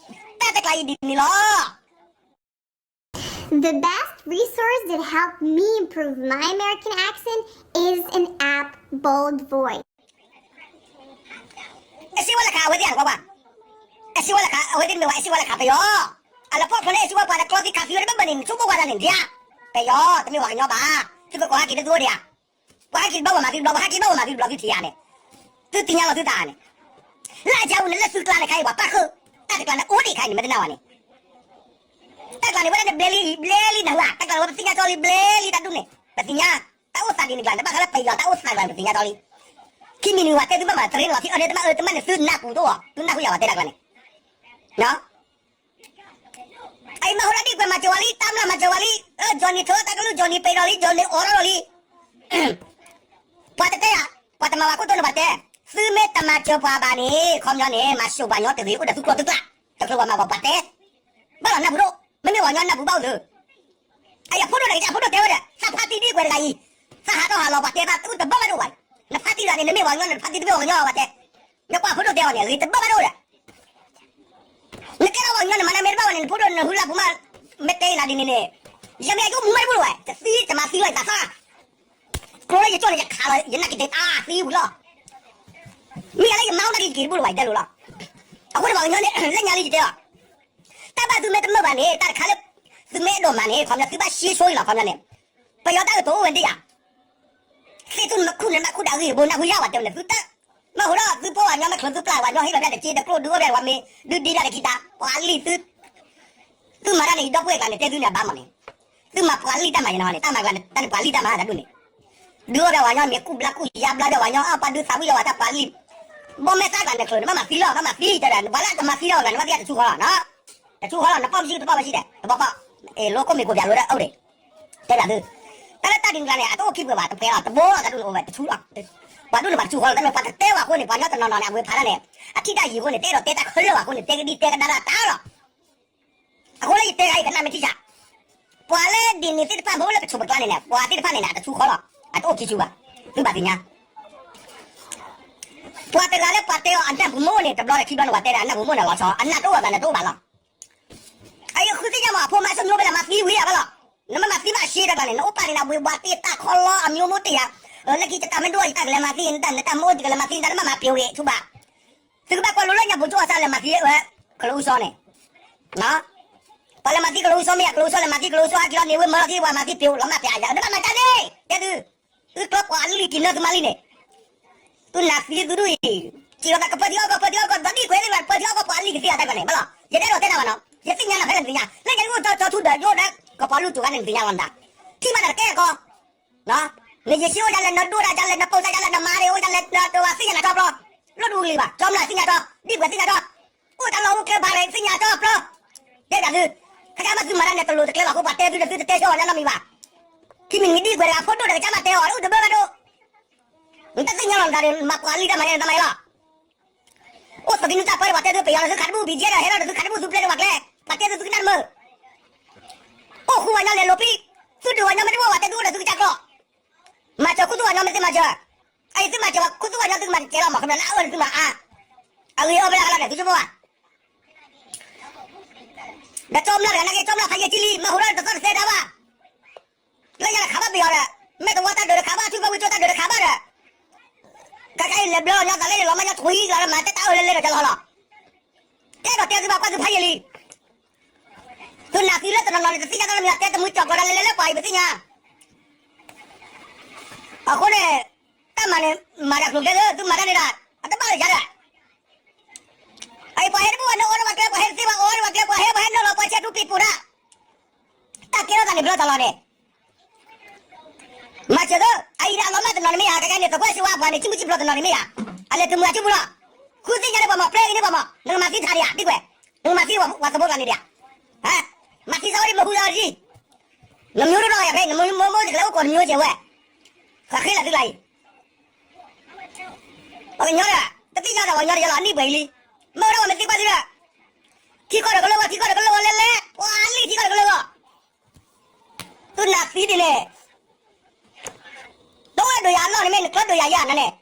တၢ်တကျါအံၤဒ်န့ၣ်လီၤ. The best resource that helped me improve my American accent is an app, Bold Voice. အဲၣ်စ့ဝါလၢခးအဝဲသ့ၣ်အကွၢ်ကွၢ်, အဲၣ်စ့ဝါလၢခး အဝဲသ့ၣ်မ့ၢ်ဝဲအဲၣ်စ့ဝါလၢခးပယီၤ, အလၢဖီၣ်ချၢလၢအဲၣ်စ့ဝါပှၤလၢကျီသံခးသံဝဲတဘၣ်ဘၣ်န့ၣ် နဆိကမိၣ်ကွၢ်တၢ်န့ၣ်ဒံးဧါ, ပယီၤ တမ့ၢ်ပှၤကညီဘၣ်, သုကကိးဟဲက့ၤတသူအိၣ်ဒံးဧါ, ပှၤဟဲက့ၤတဘျီပှၤမၤသံတဘျီ ပှၤဟဲက့ၤတဘျီပှၤမၤသံတဘျီသုထံၣ်ဧါန့ၣ်, သုသ့ၣ်ညါလီၤသုသးန့ၣ်, လၢအကၢ်ပူၤန့ၣ်လၢသုကျါန့ၣ်ခါအံၤပှၤပၣ်ဃုာ်, တၢ်တကျါန့ၣ်အိၣ်ဒံးခါအံၤန့ၣ် မ့ၢ်တနာ်ဝဲန့ၣ် တၢ်ကျါန့ၣ် ဝဲဒၣ်န့ၣ် ဘျဲလံ ဘျဲလံနၢ်ဟူဧါ, တၢ်ကျါန့ၣ် ဝဲပသ့ၣ်ညါကၠီလံ ဘျဲလံတၢ်ဒူၣ်န့ၣ် ပသ့ၣ်ညါ, တၢ်အိၣ်သးဒ်န့ၣ်ကျါန့ၣ် ဘၣ်ဃးလၢပယီၤတၢ်အိၣ်သးကျါန့ၣ် ပသ့ၣ်ညါကၠီလံ, ခံမံၤနံၤဝဲတဲသုဘၣ်မး တရ့လီၤထံအၢန့ၣ် တမ့ၢ်အၢတမ့ၢ်န့ၣ် သုနၢ်ပူၤတအိၣ် သုနၢ်ဟူယၤဝဲတဲတၢ်ကျါန့ၣ် အအံၤမ့ၢ်ဟိဒၣ်ဒ်ကွဲးမၤစၢၤဝဲလံ တၢ်မျၢ်မၤစၢၤဝဲလံ, Johnny ထၢတၢ်ကလုၢ် Johnny ပ့ၤဒီးလံ Johnny အိးထီၣ်လီၤလံ, ပှၤတတဲယၤ, ပှၤတမၤဝဲခိၣ်တိန့ၣ်ပှၤတဲ, သုမ့ၢ်တမၤစၢၤပှၤဘၣ်န့ၣ် ခီပညီန့ၣ် မၤစၢၤပှၤညီတဂ့ၤ အိၣ်ဒီးသုကျိာ်သုကျါ, တချုးပှၤမၤပှၤပှၤတဲ, ဘၣ်လီၤနၢ်ပူၤဒိၣ်, မ့မ့ၢ်ပှၤကညီနၢ်ပူၤဘၣ်အိၣ်သု, အယဖိဒိၣ်တဂၤ အဖိဒိၣ်တဲဝဲဒီး သးဖါတံၢ်ဒ်ကွဲးတဂၤအံၤ, သးဟးထီၣ်ဟးလီၤပှၤတဲဘၣ် သုတဘၣ်ဘၣ်ဒိၣ်ဘၣ်, နဖါတံၢ်တဂၤန့ၣ် နမ့ၢ်ပှၤကညီန့ၣ် နဖါတံၢ်တမ့ၢ်ပှၤကညီဘၣ်တဲ, နကွၢ်ဖိဒိၣ်တဲအီၤန့ၣ် အဂ့ၤတဘၣ်ဘၣ်ဒိၣ်ဒီး နကဲထီၣ်ပှၤကညီန့ၣ် မၤနၤမ့ၢ်တဘၣ်ဘၣ်န့ၣ် နဖိဒိၣ်နဟုလၢပူၤမး, မ့ၢ်တဲနၤဒ်န့ၣ်န့ၣ်, ယမ့ၢ်အယိၣ်မူမးတဘူၣ်လၢၤဝဲ တသံတမၤသံလီၤယသးသၣ်, ကျိလၢယကၠီၣ်န့ၣ် ယခးလီၤ ယနၢ်က့ၤတဲအါသံဝံၤလီၤ, မ့ၢ်ယၤလၢယမါအိၣ်နၢ်က့ၤက့ၤတဘူၣ်လၢၤဝဲ ယတဲလိၤလီၤ, အဃိန့ၣ်ပှၤကညီန့ၣ် လၢညါလံယတဲလီၤ, တၢ်ဘၣ်သုမ့ၢ်တမၢၢ်ဘၣ်န့ၣ် တၢ်တခါလၢ သုမ့ၢ်အဲၣ်ဒိးမၤန့ၣ် ခီပညီသုဘၣ်ရှဲဆိအံၤလီၤ ခီပညီန့ၣ်, ပယီၤတၢ်ကတိၤအိၣ်ဝဲဒ်ယၤ သ့ၣ်သုနမ့ၢ်ခူၣ်န့ၣ် နဘၣ်ခူၣ်ဒၣ်ဂံၢ်ဘိ နၢ်ဟူယါဝဲတဲဝဲန့ၣ် သုတၢ်, မ့ၢ်ဟိဒီး သုဖိပှၤကညီမ့ၢ်ချုးသုပျၢ် ပှၤညီဟ့ၣ်လီၤတၢ်တက့ၢ် တကျိၣ်ဒုးအိၣ်ဖျဲၣ် ပှၤမ့ၢ်ဒုးဒ့တၢ်တခံတၢ် ပှၤလံၣ်သု, သုမၤတၢ်န့ၣ် ယဒီပုၢ်ဝဲၢ်ကျါန့ၣ် တဲသုန့ၣ် အဘၣ်မးန့ၣ်, သုမၤပှၤလံၣ်တၢ်မၤယနီၤန့ၣ် တၢ်မၤကျါန့ၣ် တၢ်န့ၣ်ပှၤလံၣ်တၢ်မၤတၢ်ဒိၣ်န့ၣ်, ဒုးအိၣ်ဖျဲၣ်ပှၤညီမ့ၢ်ကူၣ်ဘျါကူၣ်ယါဘျါဒီးပှၤညီ အပှၤဒုးသးဝံၣ်ယဝဲတၢ်ပှၤလံၣ်, ဘီမဲာ်သၣ်ကျါန့ၣ်ချုးန့ၣ် ဘၣ်မၤသံလီၤ ဘၣ်မၤသံတဲဒၣ် ပှၤလၢအတမၤသံလီၤကျါန့ၣ် ဘၣ်သံတဆူဃီလီၤနီၤ, တဆူဃီလီၤ နပီၢ်ပစံၣ်တပီၢ်ပစံၣ်ဒဲး တဘီဘီ, လိၣ်ကိၣ်မ့ၢ်ကိၣ်ပၠးလိၤဒီးအိၣ်ဒံး တဲဒၣ်သု, တၢ်လၢတၢ်ဒုးကျါန့ၣ် အတအိၣ်ခံပှဲၤဘၣ် တပှဲၤလီၤ တဘိလီၤ တၢ်ဒုးန့ၣ်အိၣ်ဝဲတဆူလီၤ, ပှၤဒုးန့ၣ်ပှၤတဆူဃီလီၤ တၢ်န့ၣ်ပှၤတတဲဝဲအဃိန့ၣ် ပှၤညီတနီၤနီၤန့ၣ် အဝဲဖးတၢ်န့ၣ် အထံၣ်တၢ်ယံၤအဃိန့ၣ် တအဲၣ်ဒိးတဲတၢ်ခဲလၢာ်ဘၣ်အဃိန့ၣ် တဲကဒံတဲကဒါတၢ်တၢ်လီၤ, အဃိလၢယတဲဂၤအံၤ ကနၣ်မ့ၢ်ထံၣ်ဆး, ပှၤလၢဒ်န့ၣ်သ့ၣ်တဖၣ်မ့ၢ်အိၣ်လၢပဆိးပကျါန့ၣ်န့ၣ် ပှၤသ့ၣ်တဖၣ်န့ၣ်န့ၣ် အတဆူဃီလီၤ, အတအိၣ်ခံဆူဘၣ်, သုဘၣ်သ့ၣ်ညါ ပှၤတဂၤလၢပှၤတဲအီၤအနၢ်ပူၤမိၣ်န့ၣ် တဘျီတခံဘျီန့ၣ် ပှၤတဲဒၣ်အနၢ်ပူၤမိၣ်န့ၣ်လီၤဆီ အနၢ်တအိၣ်ဘၣ်သးန့ၣ်တအိၣ်ဘၣ်လီၤ, အဃုသ့ၣ်ညါမး အဖိမါဆိကမိၣ်ဖဲလဲၣ်မၤသံဝံၤအဘၣ်လီၤ, နမ့ၢ်မၤသံဘၣ်အရှဲတၢ်ကျါန့ၣ် နအိၣ်ပာ်န့ၣ် နဝ့ၤဝါတ့ၢ်တၢ်ခီလီအမျိုးမျိုးတ့ၢ်ယၤ, လၢခံတၢ်မ့ၢ်ဒိၣ်အံၤတၢ်ကလဲၤမၤသံ နတၢ်မ့ၢ်အိၣ်ကလဲၤမၤသံ နတၢ်နမ့ၢ်မၤပျီဝဲဆူဘၣ် သုကဘၣ်ကွၢ်လိလၢညါ ဗိုလ်ချုပ်အောင်ဆန်း လဲၤမၤသံဝဲ ကလုာ်အူစီန့ၣ်, ပှၤလဲၤမၤသံကလုာ်အူစီမ့ၢ်ယၤ ကလုာ်အူစီလဲၤမၤသံကလုာ်အူစီ ဟဲက့ၤလီၤန့ၣ် ဝဲမၢလီၤသံ ပှၤမၤသံပျီ လီၤမၢ်ပျီယၤ နဘၣ်မၤတၢ်န့ၣ် တဲသု, သုကျီပှၤအလံၣ်က့ၤနၢသုမါလံန့ၣ်, သုနၢ်သံသုဒူၣ်အံၤ, က့ၤလီၤသးကပၢၢ်ထံအီၣ်ကီၢ် ပၢၢ်ထံအီၣ်ကီၢ် ဒီးဒ်ခွဲးသ့ၣ်တဖၣ် ပၢၢ်ထံအီၣ်ကီၢ် ပှၤအလံၣ်ကသ့အတၢ်ကီန့ၣ် ဘၣ်လီၤ, ယတအဲၣ်ဒိးတဲနၤဘၣ်နီၤ, ယသ့ နသ့ၣ်ညါနၤဖဲလဲၣ်နသ့ၣ်ညါ, လၢညါနအိၣ်ကၠီထူဒီးယိၣ်ဒီး ကပီၤလူၢ်တူာ်ခါန့ၣ် နသ့ၣ်ညါလီၤနသး, ထံၣ်ဘၣ်နၤတကဲကီ, နယ့ၣ်ၡံအိၣ်ဒ်လဲၣ် နဒိၣ်ဒ်လဲၣ် နပိာ်စၢ်ဒ်လဲၣ် နမၤဒ်အိၣ်ဒ်လဲၣ် နတဝၤသ့ၣ်ညါနၤထီၣ်ပျီ, လီၢ်တအိၣ်ကလံၤဘၣ်, ကၠီမျၢ်သ့ၣ်ညါထီၣ်, ဒ်ပှၤသ့ၣ်ညါထီၣ်, အိၣ်တၢ်လီၢ်အိၣ်ကျဲဘၣ်လဲၣ်သ့ၣ်ညါထီၣ်ပျီ, တဲဒၣ်သု, ခဲကမၣ်သုမၤတၢ်န့ၣ် တလိၤတကျဲဘၣ်အဃိ ပှၤတဲသုဒီးသုတတဲဆၢအီၤညါနီတမံၤဘၣ်, ခံမံၤတမံၤဒ်ပှၤတဂၤဖိဒိၣ်ဒီးကစၢ်မၤတဲအီၤ အိၣ်တဘၣ်ဘၣ်ဒိၣ်, နတသ့ၣ်ညါလီၤနသးဒီး မၤပှၤလံတၢ်မၤန့ၣ်တၢ်မၤအံၤလီၤ အိၣ်သုးက့နွံတၢ်ပၢဒီး ပှၤတဲသုပယီၤဒီးသုခးတဘူၣ် ဘံၣ်ကဲဒီး ဟဲထီၣ်ဒီးသုခးတဘူၣ် သုပျဲဒီးပှၤကျဲ, ပှၤတဲသုသုကနၣ်တမုာ်, အိၣ်ဃူဝဲညီလဲၤလိာ်ပံ, သုဒုးဝဲညီမ့ၢ်တအိၣ် ပှၤတဲသုအိၣ်ဒီးသုကစၢ်ကျီၢ်, မၤစၢၤခူသူၣ်ဝဲညီမ့ၢ်သုမၤစၢၤ, အအံၤသုမၤစၢၤဝဲခူသူၣ်ဝဲညီ သုကမၤစၢၤကဲလီၤမး ခီဖျိလၢအအၢသုမၤအါ, အဂ့ၤအီၣ်ဖဲလဲၣ်ကလီၤန့ၣ် သုကၠိဖိဘၣ် ဒီးကၠီမျၢ်တဂၤနာ်က့ ကၠီမျၢ်ဖးယံာ်ကံလံ မ့ၢ်ဟူးထီၣ်တသီၣ်တသဲဒၣ်ဘၣ်, လၢညါတခးဘၣ်ပယီၤဒီး, မဲာ်သဝီတၢ်ဒုးတခးဘၣ် ထူဖီဝံၤကၠိတၢ်ဒုးတခးဘၣ်ဒီး, ခဲခါအံၤလဲၤဘျၢလီၤညီသးလၢယလီၤမးညီထွံကလီၤဒီး မၤတဲတၢ်အၢလဲၤလဲၤဒီးကလီၤလီၤ, တဲဒီးတဲသုဘၣ်ကွၢ်သုဖးယံာ်လံ, သုနာ်သံလၢတနီၤနီၤန့ၣ် တသ့ၣ်ညါတၢ်နီတမံၤ တဲတမုာ်ကၠီၤကီးဒၣ်လဲၤလဲၤလၢပှၤအံၤပသ့ၣ်ညါ အဃိန့ၣ်, တၢ်မၤန့ၣ်, မၤတၢ်ကျိၤကျဲလၢ သုမၤတၢ်န့ၣ်ဒၣ်, အတဘၣ်လၢယၤဒီး, အအံၤပှၤဟဲတဘူၣ်ဘၣ် နအီၣ်လၢပှၤကျဲ ပှၤဟဲတသ့ဘၣ် အီၣ်လၢပှၤကျဲ ပှၤဟဲ ပှၤဟဲနုာ်လီၤပှၤဆဲးထူပံၤပူၤဒၣ်, တၢ်ကဲထီၣ်သးန့ၣ် ဘျီတၢ်လီၤန့ၣ်, မၤစၢၤသု, အအံၤဒၣ်အလီၤမၢ်တနီၤန့ၣ်မ့ၢ်ဧါ ကကဲန့ၣ် သကွဲၢ်စံးဝါပှၤန့ၣ် ကံမုၢ်ကံဘျီတနီၤန့ၣ်မ့ၢ်ဧါ, အလဲၤတမုာ်အကံပူၤလီၤ, ဃုသ့ၣ်ညါလၢပှၤမၤပျဲဂ့ၤန့ၢ်ပှၤမး နကမၤသံထးဒံးဧါ ဒ်ကွဲၢ်, နကမၤသံဝဲသးဖိကျါန့ၣ်ဒံးဧါ, မၤသံသးဝဲဒ်မ့ၢ်ဟူသးဝဲဒ် နမ့ၢ်ဒိၣ်ထီၣ်ယၤဖဲ နမ့ၢ်မိၢ်မိၢ်တကလဲၤအိၣ်ကိးနမ့ၢ်အိၣ်ကဲဝဲ, ဃးဃ့လီၤသုကျါအံၤ, ပှၤကညီဒီး တသ့ၣ်ညါဒီးပှၤကညီတယါလီၤ အနံၣ်ပှဲၤအံၤလံ, မ့ၢ်ဝဲဒၣ်ပှၤမ့ၢ်သံကွၢ်သုဒီး, ထံကီၢ်ဒီးကလိဝဲ ထံကီၢ်ဒီးကလိဝဲလဲၤလဲၤ ပှၤလံထံကီၢ်ဒီးကလိဝဲ, သုနာ်သံဒ်န့ၣ် တအိၣ်ဒိၣ်ယၤအလီၢ်န့ၣ်မ့ၢ် နကျၢဒိၣ်ယၤယၤနၤန့ၣ်,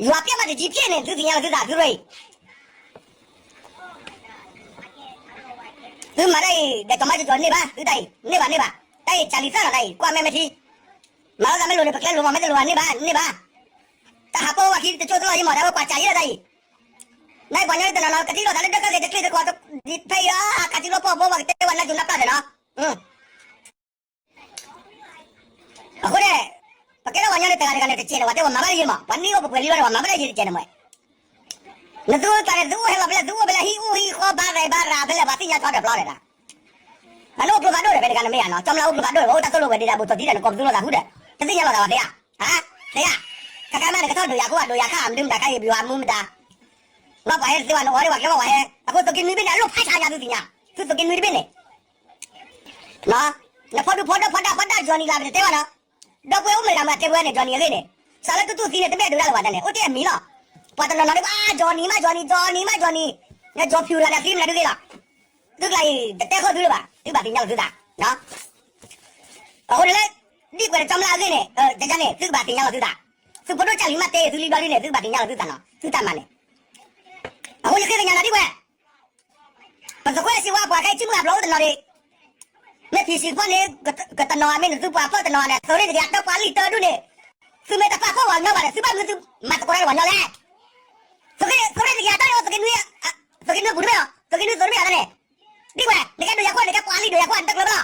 ယွၤပျဲမးတကံဖျ့ၣ်န့ၣ် သုသ့ၣ်ညါလီၤသုသးသုရ့ၣ်အံၤ, သုမၤတၢ်အံၤ ဒီးကမၤကကီၤန့ၢ်ဘၣ် သုတၢ်အံၤ န့ၢ်ဘၣ်န့ၢ်ဘၣ်, တၢ်အံၤကၢ်လံၤသၣ်လီၤတၢ်အံၤ ကွၢ်မဲာ်မဲာ်ထံ, မၤလိသးမ့ၢ်လိၤန့ၣ် ပကျဲလိၤမး မ့ၢ်တလိၤဘၣ်န့ၢ်ဘၣ်န့ၢ်ဘၣ်, တၢ်ဟးပိာ်ဝဲခံတကၠိၢ်တလီၢ်ယံမး တၢ်ဝဲကွၢ်ကၢ်ယံလီၤတၢ်အံၤ, နပှၤကညီတနီၤနီၤ ကသံလိာ်သးလၢဒၢးကဲက့ၤတကျ့ၣ်တကွီၢ် ဖဲအံၤလီၤ ကၢ်စုလီၤပီၢ်ဘိဘၣ်ကတဲဝဲနါကၠိနါပျၢ်န့ၣ်နီၤ အဃိန့ၣ်, ပကဲထီၣ်ပှၤကညီန့ၣ် တဂၤတဂၤန့ၣ်တကဲးန့ၣ် ပှၤတဲပှၤမၤဘၣ်လၢယံမး ပှၤနံၣ်အိၣ်ပှဲၤလံဘၣ်ဒီး ပှၤမၤဘၣ်လၢယံတကဲးန့ၣ်မး, နသုအိၣ်ကျါန့ၣ် သုအိၣ်ဟဲလီၤဖဲလဲၣ် သုအိၣ်ဖဲလဲၣ် ဟံၣ်အူဟံၣ်ဃီဘါရဲၣ်ဘါရၤဖဲလဲၣ် ပှၤသ့ၣ်ညါထီၣ်ဒီးဖျီဒီး, အန့ၣ်အိၣ်ကျိဖးဒိၣ်ဒီး ဖဲတဂၤန့ၣ်မ့ၢ်ယါနီၤ ကၠီမျၢ်အိၣ်ကျိဖးဒိၣ်ဒီး ပှၤအိၣ်တၢ်သိၣ်လိဝဲၤဒ့ဒၣ် ဘူးသိးသံဒီး နကိးပသူလိာ်သးဟူဒီး, တသ့ၣ်ညါလိာ်သးဘၣ်သ့ဧါ, သ့ဧါ, ခဲခါမးန့ၣ် ကထီၣ်ဒိၣ်ယၤခိၣ်ဘၣ် ဒိၣ်ယၤခါ မနုၤမတၤခါအံၤ ပယီၤအမူမတၤ လီၤပှၤဟဲတသ့ဝဲ နအီၣ်ဒံးပှၤကျဲဝဲပှၤဟဲ အဃိသုးက့နွံဘ့ၣ်န့ၣ် အလိၣ်ဖးဆါယၤသုသ့ၣ်ညါ, သုးက့နွံတဘ့ၣ်န့ၣ် နဖီဒူဖီဒီဖီဒၣ်ဖီဒၣ် Johnny လၢပတတဲဘၣ်နီၤ, ဒီပုၢ်ဝဲၢ်အိၣ်မ့ၢ်ဒၣ်မၤတဲဝဲန့ၣ် Johnny အဂ့ၢ်န့ၣ်, စးလၢတူၢ်တူၢ်သံန့ၣ် တဘ့ၣ်ဒိးဒၣ်လၢၤဘၣ်တၢ်န့ၣ် အိၣ်တ့ၢ်အမံၤလီၤ, ပှၤတနီၤနီၤဒ်ဘၣ် Johnny မး Johnny Johnny မး Johnny, နကၠီဖၠူၤတဂၤဒီးသံမနုၤတဂ့ၤလီၤ, သုကျါအံၤ တတဲခိၣ်သုလၢၤဘၣ် သုဘၣ်သ့ၣ်ညါလီၤသုသး အဃိန့ၣ်လၢ ဒ်ကွဲးဒီးကၠီမျၢ်အဂ့ၢ်န့ၣ် ကန့ၣ် သုကဘၣ်သ့ၣ်ညါလီၤသုသး, သုဖိဒိၣ်ကၢ်လံၤမးတဲ သုလံဘျီဒ်န့ၣ် သုကဘၣ်သ့ၣ်ညါလီၤသုသးနီၤ သုတၢ်မၤန့ၣ်, အဃိယဃ့ကညးနၤဒ်ဝဲ ပသကွဲးစံးဝဲပှၤခဲအံၤ ထံၣ်မုၢ်အဘျီအိၣ်တနီၤဒီး, မ့ၢ်ဖံးစံးဖီန့ၣ် ကတနီၤမ့ၢ်န့ၣ် သုပှၤဖီၣ်တနီၤန့ၣ် သုးရ့ၣ်တဂ့ၤအတၢ်ပှၤလံၢ်တၢဒူၣ်န့ၣ်, သုမ့ၢ်တပာ်ဖှိၣ်ပှၤကညီဘၣ်န့ၣ် သုဘၣ်မနုၤသုမၤသကိးတၢ်ဒီးပှၤကညီလဲၣ်, သုးရ့ၣ်တဂ့ၤအတၢ်န့ၣ်အိၣ်သုးက့နွံ, သုးက့နွံပူၤတမ့ၢ်လီၤ သုးက့နွံသုးတမ့ၢ်အတၢ်န့ၣ်, ဒ်ဝဲ, နကဲဒိၣ်ယၤခိၣ် နကဲပှၤလံၢ်ဒိၣ်ယၤခိၣ် နတကျၢၤဘၣ်လီၤ,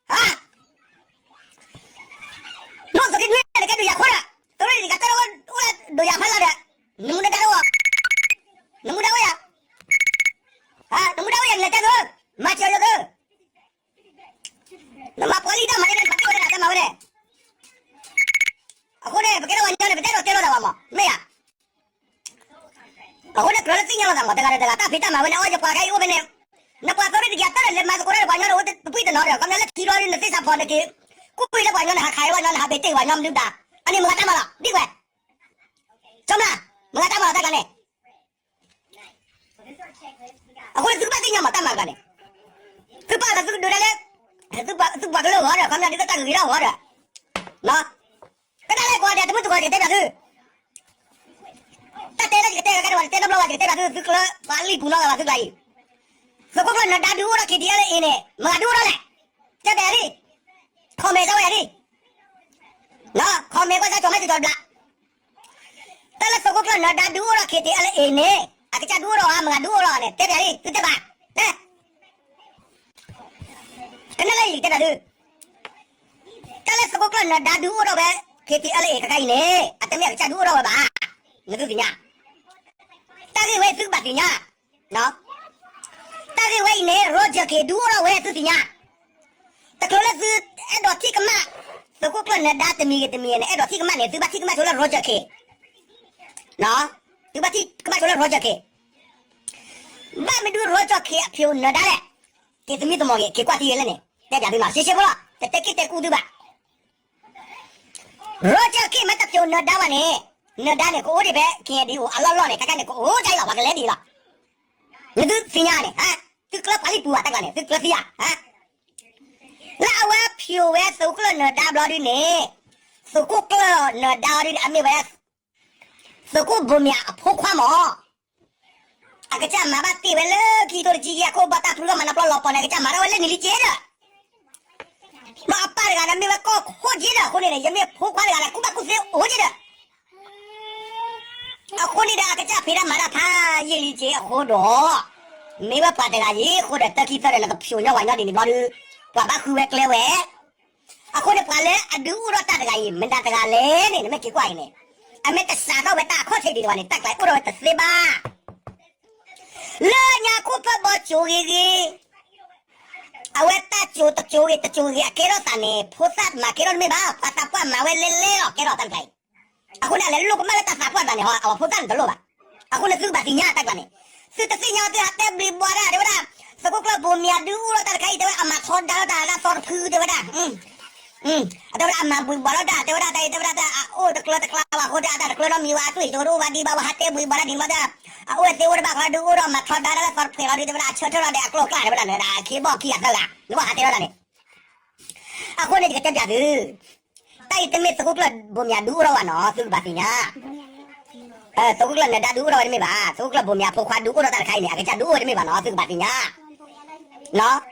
ဟါ နီၢ်သုးက့နွံန့ၣ် နကဲဒိၣ်ယၤခိၣ်ဒီး, သုးရ့ၣ်တဂ့ၤကတၢၢ်အိၣ်ဒိၣ်ယၤဖးလီၤဒီး, နမူဒါတအိၣ်, နမူဒါအိၣ်ယၤ, နမူဒါအိၣ်ယၤ နလဲၤတဲသု, မၤစၢၤယသု, နမၤပှၤလံၢ်တၢ်မၤန့ၣ် နမၤတ့ၢ်ဝဲဒၣ်တၢ်မၤဝဲန့ၣ်, အဃိန့ၣ် ပကဲထီၣ်ပှၤကညီန့ၣ် ပတဲဒီးတဲလိာ်သးဘၣ်မး မ့ၢ်ဧါ အဃိန့ၣ် ကြၢးလၢသ့ၣ်ညါလိာ်သးမး တဂၤဒီးတဂၤ တၢ်ဖံးတၢ်မၤဝဲန့ၣ် အီၣ်ယပှၤကညီအိၣ်ဖဲန့ၣ်, နပှၤသုးရ့ၣ်တဂ့ၤ အတၢ်လဲၤမၤသကိးတၢ်ဒီးပှၤကညီဒီး အိၣ်တပှံၢ်တနီၤဒီး ခီပညီလၢခံဘျီဒ်နသ့ၣ်ဆၣ်ဖီၣ်န့ၣ်က့ၤ, ကူၣ်အံၤလၢပှၤကညီန့ၣ် ဟးခးဝဲပှၤကညီန့ၣ် ဟးဘ့ၣ်တ့ၢ်ပှၤကညီမနုၤဒါ, အန့ၣ်မတၤတၢ်မၤလီၤ ဒ်ဝဲ, ကၠီမး, မတၤတၢ်မၤလီၤတၢ်ကျါန့ၣ် အဃိန့ၣ်သုကဘၣ်သ့ၣ်ညါမးတၢ်မၤတဂၤန့ၣ်, သုပာ်လီၤသုကဒုးတၢ်လၢ, သုပှၤကလုာ်ဂီၢ်ဒီး ခီပညီဒ်သိးတၢ်ဂ့ၤဂ့ၤထီၣ်ဂီၢ်ဒီး, ကဒၣ်လဲာ်ကွၢ်ဒီး တမုၢ်တကိးကတဲဘၣ်သု, တၢ်တဲလၢယကတဲကဲဒီး တတဲနီတဘျီဘၣ် ယကတဲဘၣ်သု သုကျၢၤပှၤလံၢ်ပူၤနီတဂၤဘၣ်သုကျါအံၤ, သုးခိၣ်ကျၢၢ်နၢၤဒါဒုးအိၣ်ထီၣ် ခ့တံအလ်အ့န့ၣ် မတၤဒုးအိၣ်ထီၣ်လဲၣ်, တဲဘၣ်ယၤဒ်, ခီၣ်မဲာ်စၢၤဝဲယၤဒ် ခီၣ်မဲာ်ကွၢ်စၢ်ကၠီၤမဲာ်ကၠီၤတဘျီ, တၢ်လၢသုးခိၣ်ကျၢၢ်နၢၤဒါဒုးအိၣ်ထီၣ် ခ့တံအလ်အ့န့ၣ် အကစၢ်ဒုးအိၣ်ထီၣ်ဧါ မတၤဒုးအိၣ်ထီၣ်ဧါန့ၣ် တဲဘၣ်ယၤဒ် သုတဲဘၣ်, တဲ, ကနၣ်လၢယကတဲဘၣ်သု, တၢ်လၢသုးခိၣ်ကျၢၢ်နၢၤဒါဒုးအိၣ်ထီၣ်ဝဲ ခ့တံအလ်အ့ ခဲခါအံၤန့ၣ် အတမ့ၢ်အကစၢ်ဒုးအိၣ်ထီၣ်ဝဲဘၣ်, နသုသ့ၣ်ညါ, တၢ်ဂ့ၢ်ဝဲသုကဘၣ်သ့ၣ်ညါ တၢ်လၢသုးခိၣ်ကျၢၢ်နၢၤဒါဒုးအိၣ်ထီၣ်ဝဲ ခ့တံအလ်အ့န့ၣ် တၢ်ဂ့ၢ်ဝဲအံၤန့ၣ် Roger Khin ဒုးအိၣ်ထီၣ်ဝဲသုသ့ၣ်ညါ, တချုးလၢသုအဲၣ်ဒိးထံၣ်ကမၣ် သုးခိၣ်ကျၢၢ်နၢၤဒါတမံၤဂ့ၤတမံၤဂ့ၤန့ၣ် အဲၣ်ဒိးထံၣ်ကမၣ်န့ၣ် သုဘၣ်ထံၣ်ကမၣ်ဆိလၢ Roger Khin, သုဘၣ်ထံၣ်ကမၣ်ဆိလၢ Roger Khin, ဘၣ်မနုၤ Roger Khin အဖျိးနၢၤဒါလဲၣ်, က့ၤသမံသမိးက့ၤ က့ၤကွၢ်ထံဂ့ၤလဲၣ်န့ၣ် တဲပၠးသုနီၤ ရှဲရှဲဖိလီၤ တတဲက့ၢ်တဲကူသုဘၣ် Roger Khin မ့ၢ်တဖျိးနၢၤဒါဘၣ်န့ၣ်, နၢၤဒါန့ၣ် ကအိၣ်ဒံးဖဲ KNDO အလီၢ်လီၢ်န့ၣ် ခဲခါန့ၣ် ကအိၣ်ဒ်အံၤလီၤ ပှၤကလဲၤဒ်အံၤလီၤ, နသုသ့ၣ်ညါန့ၣ်, သုကျၢၢ်ပှၤလံပူၤဘၣ်တၢ်ကျါန့ၣ် သုကျၢၢ်သံဧါ, လၢအဝဲဖျိးဝဲသုးခိၣ်ကျၢၢ်နၢၤဒါဘျီဒုန့ၣ်, သုးခိၣ်ကျၢၢ်နၢၤဒါဒုန့ၣ် အမ့ၢ်ဝဲ သုးခိၣ်ဘိမၠးအဖိခွါမၢ် အကစၢ်မၤဘၣ်တ့ၢ်ဝဲလၢခံကထိတဆံယဲၢ် အခိၣ်ဘီတၢ်ဖုလီၤမၤနီၤပျီလီၤပီၤန့ၣ် အကစၢ်မၤထီၣ်ဝဲလၢနံၤလံက့ဒီး, ဒီးအပၢ်တဂၤဒီးမ့ၢ်ဝဲကီၢ်ခိၣ်က့ဒီး အဃိန့ၣ်ဒီး ယမ့ၢ်ဖိခွါတဂၤဒီး ကူၣ်ဘၣ်ကူၣ်သ့အိၣ်က့ဒီး, အဃိန့ၣ်ဒီး အကစၢ်ဖံးတၢ်မၤတၢ်ဖးယံာ်လံက့အဃိဒီး, မ့ၢ်ဝဲပှၤတဂၤအံၤအဃိဒီး တၢ်ခံသၢဒီး နကဖျိးညီဝဲညီဒ်န့ၣ်ဘျီဒု, ပှၤဘၣ်ဃုဝဲကျဲဝဲ အဃိန့ၣ် ပှၤလၢအဒုးအိၣ်ထီၣ်တၢ်တဂၤအံၤ မတၤတဂၤလဲၣ်န့ၣ် နမ့ၢ်က့ၤကွၢ်အံၤန့ၣ်, အမ့ၢ်တစးထီၣ်ဝဲတၢ်အခီၣ်ထံးဒံးတဂၤန့ၣ် တၢ်ကျါအိၣ်ထီၣ်ဝဲတသ့ဘၣ်. လၢညါခိၣ်ဖၢၣ်ဘီကၠိဂ့ၤဂ့ၤ, အဝဲတၢ်ကၠိတကၠိဂ့ၤတကၠိဂ့ၤ အကဲထီၣ်သးန့ၣ် ဖိသၣ်မၤကဲထီၣ်တမ့ၢ်ဘၣ် ပှၤသးပှၢ်မၤဝဲလဲလဲလီၤ ကဲထီၣ်တၢ်တခါအံၤ အဃိန့ၣ် အလဲၤလိာ်ကမၣ်လၢတၢ်သးပှၢ်တဂၤန့ၣ် အဝဲဖိသၣ်န့ၣ်တလိၣ်ဘၣ်. အဃိန့ၣ်သုကဘၣ်သ့ၣ်ညါတၢ်ကျါန့ၣ်, သုတသ့ၣ်ညါ သုဟးတဲဘျုးဘှီဒၣ် တဲဝဲဒၣ်, သုးခိၣ်ကျၢၢ်ဘိမၠးဒုးအိၣ်ထီၣ်တၢ်တခါအံၤ တဲဝဲဒၣ် အမၤထီဒါထီၣ်တၢ်လၢသီတဖု တဲဝဲဒၣ် တဲဝဲဒၣ်အမၤဘှံးဘှီထီၣ်တၢ် တဲဝဲဒၣ်တၢ်အံၤ တဲဝဲဒၣ်တၢ်အအိၣ်တကျၢၤတကျါဘၣ်အဃိ တၢ်တကျၢၤနီတမံၤဘၣ်အသွံၣ်ကၠိတအိၣ်ဘၣ်ဒံးဘၣ် ဝဲဟးတဲဘှံးဘှီထီၣ်ဒ်န့ၣ်ဘၣ်ဒီး, အအိၣ်သ့အိၣ်တဘၣ်ဃီဒုးအိၣ်ထီၣ်မၤထီဒါထီၣ်လၢသီတဖုလီၤဒုး တဲဝဲဒၣ်အဆၢထၢၣ်လီၤဒီးအကျိၤအကျဲတဲဝဲဒၣ်လၢဒၣ်ခ့ဘီခံဂၤသၢဂၤ နဘၣ်ဟးတဲထီၣ်တၢ်န့ၣ်, အဃိန့ၣ်ယကတဲပၠးသု, တၢ်အံၤတမ့ၢ်သုးခိၣ်ကျၢၢ်ဘိမၠးဒုးအိၣ်ထီၣ်ဘၣ်နီၤ သုကဘၣ်သ့ၣ်ညါ သုးခိၣ်ကျၢၢ်နၢၤဒါဒုးအိၣ်ထီၣ်ဝဲတမ့ၢ်ဘၣ်, သုးခိၣ်ကျၢၢ်ဘိမၠးဖိခွါဒုးအိၣ်ထီၣ်တၢ်တခါအံၤန့ၣ် အကစၢ်ဒုးအိၣ်ဝဲတမ့ၢ်ဘၣ်နီၤ သုကဘၣ်သ့ၣ်ညါ, နီၤ,